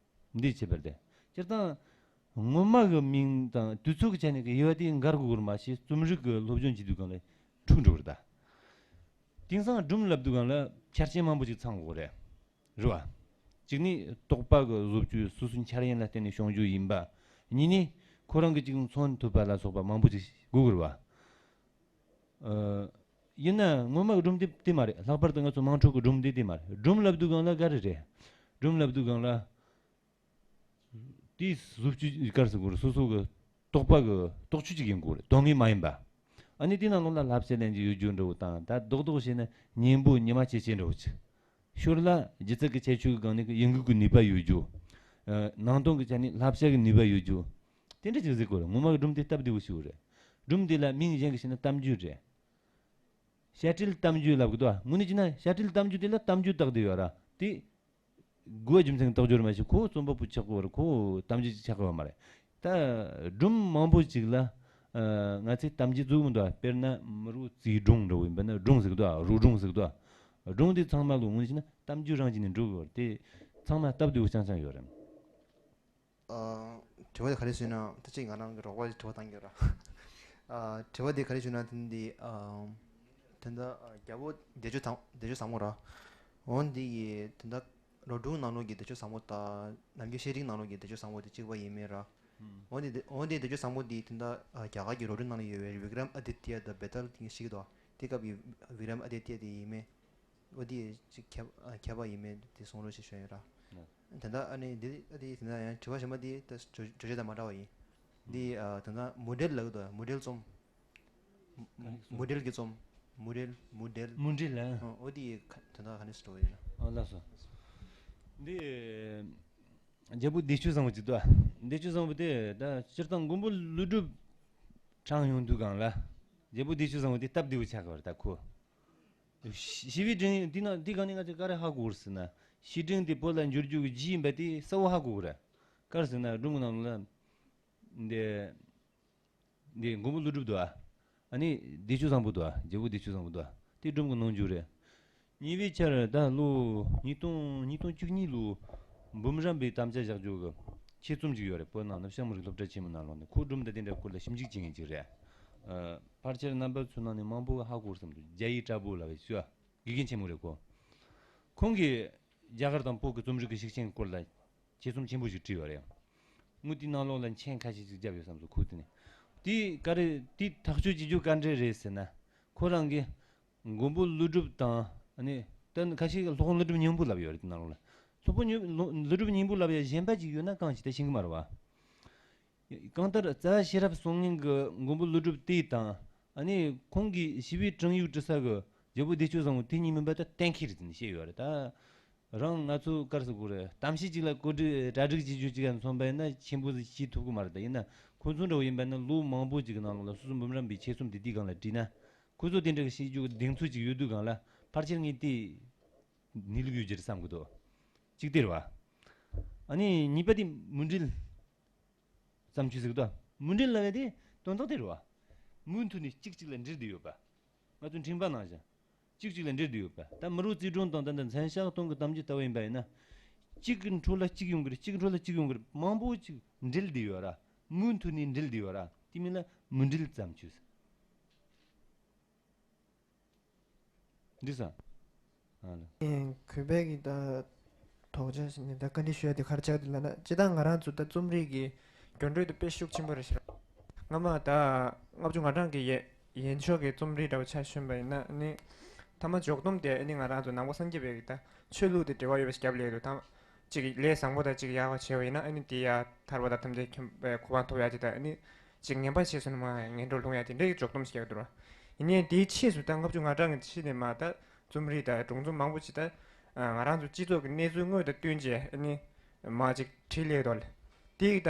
འདི་བྱེད་པར་དེ་སྤྱིར་བཏང་སྔོན་མ་གི་མིང་དང་དུས་ཚོད་ཀྱི་ཆ་ནས་ཀྱི་དབྱེ་བ་དེ་འགལ་དགོས་གི་རེད། མ་གཞི་རྩོམ་རིག་གི་སློབ་སྦྱོང་བྱེད་དུས་སྒང་ལ་འཁྲུག་འགྲོ་གི་རེད་ད། དེང་སང་སྒྲུང་ལབ་དུས་སྒང་ལ་ཆ་རྐྱེན་མང་པོ་ཅིག་ཚང་དགོས་རེད། རེད་བ། གཅིག་ནི་རྟོག་པ་གི་བཟོ་བཅོས་སོ་སོའི་འཆར་ཡན་ལ་བརྟེན་ནས་བྱུང་རྒྱུ་ཡིན་པ། གཉིས་ནི་ཁོ་རང་གི་ཅིག་མཚོན་ཐུབ་པ་ལ་སོགས་པ་མང་པོ་ཅིག་དགོས་གི་རེད་བ། ཨ། ཡིན་ན་སྔོན་མ་གི་སྒྲུང་དེ་དེ་མ་རེད། ལྷག་པར་དུ་ང་ཚོ་དམངས་ཁྲོད་ཀྱི་སྒྲུང་དེ་དེ་མ་རེད། སྒྲུང་ལབ་དུས་སྒང་ལ་ག་རེ་རེད། སྒྲུང་ལབ་དུས་སྒང་ལ། དེའི་བཟོ་བཅོས་ག་རེ་ཟེར་དགོས་རེད། སོ་སོ་གི་རྟོག་པ་གི་རྟོག་བཅོས་ཅིག་ཡིན་དགོས་རེད། དོན་དངོས་མ་ཡིན་པ། ཨ་ནི་དེ་ནང་ལོགས་ལ་བསླབ་བྱ་ལེན་རྒྱུ་ཡོད་རྒྱུ་འདྲ་བོ་དང་། ད་རྡོག་རྡོག་བྱས་ན་སྙན་པོ་ཉི་མ་སྐྱེད་ཅན་འདྲ་བོ་ཅིག་ཞོར་ལ་སྒྱུ་རྩལ་གྱི་ཁྱད་ཆོས་ཀྱི་སྒང་ནས་ཀྱི་ཡིད་འགུལ་གྱི་ནུས་པ་ཡོད་རྒྱུ། ཨ། ནང་དོན་གྱི་ཆ་ནས་བསླབ་བྱ་གི་ནུས་པ་ཡོད་རྒྱུ། དེ་འདྲ་ཅིག་ཟེར་དགོས་རེད། ངོ་མ་གི་སྒྲུང་དེ་སྟབས་བདེ་བོ་ཞིག་རེད། སྒྲུང་དེ་ལ་མིང་གཞན་གྱིས་བྱས་ན་གཏམ་རྒྱུད་རེད། བཤད་སྲོལ་གཏམ་རྒྱུད་ལབ་གི་འདུག་དངོས་གནས་བྱས་ན་བཤད་སྲོལ་གཏམ་རྒྱུད་དེ་ལ་གཏམ་རྒྱུད་བཏགས་བསྡད་ཡོད་ར། དེ་དགོས་རྒྱུ་མཚན་གྱི་བཏགས་རྒྱུ་རེད་མ་གཞི་ཁོ་རྩོམ་པ་པོ་ཆགས་ཀྱི་ཡོད་རེད། ཁོ་གཏམ་རྒྱུད་ཅིག་ཆགས་ཀྱི་ཡོད་མ་རེད། ད་སྒྲུང་མང་པོ་ཅིག་ལ་ཨ་ང་ཚོས་གཏམ་རྒྱུད་བཙུགས་མི་འདུག་དཔེར་ན་མི་རོ་རྩེ་སྒྲུང་འདྲ་བོ་ཡིན་པ་ན་སྒྲུང་ཟེར་གི་འདུག་རོ་སྒྲུང་ཟེར་གི་འདུག་སྒྲུང་དེ་ཚང་མ་ལོ་དངོས་གནས་བྱས་ན་གཏམ་རྒྱུད་རང་བྱས་ནས་འགྲོ་གི་ཡོད་རེད། དེ་ཚང་མ་སྟབས་བདེ་བོ་རྐྱང་རྐྱང་ཡོད་རེད། ཨ། དྲི་བ་དེ་ག་རེ་ཟེར་ན་ད་ཅིག་ང་རང་གི་རོགས་པ་ཞིག་དྲི་བ་བཏང་གི་ཡོད་ར། ཨ། དྲི་བ་དེ་ག་རེ་ཞུ་ན་དེ་འདི་ཨ། དེ་འདྲ་ཨ། རྒྱལ་པོ་བདེ་སྤྱོད་བཟང་བདེ་སྤྱོད་བཟང་པོ་ར། འོ་འདི་ཡི་དེ་འདྲ་རོ་སྒྲུང་ནང་ལོགས་ཀྱི་བདེ་སྤྱོད་བཟང་པོ་དང་ནམ་རྒྱུན་བཤད་རིག་ནང་ལོགས་ཀྱི་བདེ་སྤྱོད་བཟང་པོ་དེ་གཅིག་པ་ཡིན་མེད་ར། ཧུམ། འོ་འདི་འོ་འདི་བདེ་སྤྱོད་བཟང་པོ་འདི་དེ་འདྲ་ཨ། རྒྱ་གར་གྱི་རོ་སྒྲུང་ནང་ལ་ཡོད་པའི་བི་ཀྲམ་ཨ་དི་ཏི་ཡ་དང་བེ་ཏལ་དེ་ཞིག་དོ། དེ་སྐབས་ཀྱི་བི་ཀྲམ་ཨ་དི་ཏི་ཡ་དེ་ཡིན་མེད། འོ་དེ་ཅིག་ཁྱད་ཨ། ཁྱད་པར་ཡིན་མེད་དེ་གསུང་རོགས་ཞེས་ཞུ་ཡིན་ར། ཨ། དེ་འདྲ་ཨ་ནི་འདི་ཨ་དེ་དེ་འདྲ་ཡང་དྲི་བ་གཞན་པ་དེ་ད་བརྗོད་བརྗོད་བྱ་དང་མ་འདྲ་བ་ཡིན། འདི་ཨ། དེ་འདྲ་མུ་འབྲེལ་ལབ་གི་འདུག་མུ་འབྲེལ་རྩོམ། མུ་འབྲེལ་གྱི་རྩོམ། མུ་འབྲེལ་མུ་འབྲེལ། མུ་འབྲེལ་ཨ། ཨ། འོ་དེ་ག་དེ་འདྲ་ག་ནས་སུ་འགྲོ་བ་ཡིན་ན། ཨ་ལགས་སོ། འདི་རྒྱལ་པོ་བདེ་སྤྱོད་བཟང་པོ་ཅིག་འདུག་བདེ་སྤྱོད་བཟང་པོ་དེ་ད་སྤྱིར་བཏང་མགོན་པོ་ཀླུ་སྒྲུབ་དྲངས་ཡོང་དུས་སྒང་ལ་རྒྱལ་པོ་བདེ་སྤྱོད་བཟང་པོ་དེ་སྟབས་བདེ་བོ་ཆགས་ཀྱི་ཡོད་རེད་ད་ཁོ། ཞི་བའི་སྒྲུང་འདི་ན་འདི་སྒང་ནས་ང་ཚོས་ག་རེ་ཧ་གོ་དགོས་ཟེར་ན། བཤད་སྒྲུང་འདི་བོད་ལ་འགྱུར་རྒྱུ་གི་རྒྱུ་ཡིན་པ་དེ་གསལ་བོ་ཧ་གོ་གི་རེད། ག་རེ་ཟེར་ན་སྒྲུང་གི་ནང་ལ་འདི་འདི་མགོན་པོ་ཀླུ་སྒྲུབ་འདུག་ཨ། ཨ་ནི་བདེ་སྤྱོད་བཟང་པོ་འདུག་ཨ། རྒྱལ་པོ་བདེ་སྤྱོད་བཟང་པོ་འདུག་ཨ། དེ་སྒྲུང་གི་ནང་འཇུག་རེད། ཉེ་བའི་ཆར་ད་ལོ་ཉིས་སྟོང་ཉིས་སྟོང་བཅུ་གཉིས་ལོ་འབུམ་རམས་པའི་དམ་བཅའ་བཞག་རྒྱུ་གི་ཆེད་རྩོམ་ཅིག་ཡོད་རེད། བོད་ནང་ནས་ཤང་མི་རིགས་སློབ་གྲྭ་ཆེན་མོ་ནང་ལོགས་ནས་ཁོ་སྒྲུང་དང་དེ་འདྲའི་སྐོར་ལ་ཞིབ་འཇུག་བྱེད་མཁན་ཅིག་རེད། ཨ། ཕལ་ཆེར་རྣམ་པ་ཚོའི་ནང་ནས་མང་པོ་ཧ་གོ་བསམ་འདུག་རྒྱ་ཡེ་བྲག་ཕུག་ལབ་པའི་ཤོ་དགེ་རྒན་ཆེན་མོ་རེད་ཁོ། ཁོང་གིས་རྒྱ་གར་དང་བོད་ཀྱི་རྩོམ་རིག་གི་ཤུགས་རྐྱེན་སྐོར་ལ་ཆེད་རྩོམ་ཆེན་པོ་ཞིག་བྲིས་ཡོད་རེད། དངུལ་དེའི་ནང་ལོགས་ལ་མཆན་ཁ་ཤས་ཤིག་བརྒྱབ་ཡོད་བསམ་སོང་ཁོ་དེ་ནས། དེ་ག་རེ་དེ་ཐག་གཅོད་བྱེད་རྒྱུ་ག་འདྲས་རེད་ཟེར་ན། ཁོ་རང་གིས་མགོན་པོ་ཀླུ་སྒྲུབ་དང་ཨ་ནི་ད་ཁ་ཤས་སློབ་དཔོན་ཀླུ་སྒྲུབ་སྙིང་པོ་ལབ་ཡོད་རེད་དེ་ནང་ལོགས་ལ། སློབ་དཔོན་ཀླུ་སྒྲུབ་སྙིང་པོ་ལབ་ཡ་གཞན་པ་ཅིག་ཡོད་ན་གང་ཞིག་ད་ཤེས་ཀྱི་མ་རེད་བ། གང་ལྟར་རྩ་བ་ཤེས་རབ་གསུང་སྙིང་གི་མགོན་པོ་ཀླུ་སྒྲུབ་དེ་དང་ཨ་ནི་ཁོང་གིས་ཞི་བའི་སྒྲུང་ཡིག་འབྲི་ས་གི་རྒྱལ་པོ་བདེ་སྤྱོད་བཟང་པོ་དེ་གཉིས་མིན་པ་ད་གཏན་འཁེལ་རེད་ཟེར་ནས་བཤད་ཡོད་རེད་ད། རང་ང་ཚོ་ག་རེ་ཟེར་དགོས་རེད། གཏམ་བཤད་ཅིག་ལ་གོ་སྒྲིག་གྲ་སྒྲིག་བྱེད་རྒྱུ་ཅིག་ཡང་མཚོན་པ་ཡིན་ན་ཆེན་པོ་ཞིག་བྱེད་ཐུབ་ཀྱི་མ་རེད་ད། ཡིན་ན་ཁོ་ཚོ་འདྲ་བོ་ཡིན་པ་ན་ལོ་མང་པོ་ཅིག་གི་ནང་ལོགས་ལ་སོ་སོ་འབུམ་རམས་པའི་ཆེད་རྩོམ་དེ་དེའི་སྒང་ལ་བྲིས་ན་ཁོ་ཚོ་དེ་འདྲ་གི་བཤད་རྒྱུ་གདེང་ཚོད་ཅིག་ཡོད་དུས་སྒང་ལ་ཕལ་ཆེར་ངས་དེ་གནས་ལུགས་ཡོད་རྒྱུ་རེད་བསམ་གི་འདུག་གཅིག་དེ་རེད་བ། ཨ་ནི་གཉིས་པ་དེ་མུ་འབྲེལ་བརྩམས་ཆོས་ཟེར་གི་འདུག་མུ་འབྲེལ་ལབ་ཡ་དེ་དོན་དག་དེ་རེད་བ། མུ་མཐུད་ནས་གཅིག་གཅིག་ལ་འབྲེལ་བསྡད་ཡོད་པ། ང་ཚོ་འཕྲིན་པ་ནང་བཞིན། གཅིག་གཅིག་ལ་འབྲེལ་བསྡད་ཡོད་པ། ད་མི་རོ་རྩེ་སྒྲུང་དང་ད་ལྟ་མཚན་ཞག་སྟོང་གི་གཏམ་རྒྱུད་ལྟ་བུ་ཡིན་པ་ཡིན་ན། གཅིག་གི་འཕྲོ་ལ་གཅིག་ཡོང་གི་རེད། གཅིག་གི་འཕྲོ་ལ་གཅིག་ཡོང་གི་རེད། མང་པོ་ཅིག་འབྲེལ་བསྡད་ཡོད་ར། མུ་མཐུད་ནས་འབྲེལ་བསྡད་ཡོད་ར། དེ་མིན་ལ་མུ་འབྲེལ་བརྩམས་ཆོས་ཟེར། འགྲིག་སོང་། ཨ་ལ། ཨེ། གུས་པས་ཀྱི་ད་དོགས་ཆ་ཞིག་ནི་ད་བཀའ་འདྲི་ཞུ་ཡ་དེ་ག་རེ་ཆགས་འདུག་ལབ་ན། སྤྱིར་བཏང་ང་རང་ཚོ་ད་རྩོམ་རིག་གི་འགྱུར་འགྲོས་དེ་དཔེ་ཤུགས་ཆེན་པོ་རེད་ཤག་སྔ་མ་ད་ལྔ་བཅུ་ང་གྲངས་ཀྱི་ཡན་ཡན་ཆོད་ཀྱི་རྩོམ་རིག་འདྲ་བོ་ཆ་བཞག་པ་ཡིན་ན་ནི། མཐའ་མ་འཇོག་སྡོམ་དེ་ནི་ང་རང་ཚོ་ནང་པ་སངས་རྒྱས་པའི་གི་ད་ཆོས་ལུགས་དེ་འབྲེལ་བ་ཡོད་པ་ཞིག་རྒྱབ་ལས་འདུག་ད་ཅིག་ལས་བཟང་པོ་དང་ཅིག་ཡག་པ་བྱས་པ་ཡིན་ན་ཨ་ནི་དེ་ཡ་ཐར་པ་དང་ཐམས་ཅད་མཁྱེན་པའི་གོ་འཕང་ཐོབ་ཡ་ཅིག་ད་ཨ་ནི་ཅིག་ངན་པ་བྱས་སོང་ན་མ་ངན་འགྲོར་ལྷུང་ཡ་དེ་འདྲའི་འཇོག་སྡོམ་ཞིག་རྒྱག་འདུག་ར། ཡིན་ནའི་དེའི་ཕྱིས་སུ་ད་ལྔ་བཅུ་ང་གྲངས་ཀྱི་ཕྱིས་ནས་མ་ད་རྩོམ་རིག་དང་སྒྲུང་རྩོམ་མང་པོ་ཅིག་ད་ང་རང་ཚོ་སྤྱི་ཚོགས་ཀྱི་གནས་ཚུལ་དངོས་དང་བསྟུན་བྱས་ཨ་ནི་མ་ཅིག་བྲིས་ལས་དོ་ལ། དེ་ད་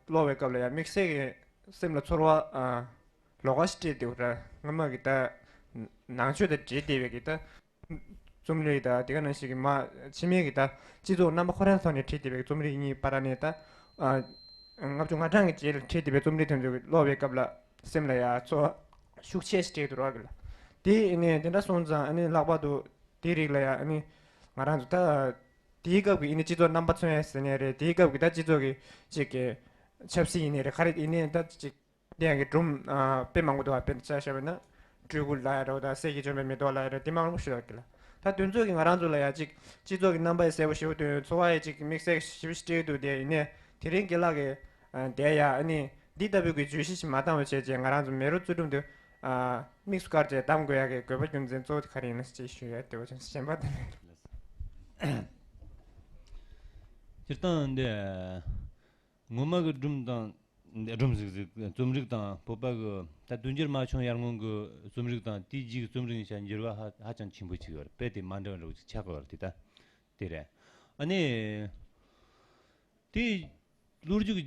ཀློག་པའི་སྐབས་ལ་ཡ་དམིགས་བསལ་གྱི་སེམས་ལ་ཚོར་བ་ལོགས་ཀ་ཞིག་སྤྲད་དེ་ར་སྔ་མ་གི་ད་ནང་ཆོས་དང་འབྲེལ་བསྡད་པའི་གི་ད། རྩོམ་རིག་དང་དེ་ག་ནང་བཞིན་གྱི་མ་ཕྱི་མའི་གི་ད་སྤྱི་ཚོགས་རྣམ་པ་ཁོ་རང་ཐོག་ནས་བྲིས་བསྡད་པའི་རྩོམ་རིག་གཉིས་བར་ནས་ད་ལྔ་བཅུ་ང་གྲངས་ཀྱི་རྗེས་ལ་བྲིས་བསྡད་པའི་རྩོམ་རིག་དེ་ཚོ་གི་ཀློག་པའི་སྐབས་ལ་སེམས་ལ་ཡ་ཚོར་བ་ཤུགས་ཆེ་ཞིག་སྤྲད་འདུག་ར་གི་ལ། དེ་ཨ་ནི་དེ་འདྲ་སོང་ཙང་ཨ་ནི་ལྷག་པར་དུ་དེའི་རིགས་ལ་ཡ་ཨ་ནི་ང་རང་ཚོ་ད་དེའི་སྐབས་ཀྱི་ཨ་ནི་སྤྱི་ཚོགས་རྣམ་པ་མཚོན་ཡ་ཟེར་ནས་རེད། དེའི་སྐབས་ཀྱི་ད་སྤྱི་ཚོགས་ཀྱི་ཅིག་གི་ཆབ་སྲིད་ཡིན་ནའི་རེད་ག་རེ་ཡིན་ནའི་ད་ཅིག་དེ་ཡང་གི་སྒྲུང་དཔེ་མང་པོ་འདུག་དཔེར་ན་ཆ་བཞག་པ་ན་སྤྲུལ་སྐུ་ལ་ཡ་རོ་དང་སྲས་ཀྱིས་བཅོམ་པའི་མེ་ཏོག་ལ་ཡ་རོ་དེ་མང་པོ་ཞིག་ཡོད་ཀྱི་ལ། ད་དེ་ཚོ་གི་ང་རང་ཚོ་ལ་ཡ་ཅིག་སྤྱི་ཚོགས་ཀྱི་རྣམ་པ་ཡི་གསལ་པོ་ཞེ་པོ་སྟོན་ཚོར་བ་ཡི་ཅིག་དམིགས་བསལ་ཞེ་པོ་ཞིག་སྤྲད་འདུག་དེ་ཡིན་ནའི་དེ་རིང་རྒན་ལགས་ཀྱིས་དེ་ཡ་ཨ་ནི་འདི་ལྟ་བུའི་གི་བརྗོད་གཞི་ཞིག་མ་བཏང་བ་བྱས་རྗེས་ང་རང་ཚོ་མེ་རོ་རྩེ་སྒྲུང་དེ་དམིགས་སུ་བཀར་རྗེས་གདམ་དགོས་ཡ་གི་དགོས་པ་རྒྱུ་མཚན་གཙོ་བོ་དེ་ག་རེ་ཡིན་ན་ཅེས་ཞུ་ཡ་དེ་བ་ཅུང་ཞེན་པ་དེ་ནས། སྤྱིར་བཏང་འདི། ངོ་མ་གི་སྒྲུང་དང་། སྒྲུང་ཟིག་ཟིག་རྩོམ་རིག་དང་བོད་པ་གི་ད་དུས་འགྱུར་མ་བྱུང་ཡར་སྔོན་གི་རྩོམ་རིག་དང་དེའི་རྗེས་ཀྱི་རྩོམ་རིག་གཉིས་ཆ་འགྱུར་བ་ཧ་ཧ་ཅང་ཆེན་པོ་ཅིག་ཡོད་རེད། དཔེ་དེ་མ་འདྲ་བ་འདྲ་བོ་ཅིག་ཆགས་ཀྱི་ཡོད་རེད་དེ་ད་དེ་རེད། ཨ་ནི་དེ་ལོ་རྒྱུས་ཀྱི་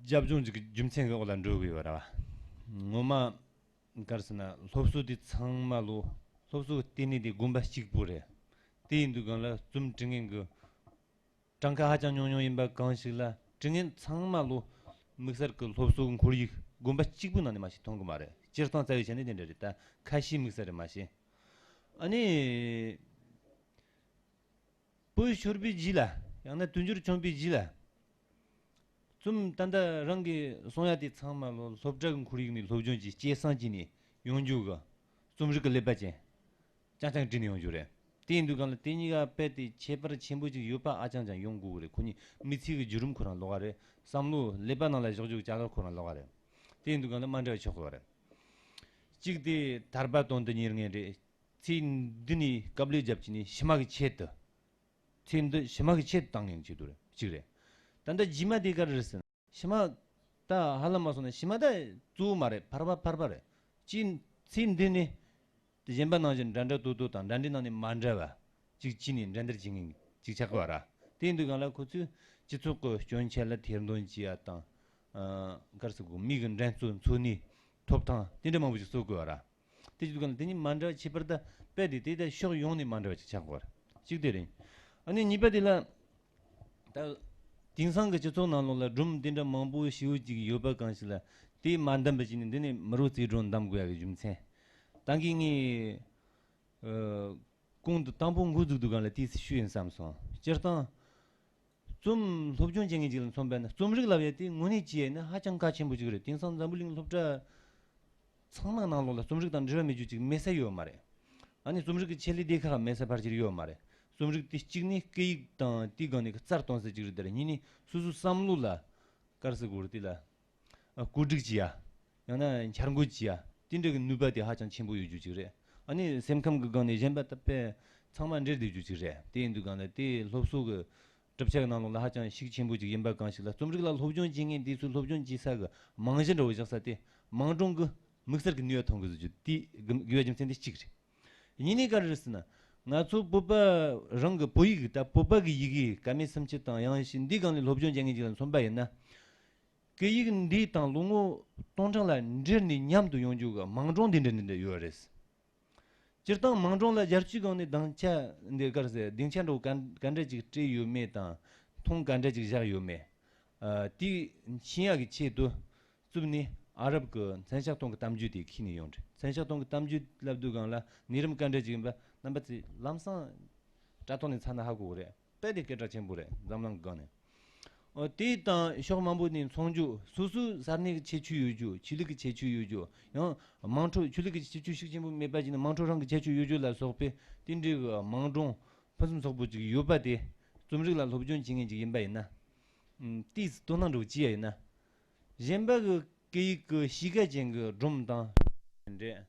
རྒྱབ་ལྗོངས་ཅིག་གི་རྒྱུ་མཚན་གྱི་འོག་ལ་འགྲོ་གི་ཡོད་རེད་བ། ངོ་མ་ག་རེ་ཟེར་ན་སློབ་གསོ་དེ་ཚང་མ་ལོ་སློབ་གསོ་གི་ལྟེ་གནས་དེ་དགོན་པ་གཅིག་པུ་རེད། དེ་ཡིན་དུས་སྒང་ལ་རྩོམ་འབྲི་མཁན་གྱི་གྲངས་ཀ་ཧ་ཅང་ཉུང་ཉུང་ཡིན་པ་གང་ཞིག་ལ་འབྲི་མཁན་ཚང་མ་ལོ་དམིགས་བསལ་གྱི་སློབ་གསོ་གི་ཁོར་ཡུག་དགོན་པ་གཅིག་པུའི་ནང་ནས་མ་ཞིག་མཐོང་གི་མ་རེད། སྤྱིར་བཏང་རྩ་བའི་ཆ་ནས་དེ་འདྲ་རེད། ད་ཁ་ཤས་དམིགས་བསལ་རེད་མ་ཤེས། ཨ་ནི། བོད་ཤོར་བའི་རྗེས་ལ། ཡང་ན་དུས་འགྱུར་བྱུང་བའི་རྗེས་ལ། རྩོམ་ད་ལྟ་རང་གིས་གསུང་ཡ་དེ་ཚང་མ་ལོ་སློབ་གྲྭ་གི་ཁོར་ཡུག་ནས་སློབ་སྦྱོང་བྱས་སྐྱེད་སྲིང་བྱས་ནས་ཡོང་རྒྱུ་གི་རྩོམ་རིག་གི་ཀླད་པ་ཅན་རྐྱང་རྐྱང་བསྒྲིགས་ནས་ཡོང་རྒྱུ་རེད། དེ་ཡིན་དུས་སྒང་ལ་དེ་གཉིས་ཀ་དཔེ་དེ་ཁྱད་པར་ཆེན་པོ་ཅིག་ཡོད་པ་ཨ་ཅང་ཅང་ཡོང་དགོས་གི་རེད། ཁོ་གཉིས་མི་ཚེ་གི་བརྒྱུད་རིམ་ཁོ་རང་ལོགས་ཀ་རེད། བསམ་བློ་ཀླད་པ་ནང་ལ་བཞག་རྒྱུ་གི་ཅ་ལག་ཁོ་རང་ལོགས་ཀ་རེད། དེ་ཡིན་དུས་སྒང་ལ་མ་འདྲ་བ་ཆགས་དགོས་པ་རེད། གཅིག་དེ་ཐར་པ་དོན་དུ་གཉེར་མཁན་རེད། ཚེ་འདི་ནས་དཀའ་ལས་བརྒྱབ་བྱས་ནས་ཕྱི་མ་གི་ཆེད་དུ། ཚེ་འདི་ཕྱི་མ་གི་ཆེད་དུ་བཏང་མཁན་ཆེད་དུ་རེད་གཅིག་རེད། ད་ལྟ་རྗེས་མ་དེ་ག་རེ་རེད་ཟེར་ན། ཕྱི་མ་ད་ཧ་ལམ་མ་སོང་ན་ཕྱི་མ་ད་གཙོ་བོ་མ་རེད། ཕར་པ་ཕར་པ་རེད། ཅིག་ཚེ་འདི་ནས་གཞན་པ་ནང་བཞིན་འདྲ་འདྲ་ཏོག་ཏོག་དང་འདྲ་འདྲའི་ནང་ནས་མ་འདྲ་བ་ཅིག་བྱས་ནས་འགྲན་བསྡུར་བྱེད་མཁན་ཅིག་ཆགས་པ་ར། དེ་ཡིན་དུས་སྒང་ལ་ཁོ་ཚོས་སྤྱི་ཚོགས་ཀྱི་སྐྱོན་ཆ་ལ་ཐེར་འདོན་བྱེད་ཡ་དང་། ཨ། ག་རེ་ཟེར་དགོས། མི་གི་འགྲན་རྩོད་འཚོ་གནས་ཐོབ་ཐང་དེ་འདྲ་མང་པོ་ཞིག་བཟོ་དགོས་པ་ར། དེ་བྱེད་དུས་སྒང་ལ་དེ་གཉིས་མ་འདྲ་བ་ཁྱད་པར་ད་དཔེ་དེ་དེ་ད་ཕྱོགས་ཡོངས་ནས་མ་འདྲ་བ་ཅིག་ཆགས་དགོས་པ་ར། གཅིག་དེ་རེད། ཨ་ནི་གཉིས་པ་དེ་ལ། ད་དེང་སང་གི་སྤྱི་ཚོགས་ནང་ལོགས་ལ་སྒྲུང་དེ་འདྲ་མང་པོ་ཞེ་པོ་ཅིག་ཡོད་པ་གང་ཞིག་ལ་དེ་མ་འདམ་པ་བྱས་ནས་འདི་ནས་མི་རོ་རྩེ་སྒྲུང་འདམ་དགོས་ཡ་གི་རྒྱུ་མཚན། ད་གིན་ངས། ཨ། གོང་དུ་དང་པོ་འགོ་འཛུགས་དུས་སྒང་ལ་དེ་ཞུས་ཡིན་བསམ་སོང་། སྤྱིར་བཏང་། རྩོམ་སློབ་སྦྱོང་བྱེད་མཁན་ཅིག་ལ་མཚོན་པ་ན་རྩོམ་རིག་ལབ་ཡ་དེ་དངོས་གནས་བྱས་ན་ཧ་ཅང་གལ་ཆེན་པོ་ཅིག་རེད། དེང་སང་འཛམ་བུ་གླིང་སློབ་གྲྭ་ཚང་མ་ནང་ལོགས་ལ་རྩོམ་རིག་དང་འབྲེལ་བ་མེད་རྒྱུ་ཅིག་མེད་ས་ཡོད་མ་རེད། ཨ་ནི་རྩོམ་རིག་གི་ཆེད་ལས་སྡེ་ཁག་མེད་ས་ཕལ་ཆེར་ཡོད་མ་རེད། རྩོམ་རིག་དེ་གཅིག་ནི་སྐད་ཡིག་དང་དེའི་སྒང་ནས་རྩལ་གཏོང་ས་ཅིག་རེད། དེ་ལ་གཉིས་ནི་སོ་སོའི་བསམ་བློ་ལ་ག་རེ་ཟེར་དགོས་རེད། དེ་ལ། ཨ། བཀོད་སྒྲིག་བྱེད་ཡ། ཡང་ན་འཆར་འགོད་བྱེད་ཡ། དེ་འདྲ་གི་ནུས་པ་དེ་ཧ་ཅང་ཆེན་པོ་ཡོད་རྒྱུ་ཅིག་རེད། ཨ་ནི་སེམས་ཁམས་ཀྱི་སྒང་ནས་གཞན་པ་ད་དཔེ་ཚང་མ་འབྲེལ་བསྡད་རྒྱུ་ཅིག་རེད། དེ་ཡིན་དུས་སྒང་ལ་དེ་སློབ་གསོ་གི་གྲུབ་ཆ་གི་ནང་ལོགས་ལ་ཧ་ཅང་ཤུགས་ཆེན་པོ་ཅིག་ཡིན་པ་གང་ཞིག་ལ་རྩོམ་རིག་ལ་སློབ་སྦྱོང་བྱེད་མཁན་དེ་ཚོའི་སློབ་སྦྱོང་བྱེད་ས་གི་རྨང་གཞི་འདྲ་བོ་བཞག་ས་དེ་མང་གྲོང་གི་དམིགས་བསལ་གྱི་ནུས་པ་ཐོན་གི་བཟོ་རྒྱུ་དེ་དགོས་པའི་རྒྱུ་མཚན་དེ་གཅིག་རེད། གཉིས་ནས་ག་རེ་རེད་ཟེར་ན། ང་ཚོ་བོད་པ་རང་གི་བོད་ཡིག་ད་བོད་པ་གི་ཡི་གེ་ཀ་མད་སེམས་ཅན་དང་ཡང་ཞིང་འདིའི་སྒང་ནས་སློབ་སྦྱོང་བྱེད་མཁན་ཅིག་ལ་མཚོན་པ་ཡིན་ན། སྐད་ཡིག་འདི་དང་ལོ་ངོ་སྟོང་ཕྲག་ལ་འབྲེལ་ནས་མཉམ་དུ་ཡོང་རྒྱུ་གི་མང་གྲོང་འདི་འདྲ་འདི་འདྲ་ཡོད་རེད། སྤྱིར་བཏང་མང་གྲོང་ལ་རྒྱལ་སྤྱིའི་སྒང་ནས་སྡིངས་ཆ་འདི་ག་རེ་ཟེར། སྡིངས་ཆ་འདྲ་བོ་ག་ག་འདྲ་ཅིག་སྤྲད་ཡོད་མེད་དང་མཐོང་ག་འདྲ་ཅིག་བཞག་ཡོད་མེད། ཨ། དེ་ཤེས་ཡག་གི་ཆེད་དུ་བཙུགས་ནས་ཨ་རབ་ཀྱི་མཚན་ཞག་སྟོང་གི་གཏམ་རྒྱུད་དེ་ཁྱེར་ནས་ཡོང་རེད། མཚན་ཞག་སྟོང་གི་གཏམ་རྒྱུད་ལབ་དུས་སྒང་ལ་གནས་རིམ་ག་འདྲ་ཅིག་ཡིན་པ་རྣམ་པ་ཚོས་ལམ་སང་དྲ་ཐོག་ནས་ཚར་ན་ཧ་གོ་གི་རེད། དཔེ་དེ་སྐད་གྲགས་ཆེན་པོ་རེད། འཛམ་གླིང་གི་སྒང་ནས། ཨོ། དེ་དང་ཕྱོགས་མང་པོ་ནས་མཚུངས་རྒྱུ། སོ་སོའི་ས་གནས་ཀྱི་ཁྱད་ཆོས་ཡོད་རྒྱུ། ཆོས་ལུགས་ཀྱི་ཁྱད་ཆོས་ཡོད་རྒྱུ། ཡང་དམངས་ཁྲོད་ཆོས་ལུགས་ཀྱི་ཁྱད་ཆོས་ཤུགས་ཆེན་པོ་མེད་པ་ཅིག་ནི་དམངས་ཁྲོད་རང་གི་ཁྱད་ཆོས་ཡོད་རྒྱུ་ལ་སོགས་པའི་དེ་འདྲའི་གི་མང་གྲོང་ཕུན་སུམ་ཚོགས་པོ་ཅིག་ཡོད་པ་དེ་རྩོམ་རིག་ལ་སློབ་སྦྱོང་བྱེད་མཁན་ཅིག་ཡིན་པ་ཡིན་ན། ཨམ། དེས་དོ་སྣང་འདྲ་བོ་བྱས་ཡ་ཡིན་ན། གཞན་པ་གི་སྐད་ཡིག་གི་གཤིས་ཀ་ཅན་གྱི་སྒྲུང་དང་། འདྲ།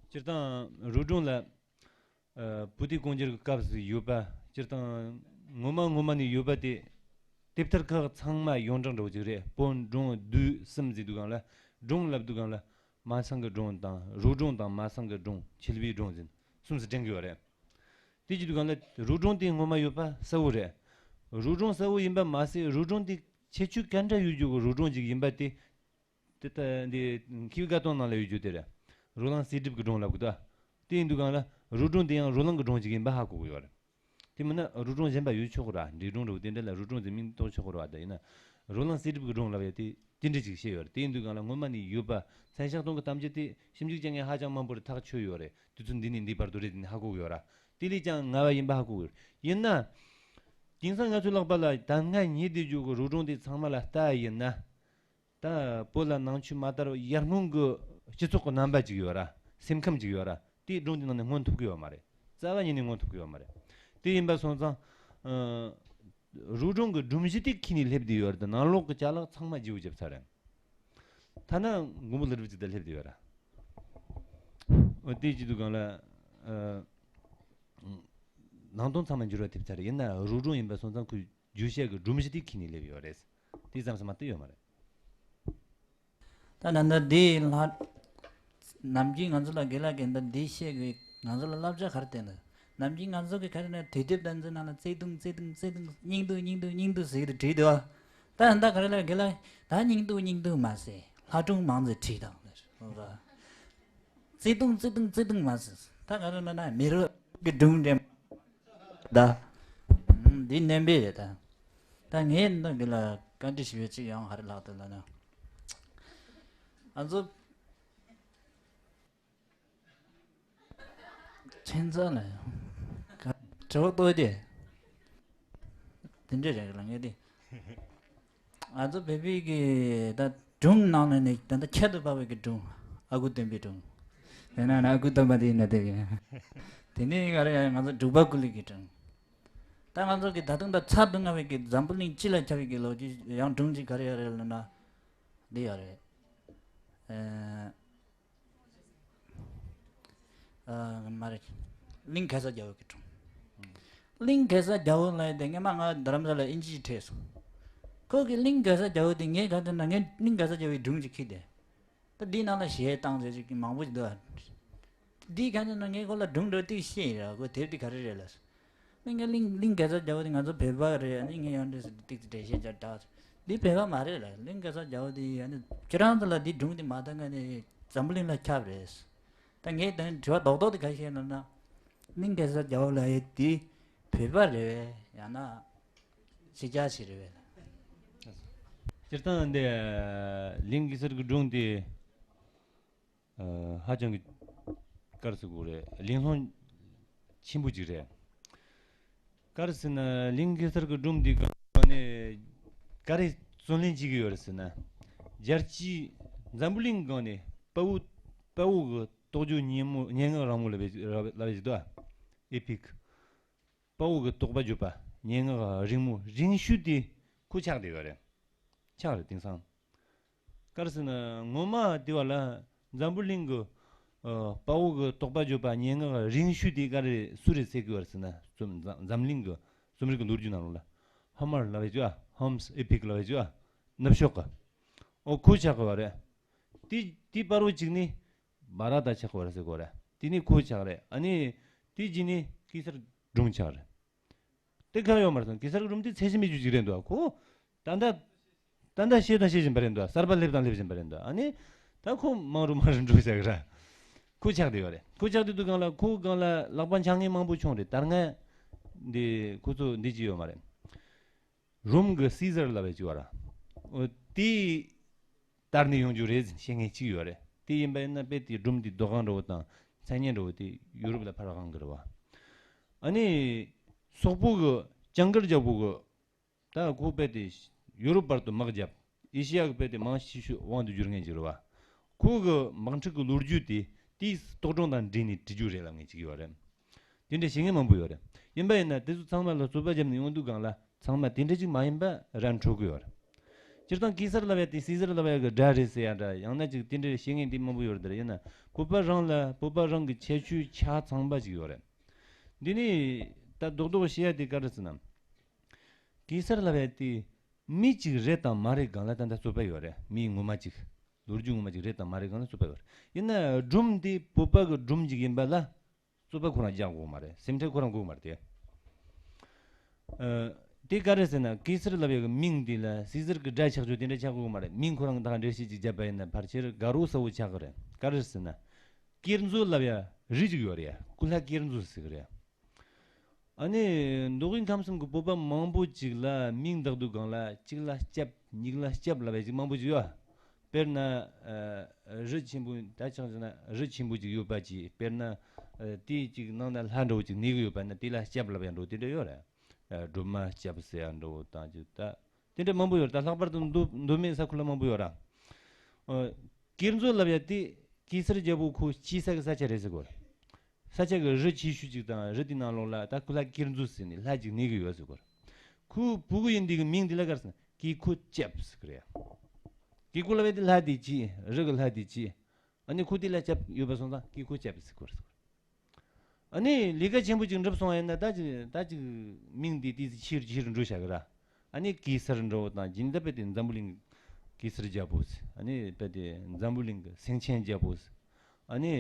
སྤྱིར་བཏང་རོལ་སྒྲུང་ལ། ཨ། བོད་དུས་གུང་སྒྱུར་གྱི་སྐབས་སུ་ཡོད་པ། སྤྱིར་བཏང་ངོ་མ་ངོ་མ་ནས་ཡོད་པ་དེ། དེབ་ཐེར་ཁག་ཚང་མ་ཡོངས་གྲགས་འདྲ་བོ་ཅིག་རེད། བོན་སྒྲུང་བདུད་གསུམ་ཟེར་དུས་སྒང་ལ། སྒྲུང་ལབ་དུས་སྒང་ལ། མ་སངས་ཀྱི་སྒྲུང་དང་རོལ་སྒྲུང་དང་མ་སངས་ཀྱི་སྒྲུང་ཆོས་པའི་སྒྲུང་ཟེར་གསུམ་སུ་འདྲེན་གྱི་ཡོད་རེད། དེ་བྱེད་དུས་སྒང་ལ་རོལ་སྒྲུང་དེ་ངོ་མ་ཡོད་པ་གསལ་བོ་རེད། རོལ་སྒྲུང་གསལ་བོ་ཡིན་པ་མ་ཟད་རོལ་སྒྲུང་དེ་ཁྱད་ཆོས་ག་འདྲ་ཡོད་རྒྱུ་གི་རོལ་སྒྲུང་ཅིག་ཡིན་པ་དེ། དེ་ལྟ་འདི་མཁས་པའི་དགའ་སྟོན་ནང་ལ་ཡོད་རྒྱུ་དེ་རེད། རོ་ལངས་གསེར་སྒྲིབ་ཀྱི་སྒྲུང་ལབ་གི་འདུག་དེ་ཡིན་དུས་སྒང་ལ་རོལ་སྒྲུང་དེ་ཡང་རོ་ལངས་ཀྱི་སྒྲུང་ཅིག་ཡིན་པ་ཧ་གོ་གི་ཡོད་རེད། དེ་མིན་ན་རོལ་སྒྲུང་གཞན་པ་ཡོད་ཆོག་གི་རེད། འབྲི་སྒྲུང་རེད་བ། དེ་འདྲ་ལ་རོལ་སྒྲུང་ཟེར་མིང་འདོགས་ཆོག་གི་རེད་བ། ད་ཡིན་ན་རོ་ལངས་གསེར་སྒྲིབ་ཀྱི་སྒྲུང་ལབ་ཡ་དེ་དེ་འདྲ་ཅིག་བཤད་ཡོད་རེད། དེ་ཡིན་དུས་སྒང་ལ་ངོ་མ་ནས་ཡོད་པ་མཚན་ཞག་སྟོང་གི་གཏམ་རྒྱུད་དེ་ཞིབ་འཇུག་བྱེད་མཁན་ཧ་ཅང་མང་པོར་ཐག་ཆོད་ཡོད་རེད། དུས་ཚོད་འདི་ནས་འདིའི་བར་དུ་རེད་ཟེར་ནས་ཧ་གོ་གི་ཡོད་རེད། དེ་ལས་ཀྱང་ངལ་བ་ཡིན་པ་ཧ་གོ་གི་ཡོད་རེད། ཡིན་ན། དེང་སང་ང་ཚོའི་ལག་པ་ལ་ད་སྔ་ཉེ་དེ་རྒྱུ་གི་རོལ་སྒྲུང་དེ་ཚང་མ་ལ་ལྟ་ཡ་ཡིན་ན། ད་བོད་ལ་ནང་ཆོས་མ་དར་ཡར་སྔོན་གྱི་སྤྱི་ཚོགས་ཀྱི་རྣམ་པ་ཅིག་ཡོད་ར། སེམས་ཁམས་ཅིག་ཡོད་ར། དེའི་སྒྲུང་དེ་ནང་ནས་མངོན་ཐུབ་ཀྱི་ཡོད་མ་རེད། རྩ་བ་ཉིད་ནས་མངོན་ཐུབ་ཀྱི་ཡོད་མ་རེད། དེ་ཡིན་པ་སོང་ཙང་། ཨ། རོལ་སྒྲུང་གི་སྒྲོམ་གཞི་དེ་ཁྱེར་ནས་སླེབས་བསྡད་ཡོད་རེད། ནང་ལོགས་ཀྱི་ཅ་ལག་ཚང་མ་བརྗེ་པོ་བརྒྱབ་ཚར་རེད། ཐ་ན་མགོན་པོ་ཀླུ་སྒྲུབ་ཅིག་ད་སླེབས་བསྡད་ཡོད་ར། འོ་དེ་བྱེད་དུས་སྒང་ལ། ཨ། ནང་དོན་ཚང་མ་འགྱུར་བ་ཐེབས་ཚར་རེད། ཡིན་ན་རོལ་སྒྲུང་ཡིན་པ་སོང་ཙང་ཁོས། བརྗོད་བྱ་གི་སྒྲོམ་གཞི་དེ་ཁྱེར་ནས་སླེབས་ཡོད་རེད། དེ་ཙམ་ཟིན་མ་གཏོགས་ཡོད་མ་རེད། ད་ད་ལྟ་འདི་ལྷ། ནམ་རྒྱུན་ང་ཚོ་ལ་དགེ་ལགས་ཀྱིས་འདི་འདི་བཤད་དགོས། ང་ཚོ་ལ་བསླབ་བྱ་ག་རེ་བསྟན་འདུག་ནམ་རྒྱུན་ང་ཚོ་གི་ག་རེ་ན་དུས་དེབ་དང་འཛིན་ནང་ལ་བརྩེ་དུང་བརྩེ་དུང་བརྩེ་དུང་སྙིང་སྡུག་སྙིང་སྡུག་སྙིང་སྡུག་ཟེར་གྱི་བྲིས་འདུག་ད་ད་ག་རེ་ལ་དགེ་ལགས་ ད་སྙིང་སྡུག་སྙིང་སྡུག་མ་ཟེར། ལྷ་སྒྲུང་མང་ཙེ་བྲིས་དང་། བརྩེ་དུང་བརྩེ་དུང་བརྩེ་དུང་མ་ཟེར། ད་ང་རང་ན་ན་མི་རོ་གི་སྒྲུང་འདྲེན་ད། འདི་ནན་པའི་རེད་ད། ད་ངས་འདི་གི་ལ་བཀའ་འདྲི་ཞུ་བའི་ཅིག་ཡང་ཧ་རི་ལག་ཏུ་ལ་ན། ཨ་ཚོ། ཁྱེད་ཚོ་ལ་ཡང་དྲི་བ་ཏོག་དེ་དེ་འདྲས་རེད་ལ་ངས་དེ། ང་ཚོ་བོད་པའི་གི་ད་སྒྲུང་ནང་ནས་ནི་ད་ལྟ་ཁྱད་དུ་འཕགས་པའི་གི་སྒྲུང་ཨ་ཁུ་སྟོན་པའི་སྒྲུང་། དེ་ན་ན་ཨ་ཁུ་སྟོན་པ་དེ་ཡིན་ན་དེ་གི་དེ་ནས་ག་རེ་ང་ཚོ་འབྲུག་པ་ཀུན་ལེགས་ཀྱི་སྒྲུང་། ད་ང་ཚོ་གི་ད་དུང་ད་ཚ་དུང་ང་བའི་གི་འཛམ་བུ་གླིང་སྤྱི་ལ་ཁྱབ་པའི་གི་ལོ་རྒྱུས་ཡང་སྒྲུང་ཅིག་ག་རེ་ཡོད་རེད་ལབ་ན་འདི་ཡོད་རེད། ཨེ། ཨ། མ་རེད། གླིང་གེ་སར་རྒྱལ་པོ་གི་སྒྲུང་། གླིང་གེ་སར་རྒྱལ་པོ་ལབ་དེ་སྔོན་མ་ང་རྡ་རམ་ས་ལ་ཨིན་ཇི་ཞིག་ཁྲིད་སོང་། ཁོ་གི་གླིང་གེ་སར་རྒྱལ་པོ་དེ་ངས་ག་དེ་ན་ངས་གླིང་གེ་སར་རྒྱལ་པོའི་སྒྲུང་ཅིག་ཁྲིད་དེ། ད་འདིའི་ནང་ལ་གཞས་བཏང་ཟེར་ཅིག་མང་པོ་ཞིག་འདུག་ཨ། འདིའི་ག་དེ་ན་ངས་ཁོ་ལ་སྒྲུང་འདྲ་ཏིག་བཤད་ཡིན་ར། ཁོ་དེབ་དེ་ག་རེ་རེད་ལབ་སོང་། ངས་གླིང་གླིང་གེ་སར་རྒྱལ་པོ་དེ་ང་ཚོ་བོད་པ་རེད། ཨ་ནི་ངས་ཡང་འདྲ་ཟེར་ཏིག་ཙམ་འགྲེལ་བཤད་རྒྱག་དྲག་འདི་བོད་པ་མ་རེད་ལ། གླིང་གེ་སར་རྒྱལ་པོ་དེ་ཨ་ནི་ཁྱེད་རང་ཚོ་ལ་འདི་སྒྲུང་དེ་མ་ལྟ་ང་ནི་འཛམ་བུ་གླིང་ལ་ཁྱབ་རེད། ད་ངས་ད་དྲི་བ་རྡོག་རྡོག་དེ་ག་བཤད་ན་ན། གླིང་གེ་སར་རྒྱལ་པོ་ལ་ཡོད་དེ་བོད་པ་རེད་པས། ཡང་ན་ཕྱི་རྒྱལ་ཞིག་རེད་པས་ལ། སྤྱིར་བཏང་འདི་གླིང་གེ་སར་གྱི་སྒྲུང་དེ། ཨ། ཧ་ཅང་གི་ག་རེ་ཟེར་དགོས་རེད། གླེང་སློང་ཆེན་པོ་ཅིག་རེད། ག་རེ་ཟེར་ན་གླིང་གེ་སར་གྱི་སྒྲུང་འདི་སྒང་ནས་ག་རེ་བརྩོན་ལེན་བྱེད་ཀྱི་ཡོད་རེད་ཟེར་ན། རྒྱལ་སྤྱིའི་འཛམ་བུ་གླིང་སྒང་ནས་དཔའ་བོ་དཔའ་བོ་གི་རྟོགས་བརྗོད་སྙན་མོ་སྙན་ངག་རིང་མོ་ལབ་པའི་ལབ་པའི་ཅིག་འདུག་ཨ། ཨེ་པིག་དཔའ་བོ་གི་དོགས་པ་བརྗོད་པ་སྙན་ངག་རིང་མོ་རིང་ཤོས་དེ་ཁོ་ཆགས་བསྡད་ཡོད་རེད། ཆགས་རེད་དེང་སང་། ག་རེ་ཟེར་ན་ངོ་མ་དེ་བ་ལ་འཛམ་བུ་གླིང་གི་ཨ་དཔའ་བོ་གི་དོགས་པ་བརྗོད་པ་སྙན་ངག་རིང་ཤོས་དེ་ག་རེ་སུ་རེད་ཟེར་གི་བ་རེད་ཟེར་ན། འཛམ་འཛམ་གླིང་གི་རྩོམ་རིག་གི་ལོ་རྒྱུས་ནང་ལོགས་ལ་ཧོ་མར་ལབ་ཡོད་ཅོ། ཨ། ཧོམ་སི་ཨེ་པིག་ལབ་ཡོད་ཅོ། ཨ། ནུབ་ཕྱོགས་གི། ཨོ་ཁོ་ཆགས་གི་བ་རེད། དེ་དེ་བར་བོ་གཅིག་ནི་བྷ་ར་ཏ་ཆགས་གི་བ་རེད་ཟེར་གི་བ་རེད། དེ་ནི་ཁོ་ཆགས་རེད། ཨ་ནི་དེ་རྗེས་ནི་གེ་སར་སྒྲུང་ཆགས་རེད། དེ་ག་ཡོད་མ་རེད་དང་། གེ་སར་གྱི་སྒྲུང་དེ་ཚད་གཞི་མེད་རྒྱུ་ཅིག་རེད་འདུག་ཨ། ཁོ་ད་ལྟ་ད་ལྟ་བཤད་དང་བཤད་བཞིན་པ་རེད་འདུག་ཨ། གསར་པ་སླེབས་དང་སླེབས་བཞིན་པ་རེད་འདུག་ཨ། ཨ་ནི་ད་ཁོ་མང་རུ་མང་རུ་འགྲོ་བཞག་གི་ར། ཁོ་ཆགས་བསྡད་ཡོད་རེད། ཁོ་ཆགས་བསྡད་དུས་སྒང་ལ་ཁོ་སྒང་ལ་ལག་པ་འཆང་མཁན་མང་པོ་བྱུང་རེད། ད་སྔ་འདི་ཁོ་ཚོ་འདི་ཅིག་ཡོད་མ་རེད། རོམ་གྱི་སི་ཟར་ལབ་པའི་ཅིག་ཡོད་ར། འོ་དེ་དར་ནས་ཡོང་རྒྱུ་རེད་ཟེར་བཤད་མཁན་གཅིག་ཡོད་རེད། དེ་ཡིན་པ་ཡིན་ན་དཔེ་དེ་སྒྲུང་དེ་ཟློས་གར་འདྲ་བོ་དང་མཚན་སྙན་འདྲ་བོ་དེ་ཡུ་རོབ་ལ་ཕར་འོང་གི་རེད་བ། ཨ་ནི་སོག་པོ་གི་ཇུང་གིར་རྒྱལ་པོ་གི་ད་ཁོ་དཔེ་དེ་ཡུ་རོབ་བར་དུ་དམག་བརྒྱབ། ཨེ་ཤི་ཡ་གི་དཔེ་དེ་མང་ཆེ་ཤོས་དབང་དུ་བསྒྱུར་མཁན་ཅིག་རེད་བ། ཁོ་གི་དམག་འཁྲུག་གི་ལོ་རྒྱུས་དེ་དེའི་རྟོག་སྒྲུང་དང་འབྲེལ་ནས་བྲིས་རྒྱུ་རེད་ལབ་མཁན་ཅིག་ཡོད་རེད། དེ་འདྲ་བཤད་མཁན་མང་པོ་ཡོད་རེད། ཡིན་པ་ཡིན་ན་དེ་ཚོ་ཚང་མ་ལ་རྩོད་པ་བརྒྱབ་ནས་ཡོང་དུས་སྒང་ལ་ཚང་མ་དེ་འདྲ་ཅིག་མ་ཡིན་པ་ར་འཕྲོད་གི་ཡོད་རེད། སྤྱིར་བཏང་གེ་སར་ལབ་ཡ་དེ་སི་ཟར་ལབ་ཡ་གི་དགྲ་རེད་ཟེར་ཡ་འདྲ། ཡང་ན་ཅིག་དེ་འདྲ་བཤད་མཁན་དེ་མང་པོ་ཡོད་རེད་དེ། ཡིན་ན་བོད་པ་རང་ལ་བོད་པ་རང་གི་ཁྱད་ཆོས་ཆ་ཚང་པ་ཅིག་ཡོད་རེད། འདི་ནི་ད་རྡོག་རྡོག་བཤད་ཡ་དེ་ག་རེ་ཟེར་ན། གེ་སར་ལབ་ཡ་དེ་མི་གཅིག་རེད་དང་མ་རེད་སྒང་ལ་ད་ལྟ་རྩོད་པ་ཡོད་རེད། མི་ངོ་མ་གཅིག་ལོ་རྒྱུས་ངོ་མ་གཅིག་རེད་དང་མ་རེད་སྒང་ལ་རྩོད་པ་ཡོད་རེད། ཡིན་ན་སྒྲུང་དེ་བོད་པ་གི་སྒྲུང་གཅིག་ཡིན་པ་ལ་རྩོད་པ་ཁོ་རང་རྒྱག་དགོས་མ་རེད། སེམས་ཁྲལ་ཁོ་རང་དགོས་མ་རེད་དེ། ཨ། དེ་ག་རེ་ཟེར་ན་གེ་སར་ལབ་ཡ་གི་མིང་དེ་ལ་སི་ཟར་གི་དགྲ་ཆགས་རྒྱུ་དེ་འདྲ་ཆགས་དགོས་མ་རེད། མིང་ཁོ་རང་དང་འགྲེལ་བཤད་ཅིག་བརྒྱབ་པ་ཡིན་ན་ཕལ་ཆེར་དགའ་རོགས་གསལ་བོ་ཆགས་གི་རེད། ག་རེ་ཟེར་ན་གེར་མཛོ་ལབ་ཡ་རི་ཅིག་ཡོད་རེད་ཡ། ཀུ་ལྷ་གེར་མཛོ་ཟེར་གི་རེད། ཨ་ནི་མདོ་དབུས་ཁམས་གསུམ་གྱི་བོད་པ་མང་པོ་ཅིག་ལ་མིང་བཏགས་དུས་སྒང་ལ་གཅིག་ལ་སྐྱབས་གཉིས་ལ་སྐྱབས་ལབ་ཡ་ཅིག་མང་པོ་ཅིག་ཡོད། དཔེར་ན་ཨ་རི་ཆེན་པོ་ད་ཆ་བཞག་ན་རི་ཆེན་པོ་ཅིག་ཡོད་པ་ཅིག་དཔེར་ན་ཨ་དེའི་ཅིག་ནང་ན་ལྷ་འདྲ་བོ་ཅིག་གནས་གི་ཡོད་པ་ན་དེ་ལ་སྐྱབས་ལབ་ཡ་འདྲ་བོ་དེ་འདྲ་ཡོད་རེད། ཨ་སྒྲོལ་མ་སྐྱབས་ཟེར་ཡ་འདྲ་བོ་དང་ཅིག་ད། དེ་འདྲ་མང་པོ་ཡོད་རེད། ད་ལྷག་པར་དུ་མདོ་མདོ་སྨད་ས་ཁུལ་ལ་མང་པོ་ཡོད་ར། ཨ་གེར་མཛོ་ལབ་ཡ་དེ་གེ་སར་རྒྱལ་པོ་ཁོ་སྐྱེས་ས་གི་ས་ཆ་རེད་ཟེར་གོ། ས་ཆ་གི་རི་ཆེ་ཤོས་ཅིག་དང་རི་དེའི་ནང་ལོགས་ལ་ད་ཀུ་ལྷ་གེར་མཛོ་ཟེར་ནས་ལྷ་ཅིག་གནས་གི་ཡོད་ཟེར་གོ། ཁོའི་བུ་གུ་ཡིན་དུས་གི་མིང་དེ་ལ་ག་རེ་ཟེར་ན་གེ་ཁོ་སྐྱབས་ཟེར་གི་རེད། གེ་ཁོ་ལབ་ཡ་དེ་ལྷ་དེ་གཅིག་རི་གི་ལྷ་དེ་གཅིག་ཨ་ནི་ཁོ་དེ་ལ་སྐྱབས་ཡོད་པ་སོང་ཙང་གེ་ཁོ་སྐྱབས་ཟེར་གོ་རེད་ཟེར་གོ། ཨ་ནི་ལས་ཀ་ཆེན་པོ་ཅིག་འགྲུབ་སོང་བ་ཡིན་ན་ད་ཅིག་ད་ཅིག་མིང་འདི་ཏིས་ཆེ་རུ་ཆེ་རུ་འགྲོ་བཞག་གི་ར། ཨ་ནི་གེ་སར་འདྲ་བོ་དང་སྦྱིན་བདག་དཔེ་དེ་འཛམ་བུ་གླིང་གེ་སར་རྒྱལ་པོ་ཟེར། ཨ་ནི་དཔེ་དེ་འཛམ་བུ་གླིང་གི་སེང་ཆེན་རྒྱལ་པོ་ཟེར། ཨ་ནི་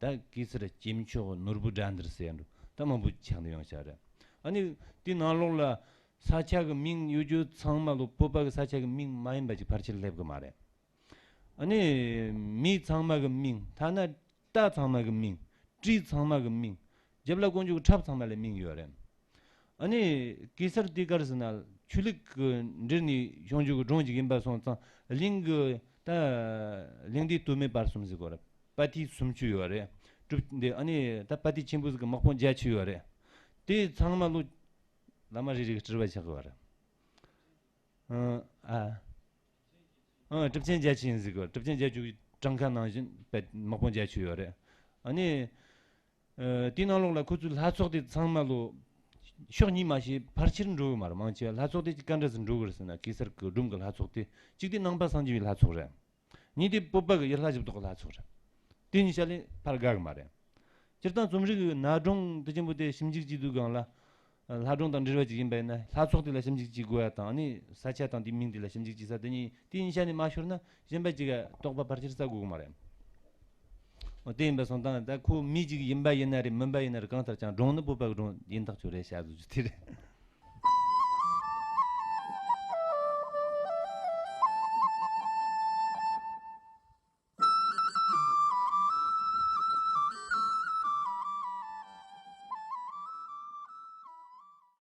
ད་གེ་སར་སྐྱེས་མཆོག་ནོར་བུ་དགྲ་འདུལ་ཟེར་ཡ་འདྲ་ད་མང་པོ་ཆགས་ནས་ཡོང་བཞག་ར། ཨ་ནི་དེ་ནང་ལོགས་ལ་ ས་ཆ་གི་མིང་ཡོད་རྒྱུ་ཚང་མ་ལོ་བོད་པ་གི་ས་ཆ་གི་མིང་མ་ཡིན་པ་ཅིག་ཕལ་ཆེར་སླེབས་གི་མ་རེད། ཨ་ནི་མི་ཚང་མ་གི་མིང་ཐ་ན་རྟ་ཚང་མ་གི་མིང་གྲི་ཚང་མ་གི་མིང་རྒྱབ་ལ་བསྐོན་རྒྱུ་གི་ཁྲབ་ཚང་མ་ལ་མིང་ཡོད་རེད། ཨ་ནི་གེ་སར་དེ་གར་ཟེར་ན་ཆོས་ལུགས་ཀྱི་འབྲེལ་ནས་བྱུང་རྒྱུ་གི་སྒྲུང་ཅིག་ཡིན་པ་སོང་ཙང་གླིང་གི་ད་གླིང་འདིའི་སྟོད་སྨད་བར་གསུམ་ཟེར་གོ་རེད། པ་ཏི་སུམ་ཅུ་ཡོད་རེད། གྲུབ་འདི་ཨ་ནི་ད་པ་ཏི་ཆེན་པོ་ཟིག་གི་དམག་དཔུང་བརྒྱད་ཅུ་ཡོད་རེད། དེ་ཚང་མ་ལོ་བླ་མ་རེ་རེ་གི་སྤྲུལ་པ་ཆགས་གི་ཡོད་རེད། ཨ་ཨ་ཨ་གྲུབ་ཆེན་བརྒྱད་ཅུ་ཡིན་ཟིག་གི་གྲུབ་ཆེན་བརྒྱད་ཅུ་གི་གྲངས་ཀ་ནང་བཞིན་པ་དམག་དཔུང་བརྒྱད་ཅུ་ཡོད་རེད། ཨ་ནི་ཨ་དེའི་ནང་ལོགས་ལ་ཁོ་ཚོའི་ལྷ་ཚོགས་དེ་ཚང་མ་ལོ་ཕྱོགས་གཉིས་མ་ཞིག་ཕལ་ཆེར་འགྲོ་གི་མ་རེད། མང་ཆེ་བ་ལྷ་ཚོགས་དེ་གཅིག་ག་འདྲ་ཟིག་འགྲོ་གི་རེད་ཟེར་ན་གེ་སར་གི་སྒྲུང་གི་ལྷ་ཚོགས་དེ་གཅིག་དེ་ནང་པ་སངས་རྒྱས་པའི་ལྷ་ཚོགས་རེད། གཉིས་དེ་བོད་པ་གི་ཡུལ་ལྷ་གཞི་བདག་གི་ལྷ་ཚོགས་རེད། དེ་གཉིས་ཆ་ལས་ཕར་དགའ་གི་མ་རེད། སྤྱིར་བཏང་རྩོམ་རིག་གི་ན་སྒྲུང་དེ་ཆེན་པོ་དེ་ཞིབ་འཇུག་བྱེད་དུས་སྒང་ལ། ལྷ་སྒྲུང་དང་འབྲེལ་བ་ཅིག་ཡིན་པ་ཡིན་ན་ལྷ་ཚོགས་དེ་ལ་ཞིབ་འཇུག་བྱེད་དགོས་ཡ་དང་ཨ་ནི་ས་ཆ་དང་དེའི་མིང་དེ་ལ་ཞིབ་འཇུག་བྱེད་ས་དེ་གཉིས་དེ་གཉིས་ཆ་ནས་མ་ཤོར་ན་གཞན་པ་ཅིག་ག་དོགས་པ་ཕལ་ཆེར་ཟ་དགོས་གི་མ་རེད། འོ་དེ་ཡིན་པ་སོང་ཙང་ད་ཁོ་མི་ཅིག་ཡིན་པ་ཡིན་ན་རེད་མིན་པ་ཡིན་ན་རེད་གང་ལྟར་ཀྱང་སྒྲུང་ནི་བོད་པ་གི་སྒྲུང་ཡིན་ཐག་ཆོད་རེད་བྱ་དགོས་རྒྱུ་དེ་རེད།